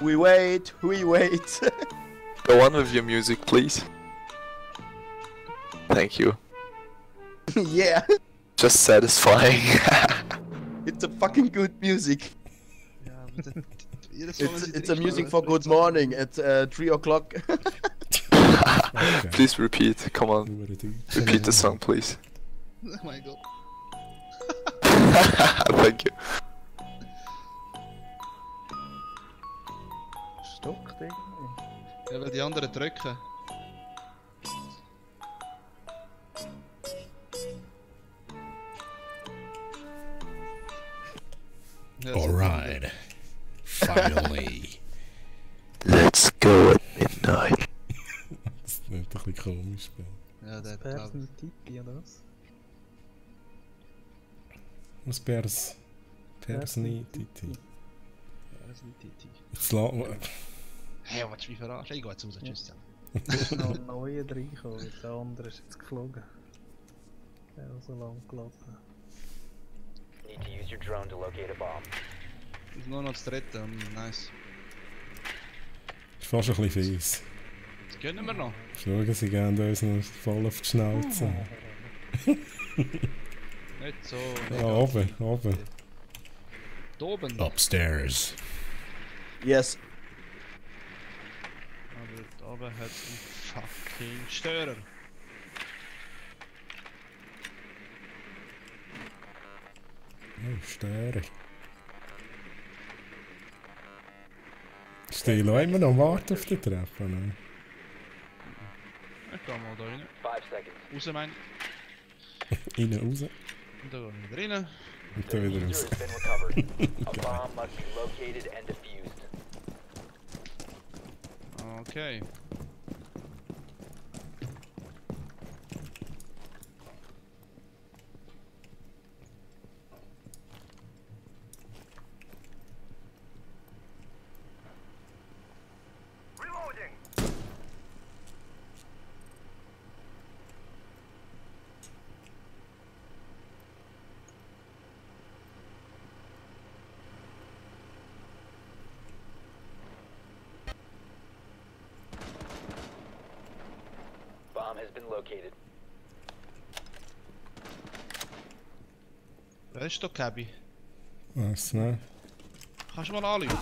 We wait, we wait. Go on with your music, please. Thank you. Yeah. Just satisfying. It's a fucking good music. Jedes It's a music for good morning at 3 o'clock. Please repeat. Come on. Repeat the song, please. Oh mein Gott. Thank you. Stockt irgendwie. Ja, weil die anderen drücken. inside. Finally. Let's go at midnight. Das ist nicht ein bisschen komisch. Ja, der hat Pers mit Tipi oder was? Was Pers nicht, Titi. Jetzt Hey, was du mich verarschen? Ich geh jetzt raus, tschüss zusammen. Es ist noch ein neuer reingekommen, der andere ist jetzt geflogen. Der hat so lang gelaufen. Need to use your drone to locate a bomb. Das ist nur noch das dritte, nice. ist fast ein bisschen fies. Das gönnen wir noch. Schauen, sie gehen uns noch voll auf die Schnauze. Nicht so. Ja, oben. Da oben. Upstairs. Yes. Aber da oben hat es einen fucking Störer. Oh, Störer. Steht noch immer noch warten auf die Treppe, ne? Ich geh mal da rein. 5 seconds. Raus, mein. Rein, raus. Und da gehen wir wieder rein. Und dann wieder raus. Has been recovered. A bomb must be located and defused. Okay. Reloading. Bomb has been located. Wer ist da, Cabby? Weiss nicht. Kannst du mal anrufen?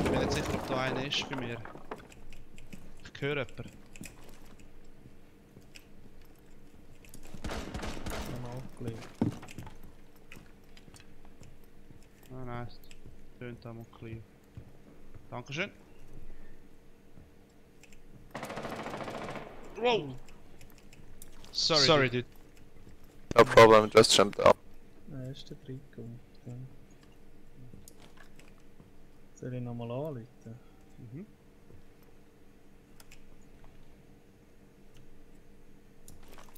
Ich bin nicht sicher, ob da einer ist bei mir. Ich höre jemanden. Aufgelegt. Ah, nice. Tönt einmal clean. Dankeschön. Wow! Sorry dude. No problem, just jumped out. Er ist da reingekommen. Soll ich nochmal anrufen? Mhm.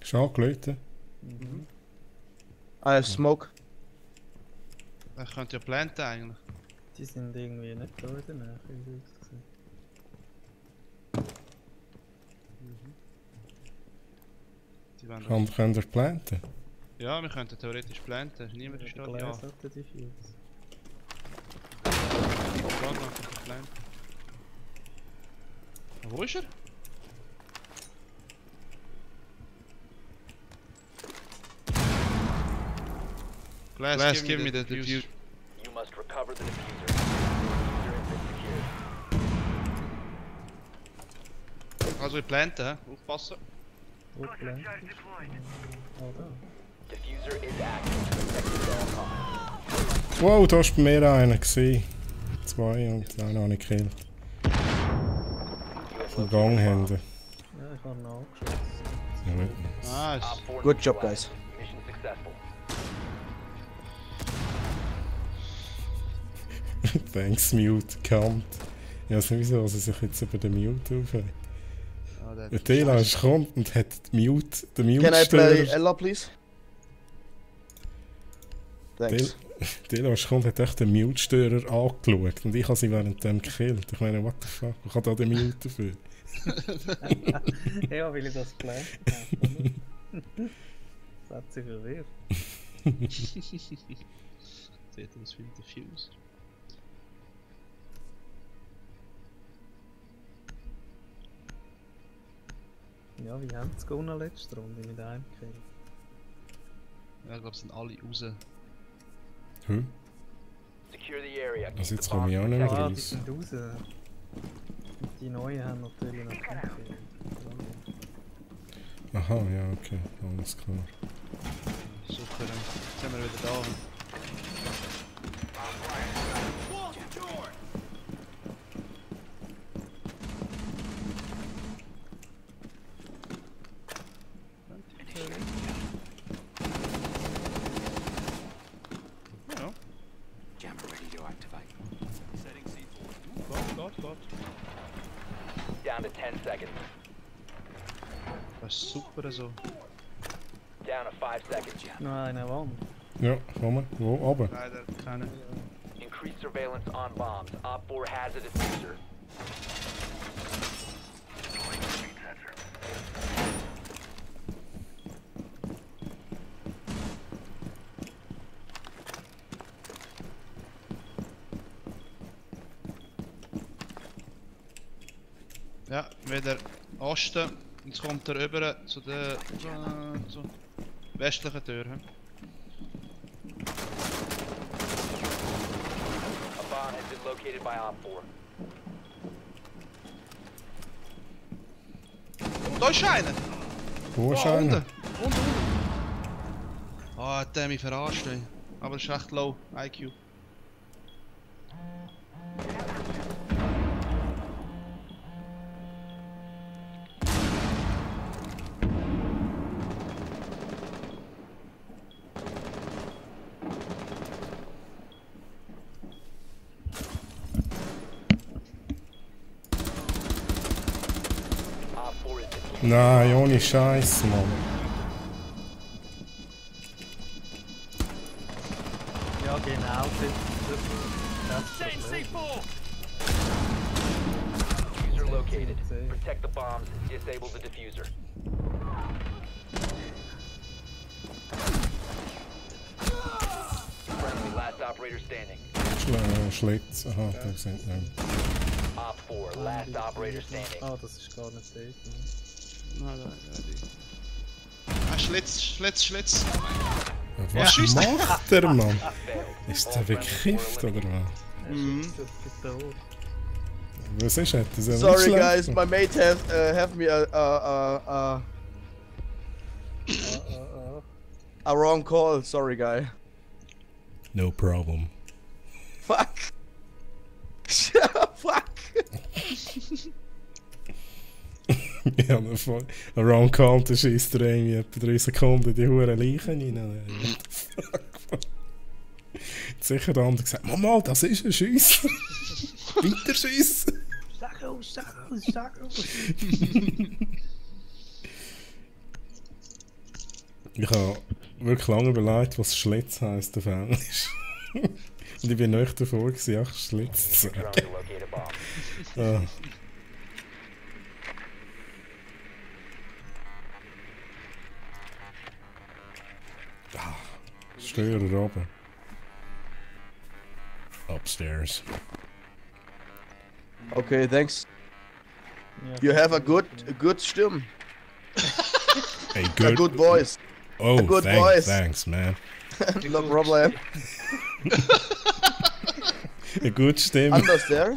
Ist angeläutet? Mhm. I have smoke. Ich könnte ja planten eigentlich. Die sind irgendwie nicht da in der Nähe, wie ich es gesehen. Die wollen Könnt ihr planten? ja, wir könnten theoretisch planten. Niemand ist da, ja. Hatte die Fuse. Schon noch geplant. Wo ist er? Glass, give me the diffuser. You must recover the diffuser. Diffuser has been secured. Also ich planten, hä? Aufpassen. Wo blendet? Oh, da. Diffuser is active. Protected at all costs. Wow, da war bei mir einer gewesen. 2 und einen habe ich gekillt. Vom Gang hinten. Ja, ich habe ihn angeschossen. Ja, Nice. Op 4 Good job, neutralized. guys. Mission successful. Thanks, Mute, kommt. Ja, sowieso, sie sich jetzt über den Mute aufhören. Der Tela ist gekommen und hat den Can I play Mute-Störer. Ella, please? Thanks. Tela ist gekommen und hat echt den Mute-Störer angeschaut. Und ich habe sie während dem gekillt. Ich meine, what the fuck, ich habe da den Mute dafür. Ja, weil ich das geplant habe. Das hat sie verwirrt. Seht ihr, was für ein Diffuser? Ja, wie haben sie gewonnen letzte Runde mit einem Kill? Ja, ich glaube, es sind alle raus. Hm? Secure the area. Keep Also the jetzt komme ich auch bomb nicht mehr Ah, die raus. sind raus. Und die neuen haben natürlich noch keinen Kill. Aha, ja, okay, alles klar. Super, jetzt sind wir wieder da. Jammer ready to activate. Squad. Down to 10 seconds. Das ist super so. Down to 5 seconds. Nein, eine Wand. Ja, komm, wo oben? Leider keine. Increased surveillance on bombs. Op 4 has a diffuser. Ja, wieder Osten. Jetzt kommt er rüber zu der zur westlichen Tür. A bomb has been located by Op 4. Oh, da ist einer! Wo ist Oh, einer? unten! Ah, hat der mich verarscht, ey. Aber es ist echt low, IQ. Op 4 is defused. Nein, ohne Scheiß, Mann. Ja, genau. Das Problem. Diffuser located. Protect the bombs. Disable the diffuser. Friendly, last operator standing. Schlitz, aha, da sind wir. Op 4, last operator standing. Ah, das ist gar nicht safe. Nein. Ah, Schlitz. Was schießt er? macht der Mann? Failed. Ist der bekifft oder was? Was ist das? Ist er Sorry nicht guys, schlecht? my mate have me a wrong call. Sorry guy. No problem. Fuck. Fuck. Ja, ein wrong call, da schießt der irgendwie etwa 3 Sekunden die hure Leichen rein. What the fuck? Sicher der andere gesagt, Mama, das ist ein Schuss. Weiter schiessen. Sag aus. Ich habe wirklich lange überlegt, was Schlitz heisst auf Englisch. Und ich bin nicht davor gewesen, auch Schlitz zu Trying sagen. to locate a bomb. Ah. Störer oben. Upstairs. Okay, thanks. You have a good Stimme. A A good. good voice. Oh, a good voice. thanks, man. No problem. Eine gute Stimme. Anders there?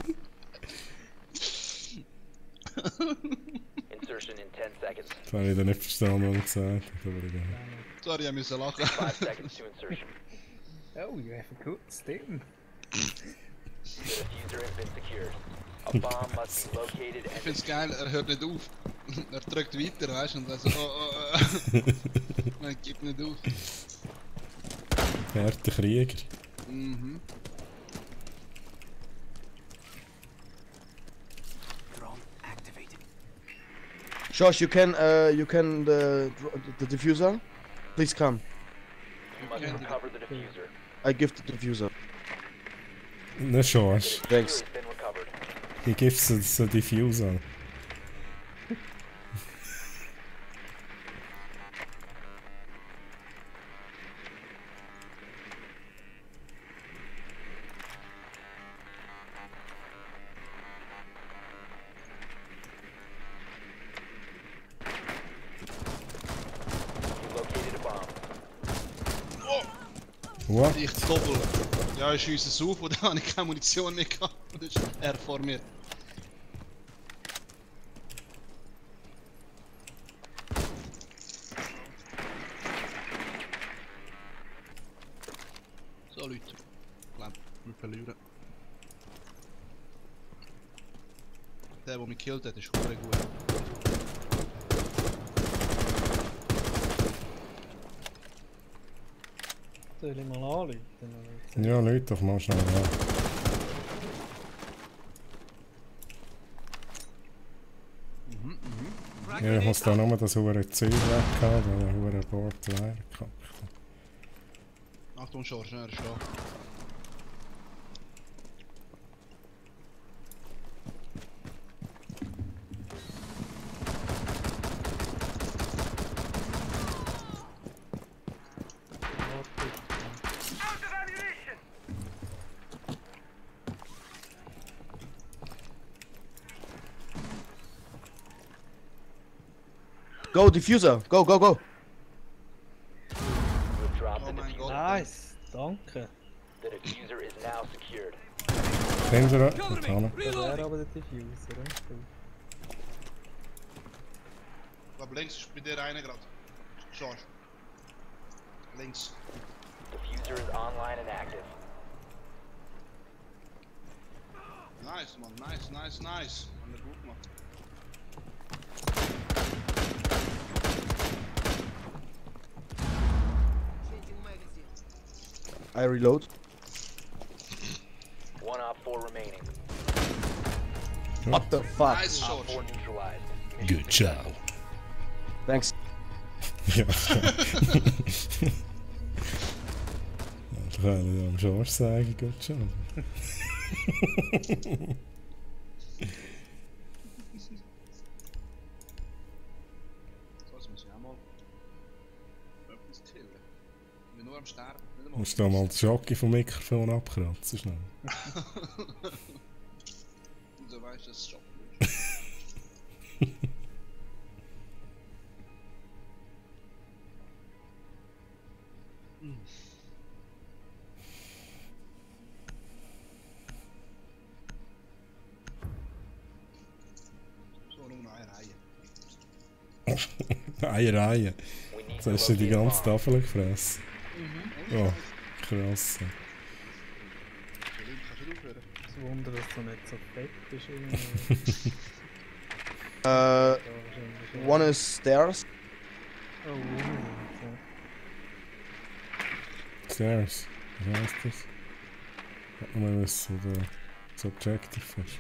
Insertion in 10 seconds. Das habe ich dann nicht verstanden, was er gesagt hat. Aber egal. Sorry, ich musste lachen. 5 seconds to insertion. Oh, you have a good sting. The diffuser has been secured. A bomb must be located Ich and find's geil, er hört nicht auf. Er drückt weiter, weißt du, und dann so, Man gibt nicht auf. Härter Krieger. Mhm. Drone activated. Josh, you can the diffuser. Please come. you must recover the diffuser. I give the diffuser. Nicht Schorsch. Thanks. Has been recovered. He gives the diffuser. You located a bomb. What? Ich doppel. Ja, ich schiesse es auf und dann habe ich keine Munition mehr gehabt. Und dann ist er vor mir. So Leute, ich glaube, wir verlieren. Der mich gekillt hat, ist sehr gut. Soll ich mal anrufen? Ja, Leute, doch mal schnell. Ja. Ja, ich muss da nur das hure Zeug weghaben, da hure Board leer gekackt. Achtung, schon, schnell, schon. Go, diffuser. Go, go, go. Nice, danke. The diffuser is now secured. Kinder, getan. Das wäre aber der Diffuser, oder? Ich glaube, links ist bei dir einer gerade. Schau. Links. Diffuser is online and active. Nice, man. Nice, nice, nice. An der gut gemacht. I reload. One op 4 remaining. What the fuck? Nice shot. Op 4 neutralized. Good job. Thanks. Ja. Da kann ich am George sagen, gut schon. So, muss ich auch mal etwas killen. Ich bin nur am Sterben. Musst du da mal den Jockey vom Mikrofon abkratzen, schnell. Und so weißt du, dass es Jockey So, nur noch eine Reihe. Eine Reihe. Jetzt hast du die ganze Tafel gefressen. Oh, krass. Das Wunder, dass du nicht so fett bist. One is stairs. Oh, Stairs. Was heißt das? Ich will mal wissen, wo das Objective ist.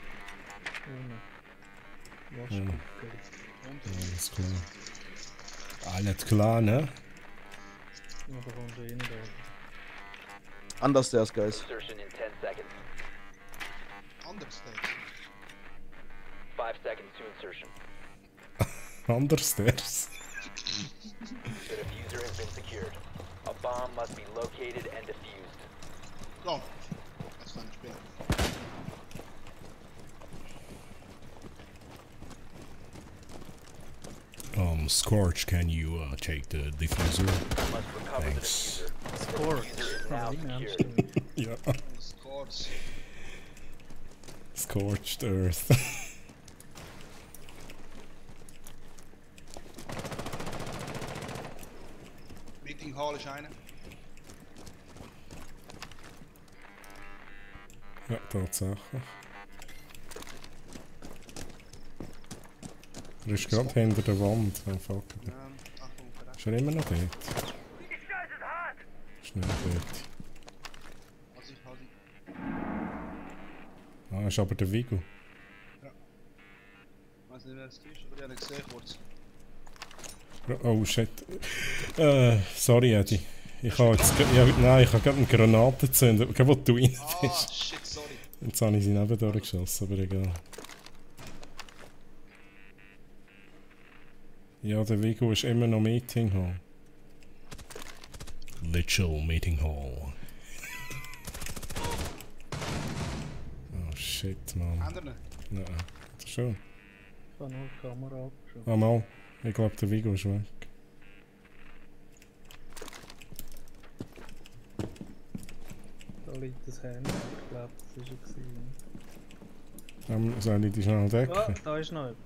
Ja, alles klar. Alles klar, ne? Ja, da kommst du rein da. Understairs, guys. Insertion in 10 seconds. Understairs. 5 seconds to insertion. Understairs. The diffuser has been secured. A bomb must be located and defused. Go. Das war ein Spiel. Scorch, can you take the diffuser? Must recover Thanks. the diffuser. Scorch. The diffuser is now secured. Ja. Scores. Scorched Earth. Meeting Hall ist einer. Ja, tatsächlich. Er ist gerade hinter der Wand. Oh, fuck. Achtung, verrecht. Ist er immer noch dort? Ist nicht dort. Ah, ist aber der Vigo. Ja. Ich weiß nicht, wer es ist, aber ich habe ihn gesehen kurz. Oh shit. Sorry Eddie. Ich habe jetzt... Nein, ich habe gerade eine Granate gezündet. Wo du rein bist. Ah, shit, sorry. Jetzt habe ich sie neben durchgeschossen, aber egal. Ja, der Vigo ist immer noch Meeting Hall. Literal meeting hall. Oh shit, man. Andere? Nein, das ist schon. Ich habe nur die Kamera abgeschaut. Ah mal, ich glaube der Vigo ist weg. Da liegt das Handy. Ich glaube, das war er. Soll ich die schnell decken? Ah, da ist noch jemand.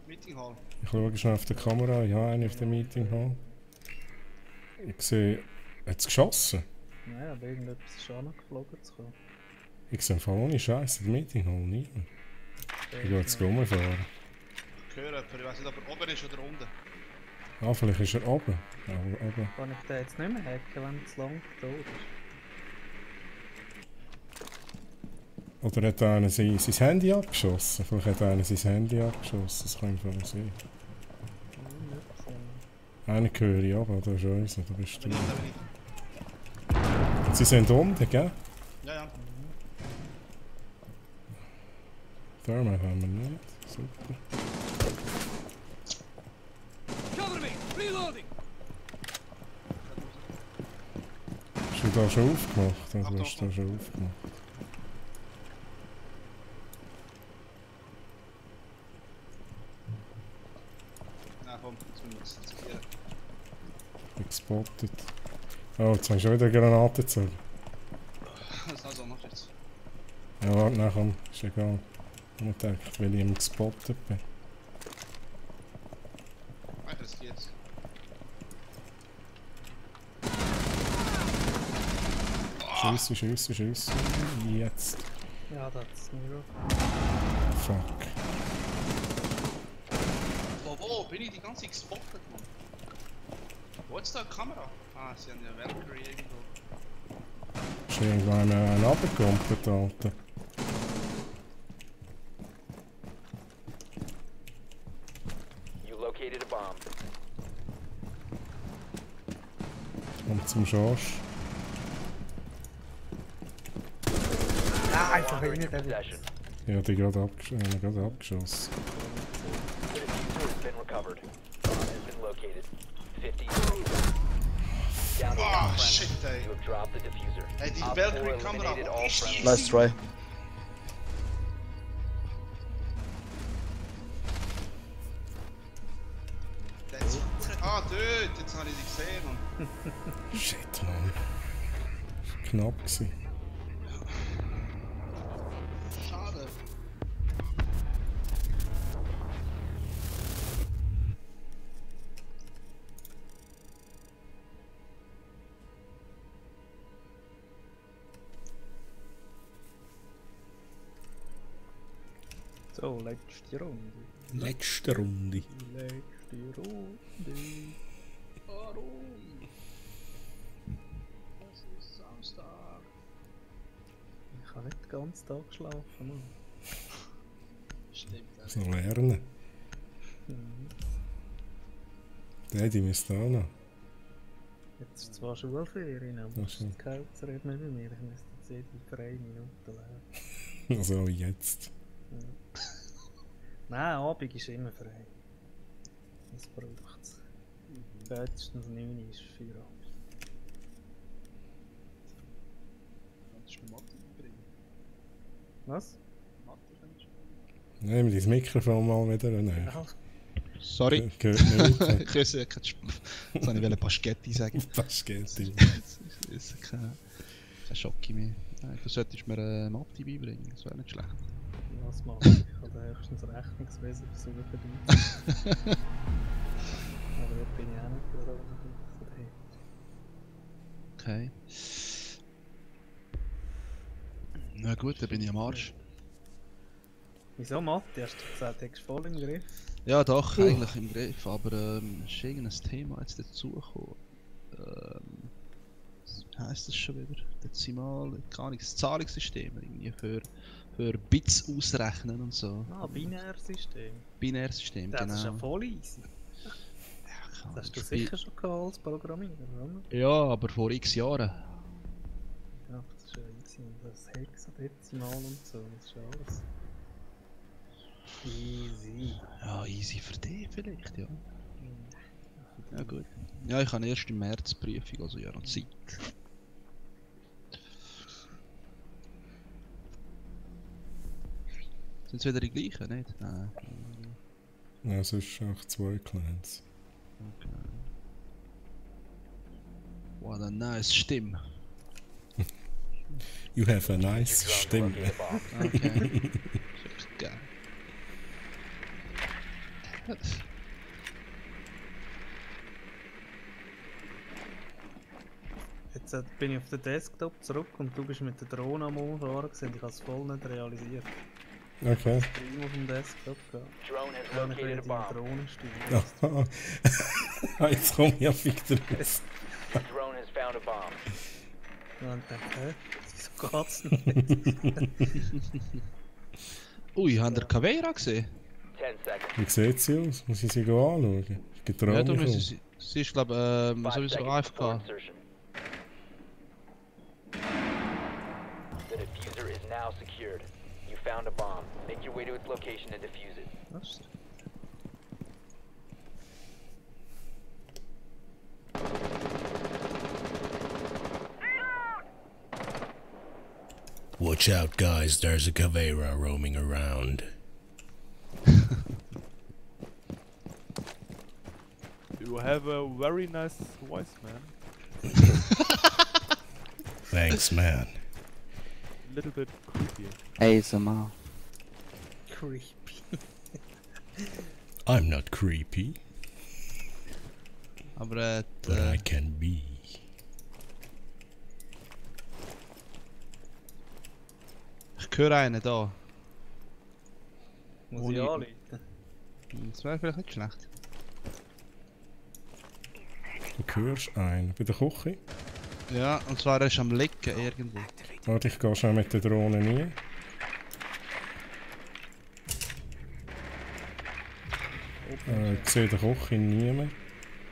Meeting Hall. Ich schaue schnell auf der Kamera, ich habe einen auf dem Meeting Hall. Ich sehe, hat es geschossen? Nein, aber irgendetwas ist auch noch geflogen zu kommen. Ich sehe voll ohne Scheiße den Meeting Hall niemand. Ich gehe jetzt rumfahren. Ich höre jemanden, ich weiß nicht, ob er oben ist oder unten. Ah, vielleicht ist er oben. Ja, oben. Kann ich den jetzt nicht mehr hacken, wenn er zu lang tot ist? Oder hat einer sein Handy abgeschossen? Vielleicht hat einer sein Handy abgeschossen, das kann einfach sein. Einen höre ich aber, da ist unser, da bist du. Und sie sind unten, gell? Ja, ja. Thermal haben wir nicht, super. Cover me! Reloading! Hast du da schon aufgemacht? Oder hast du da schon aufgemacht? Nein, komm, jetzt müssen wir das zensieren. Gespottet. Oh, jetzt hast du schon wieder eine Granate gezogen. Also, mach jetzt. Ja, warte, nein, komm, ist egal. Ich habe gedacht, weil ich ihm gespottet bin. Ich riskiere es. Schiessen, schiessen, schiessen. Jetzt. Ja, das ist Nero. Fuck. Wo bin ich die ganze Zeit gespottet, Mann? Wo ist da eine Kamera? Ah, sie haben ja Valkyrie irgendwo. Ist irgendwann einen runtergekumpelt, Alter. You located a bomb. Und zum Schorsch. Ah, einfach Longer in nicht your possession. Ich habe die gerade abgeschossen. The diffuser has been recovered. Bomb has been located. 50 seconds. Down to one friendly. Shit, ey. You have dropped the diffuser. Hey, die Op 4 Valkyrie-Kamera. eliminated all friendly. Nice try. Ah, dort, jetzt habe ich sie gesehen, Mann. Shit, Mann. Knapp gewesen. Schade. So, letzte Runde. Letzte Runde. Letzte Runde. Warum? Es ist Samstag. Ich habe nicht den ganzen Tag geschlafen, Mann. Stimmt. So lernen. Daddy müsste auch noch. Jetzt ist zwar Schulferien, aber Ach es so. ist kein Red mehr bei mir. Ich müsste jetzt jede 3 Minuten lernen. Also jetzt. Nein, Abend ist immer frei. Das braucht es. Spätestens 9 Uhr ist Feierabend. Kannst du Mathe bringen? Was? Mathe kannst du bringen? Nehmen wir dein Mikrofon mal wieder näher. Ja. Sorry. Gehört nicht. Ich weiß kein Jetzt wollte ich Paschetti sagen. Paschetti. Das ist kein Schocki mehr. Du solltest mir Mathe beibringen, das wäre nicht schlecht. Was mache ich? Ich habe höchstens Rechnungswesen versuchen dabei. Aber dort bin ich auch nicht gerade von daher. Okay. Na gut, dann bin ich am Arsch. Wieso Mathe? Hast du gesagt, du hättest voll im Griff? Ja doch, eigentlich im Griff, aber es ist irgendein Thema jetzt dazugekommen. Was heisst das schon wieder? Dezimal, keine Ahnung, das Zahlungssystem irgendwie für Bits ausrechnen und so. Ah, Binärsystem. Binärsystem, Das genau. ist ja voll easy. Ja, Das hast du sicher schon gehabt als Programmierer, oder? Ja, aber vor x Jahren. Ja, das ist ja easy. Und das Hexadezimal und so, das ist ja alles. Easy. Ja, easy für dich vielleicht, ja. Ja gut. Ja, ich habe erst im März Prüfung, also ja noch Zeit. Sind es wieder die gleichen, nicht? Nein. Ja, sonst auch 2 Clans. Okay. What a nice Stimme. You have a nice Stimme. Okay. Geil. Jetzt bin ich auf den Desktop zurück und du bist mit der Drohne am Umfahren gewesen. Ich habe es voll nicht realisiert. Okay. Ich auf dem Desktop gehabt. Drone has Ja, ich will located a die bomb. Drohne steuern. Aha. Jetzt komme ich auf wieder raus. The drone has found a bomb. Ja, und dann, hä? Wieso geht's nicht? Ui, habt ihr Caveira gesehen? 10 seconds. Wie sieht sie aus? Muss ich sie anschauen? Ich getraue Ja, du mich müsst sie ist glaube 5 sowieso seconds before AFK. insertion. The diffuser is now secured. You found a bomb. Make your way to its location and defuse it. Was? Watch out, guys, there's a Caveira roaming around. You have a very nice voice, man. Thanks, man. A little bit creepy. ASMR. Creepy. I'm not creepy, Aber but I can be. ich höre einen da. Muss ich anrufen? Das wäre vielleicht nicht schlecht. Du hörst einen. Bei der Küche? Ja, und zwar er ist am Lecken irgendwo. Warte, ich gehe schnell mit der Drohne rein. Ich sehe den Koch niemand.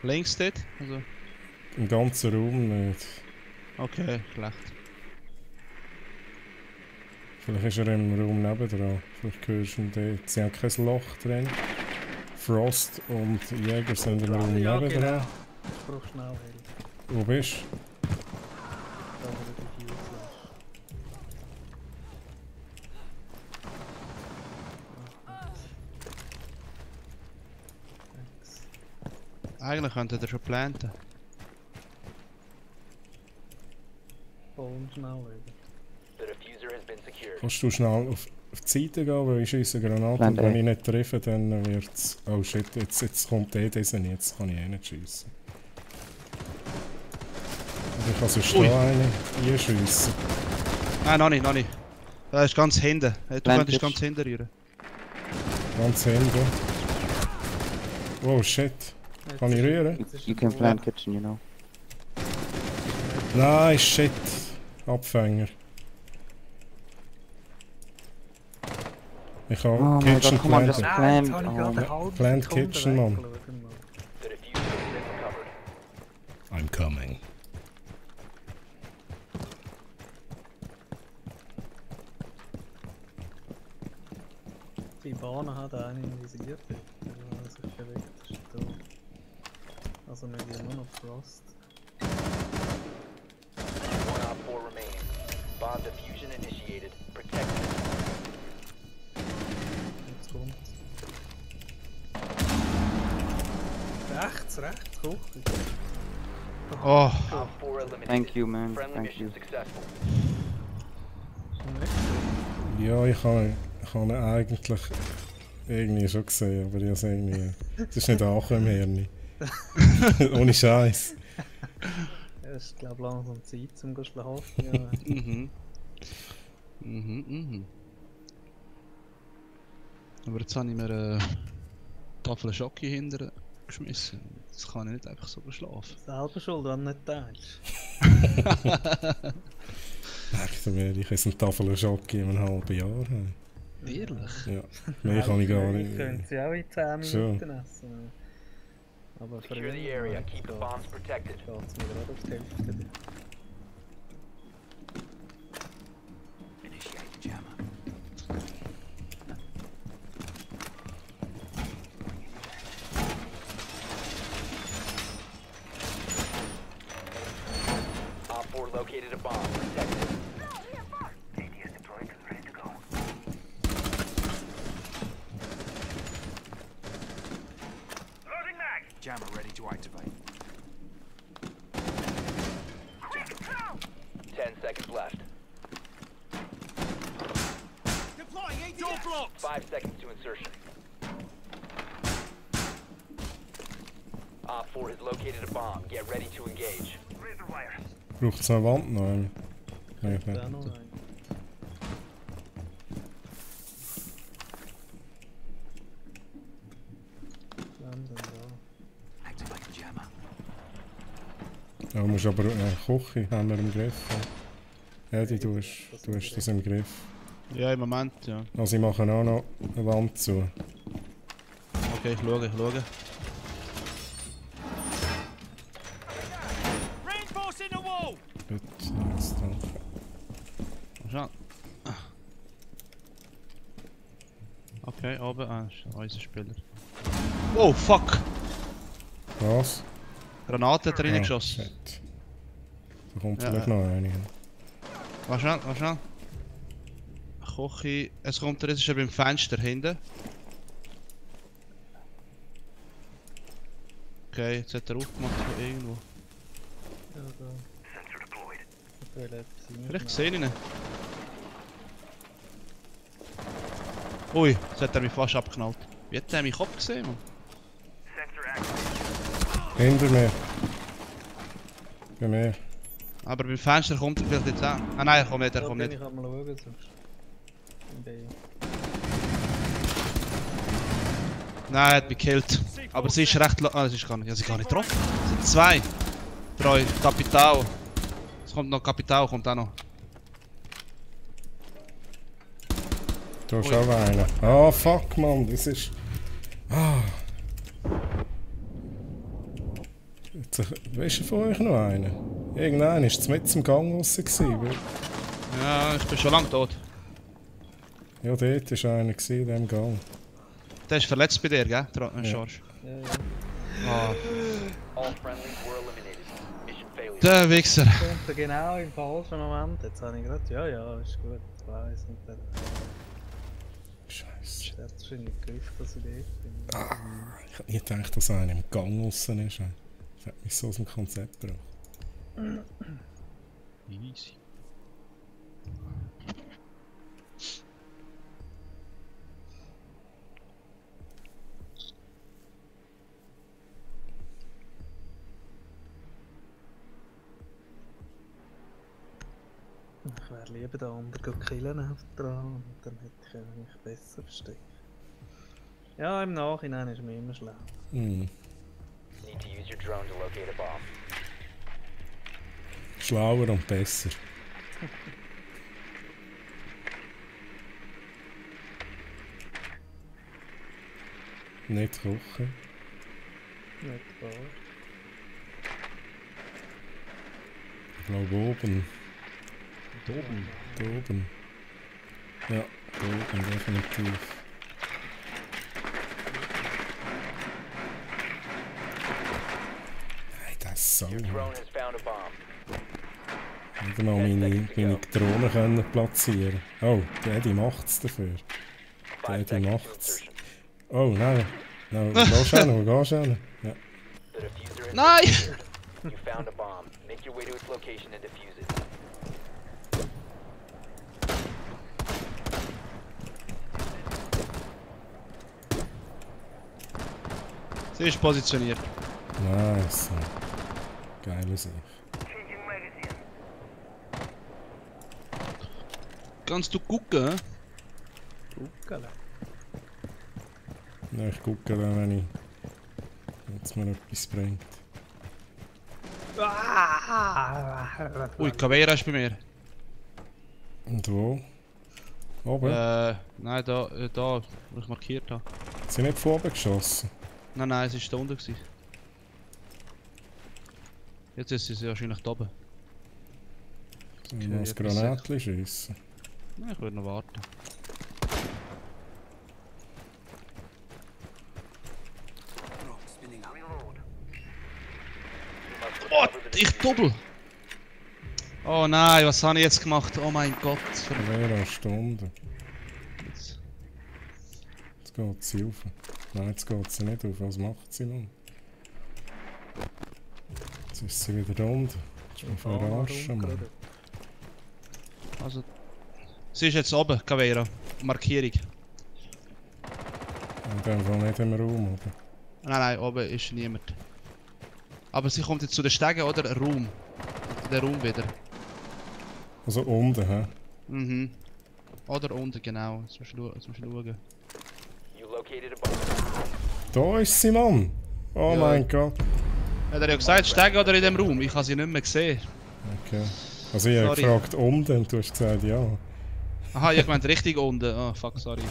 Links dort? Also. Im ganzen Raum nicht. Okay, schlecht. Vielleicht ist er im Raum nebendran. Vielleicht hörst du ihn dort. Sie haben kein Loch drin. Frost und Jäger sind im Raum Ja, nebendran. genau. Ich brauche schnell Hilfe. Wo bist du? Da wo der Diffuser ist. Thanks. Eigentlich könnte er schon planten. Voll schnell wieder. The diffuser has been secured. Kannst du schnell auf die Seite gehen, weil ich schieße Granaten und wenn ich nicht treffe, dann wird's... Oh shit, jetzt kommt der diese nicht, jetzt kann ich eh nicht schiessen. Und ich kann sonst da einen einschiessen. Nein, noch nicht, noch nicht. Er ist ganz hinten. Du könntest ganz hinten rühren. Ganz hinten. Oh shit. Kann ich rühren? You can plant kitchen, you know. Nein, shit. Abfänger. Ich habe Oh my Kitchen god, come on, just Plant. plant. Oh, Plant Kitchen, Mann. The diffuser has been recovered. I'm coming. Die Bahn hat einen visiert, der sich bewegt ist da. Also wir haben nur noch Frost. One op 4 remaining. Bomb diffusion initiated. Protect it. Jetzt kommt's. Rechts, Küche. Oh. Op 4 eliminated. thank you, man. Friendly Thank mission you. successful. Schon weg. Ja, ich habe ihn eigentlich irgendwie schon gesehen, aber ich habe es irgendwie... Es ist nicht angekommen im Hirn. Ohne Scheiß. Es ist glaube langsam Zeit zum schlafen. Ja. Mhm. Mhm. Aber jetzt habe ich mir eine Tafel Schocke hinterher geschmissen. Das kann ich nicht einfach so schlafen. Selber schuld, wenn du nicht teilst. Merkt mir, ich habe eine Tafel Schocke in einem halben Jahr haben. Ehrlich? Ja, mehr kann ich gar nicht. Ich könnte sie auch in 10 Schon. Minuten essen. Aber für Secure the area. Keep the bombs protected. Geht's mir gerade auf die Hälfte. Op 4 located a bomb. Protect it. ATS deployed and ready to go. Loading mag! Jammer ready to activate. 10 seconds left. Deploying ATS! Door blocks! 5 seconds to insertion. Op 4 has located a bomb. Get ready to engage. Razor wire. Braucht es eine Wand noch? Nein, ich Da nicht. noch ein. Landen da. Activating jammer. Ja, du musst aber eine Küche haben wir im Griff. Eddie, du hast das im Griff. Ja, im Moment, ja. Also ich mache auch noch eine Wand zu. Okay, ich schaue. Reinforcing the wall! Gut, jetzt danke. Schau. Okay, oben, ist unser Spieler. Oh, fuck! Was? Granate hat er reingeschossen. Shit. Da kommt vielleicht noch eine. Warte schnell. Kochi, es kommt er, es ist beim Fenster hinten. Okay, jetzt hat er aufgemacht von irgendwo. Ja, da. Vielleicht sehe ich ihn. Ui, jetzt hat er mich fast abgeknallt. Wie hat er meinen Kopf gesehen, Mann? Hinter mir. Bei mir. Aber beim Fenster kommt er vielleicht jetzt auch. Ah nein, er kommt nicht, Ich kann mal schauen, sonst. Nein, er hat mich gekillt. Aber sie ist recht das ist gar nicht. Ja, sie gar nicht getroffen. Es sind zwei. Drei. Kapital. Es kommt noch Kapital, kommt auch noch. Da ist auch einer. Ah, fuck, Mann, das ist. Ah. Jetzt, weißt du von euch noch einer? Irgendeiner war mit im Gang raus. Ja, ich bin schon lange tot. Ja, dort war einer in diesem Gang. Der ist verletzt bei dir, gell? George? Ja. Der Wichser. Kommt er genau im falschen Moment. Jetzt habe ich gerade. Ja, ist gut. Ich weiß nicht. Scheiße. Er hat wahrscheinlich gewusst, dass ich dort bin. Ich hätte nie gedacht, dass einer im Gang draussen ist. Das hat mich so aus dem Konzept gebracht. Easy. Ich wäre lieber den anderen killen dran und dann hätte ich mich besser verstehen. Ja, im Nachhinein ist mir immer schlecht. Schlauer und besser. Nicht kochen. Nicht wahr. Ich glaube oben. Da oben? Da oben. Ja, da oben definitiv. Nein, das ist so. Ich hätte mal meine Drohnen können platzieren. Oh, der Eddie macht's dafür. Der Eddie macht's. Oh nein. Nein, wo gehst du hin? Wo gehst du hin? Ja. Nein! You found a bomb. Make your way to its location and defuse it. Sie ist positioniert. Nice. Geile Sache. Kannst du gucken? Gucken? Ja, ich gucke dann, wenn es mir etwas bringt. Ui, Caveira ist bei mir. Und wo? Oben? Nein, da, wo ich markiert habe. Sie nicht von oben geschossen? Nein, es war da unten. Jetzt ist sie wahrscheinlich da oben. Soll ich noch ein Granatchen schiessen? Nein, ich würde noch warten. Oh, ich doppel! Oh nein, was habe ich jetzt gemacht? Oh mein Gott! Eine Stunde. Jetzt geht sie rauf. Nein, jetzt geht sie nicht auf. Was macht sie nun? Jetzt ist sie wieder unten. Jetzt ist mich verarschen, Mann. Also, sie ist jetzt oben, Caveira. Markierung. In dem Fall nicht im Raum, oder? Nein, oben ist niemand. Aber sie kommt jetzt zu den Stegen oder Raum? Der Raum wieder. Also unten, hä? Mhm. Oder unten, genau. Jetzt musst du schauen. Da ist sie, Mann! Oh ja. Mein Gott! Hat er ja gesagt, Stegen oder in dem Raum? Ich habe sie nicht mehr gesehen. Okay. Also ich habe Sorry. gefragt unten und du hast gesagt ja. Aha, ich meinte richtig unten. Ah, fuck, sorry.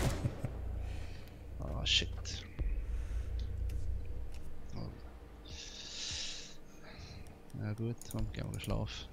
Ah, shit. Oh. Ja gut, dann gehen wir schlafen.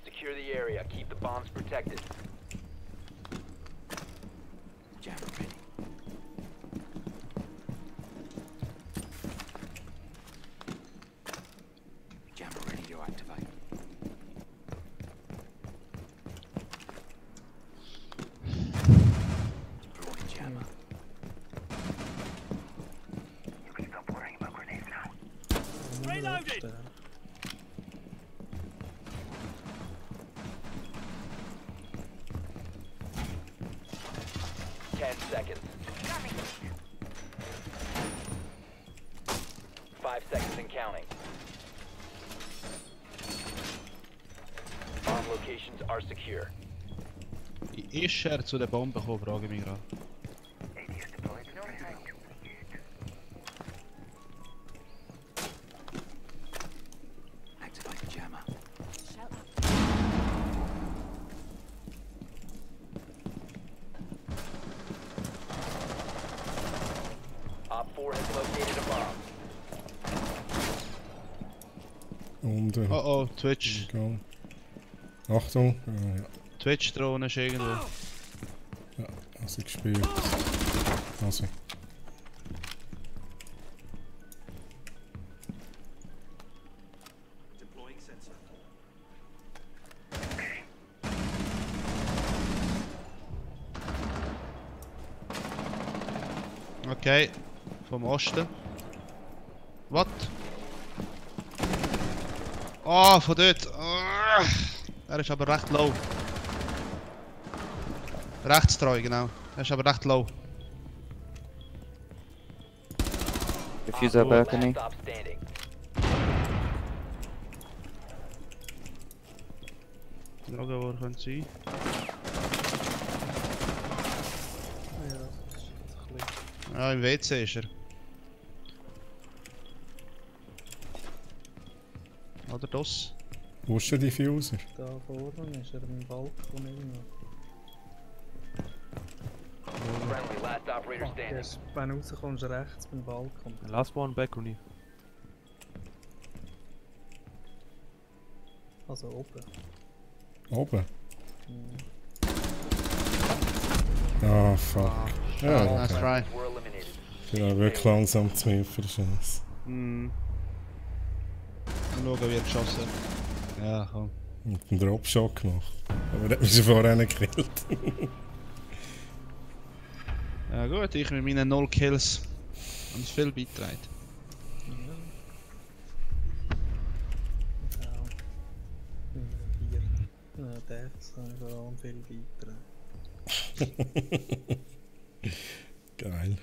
Secure the area. Keep the bombs protected. Jammer ready. Jammer ready to activate. Deploying jammer. You can stop worrying about grenades now. Reloading! 10 seconds. 5 seconds and counting. Bomb locations are secure. Wie ist er zu der Bombe gekommen, frage ich mich gerade. ADS deployed. Notifying completed. Activate jammer. Op 4 has located a bomb. Unten. Oh oh, Twitch. Egal. Achtung. Ja. Twitch-Drohne ist irgendwo. Ja, also gespielt. Also. Deploying sensor. Okay, vom Osten. What? Oh, von dort. Ah, er ist aber recht low. Rechtstreu, genau. Er ist aber recht low. Diffuser balcony. Stop standing. Schauen, wo er könnte sein. Ja, das ist ein bisschen... Ja, im WC ist er. Oder das? Wo ist der Diffuser? Da vorne ist er im Balkon irgendwo. Friendly, last operator standing. Erst wenn du rauskommst, rechts beim Balkon. Last one balcony. Also oben. Oben? Mhm. Ah, fuck. Ja, Nice try. Were eliminated. ja, wirklich langsam zu mir für den Scheiß. Hm. Mal schauen, wie er geschossen hat. Ja, komm. Und einen Dropshot gemacht. Aber der hat mich schon vorher nicht gekillt. Ja gut, ich mit meinen 0 Kills habe viel beigetragen. Ja. Hier. Deaths habe ich vor allem viel beigetragen. Geil.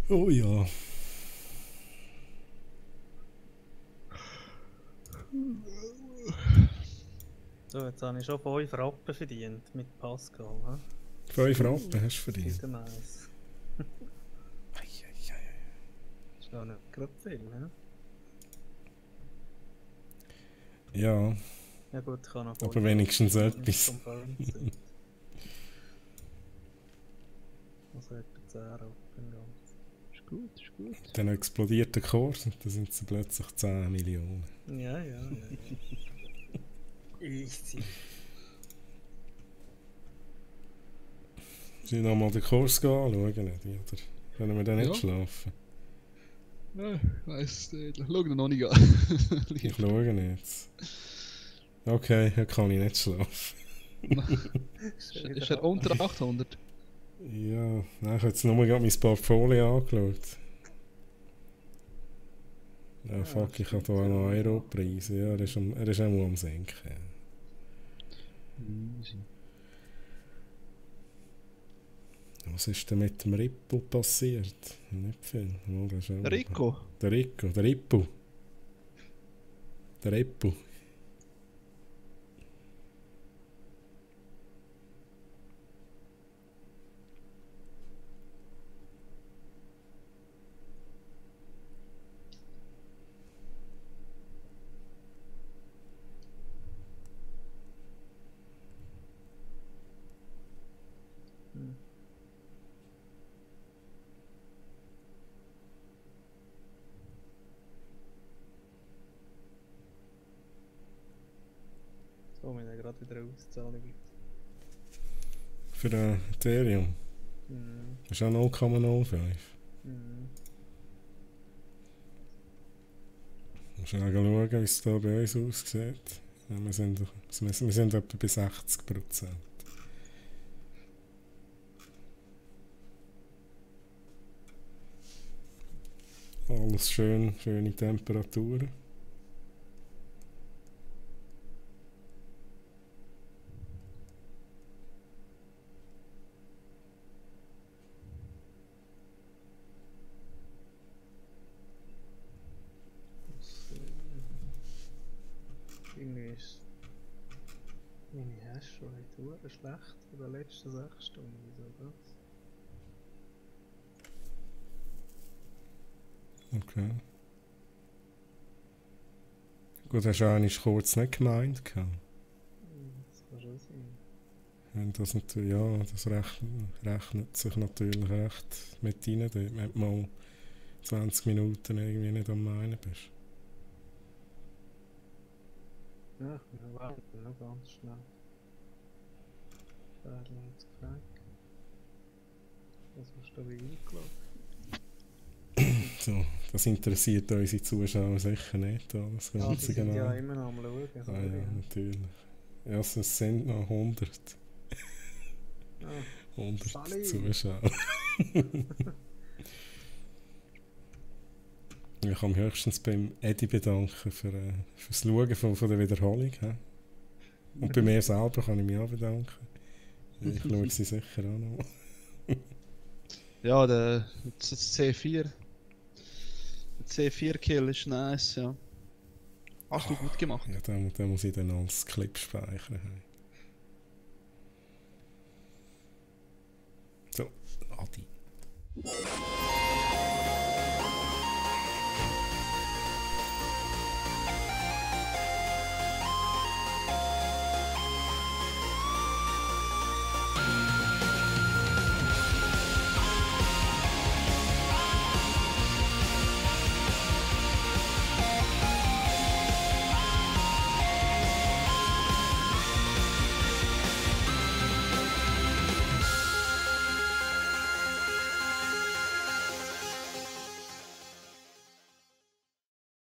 Oh ja. So, jetzt habe ich schon 5 Rappen verdient mit Pascal. He? 5 Rappen hast du verdient. Wieder nice. Ist ja nicht gerade viel, ne? Ja. Ja gut, ich kann noch Aber wenigstens etwas. Also etwa 10 Rappen ganz. Ist gut, ist gut. Dann explodiert der Kurs und dann sind es plötzlich 10 Millionen. Ja. Easy. Sollen wir nochmal den Kurs anschauen? Nicht? Oder können wir dann nicht Ja. schlafen? Ja, ich weiss nicht. Schau noch nicht an. Ich schaue jetzt. Okay, dann kann ich nicht schlafen. Ist er unter 800? Ja, nein, ich habe jetzt nur gerade mein Portfolio angeschaut. Ja, fuck, ich habe hier auch noch Euro-Preise. Ja, er ist auch mal am Senken. Easy. Was ist denn mit dem Rippo passiert? Nicht viel. Oh, das ist auch Der Rico? Der Rippo. Der Rippo. So, wir haben gerade wieder eine Auszahlung. Für Ethereum. Mhm. Das ist auch 0,05. Mhm. Muss ich schauen, wie es da bei uns aussieht. Ja, wir sind etwa bei 60%. Alles schöne Temperaturen. Irgendwie ist meine Hash-Rate verdammt schlecht in den letzten 6 Stunden. Wieso das? Okay. Gut, hast du eigentlich kurz nicht gemeint? Das kann schon sein. Und das natürlich, ja, das rechnet sich natürlich recht mit rein, dort, wenn du mal 20 Minuten irgendwie nicht am Meinen bist. Ja, ich bin noch ganz schnell. Fairlands Crack. Was hast du da wie eingeloggt? So, das interessiert unsere Zuschauer sicher nicht, das Ja, die Ganze sind genau. ja immer noch am Schauen. Ah, ja, natürlich. Ja, also es sind noch 100. Ah, 100 Sally. Zuschauer. Ich kann mich höchstens beim Eddie bedanken fürs Schauen von der Wiederholung. He? Und bei mir selber kann ich mich auch bedanken. Ich schaue sie sicher auch noch. Ja, der C4. Der C4-Kill ist nice, ja. Hast du gut gemacht. Ja, den muss ich dann als Clip speichern. So, Adi.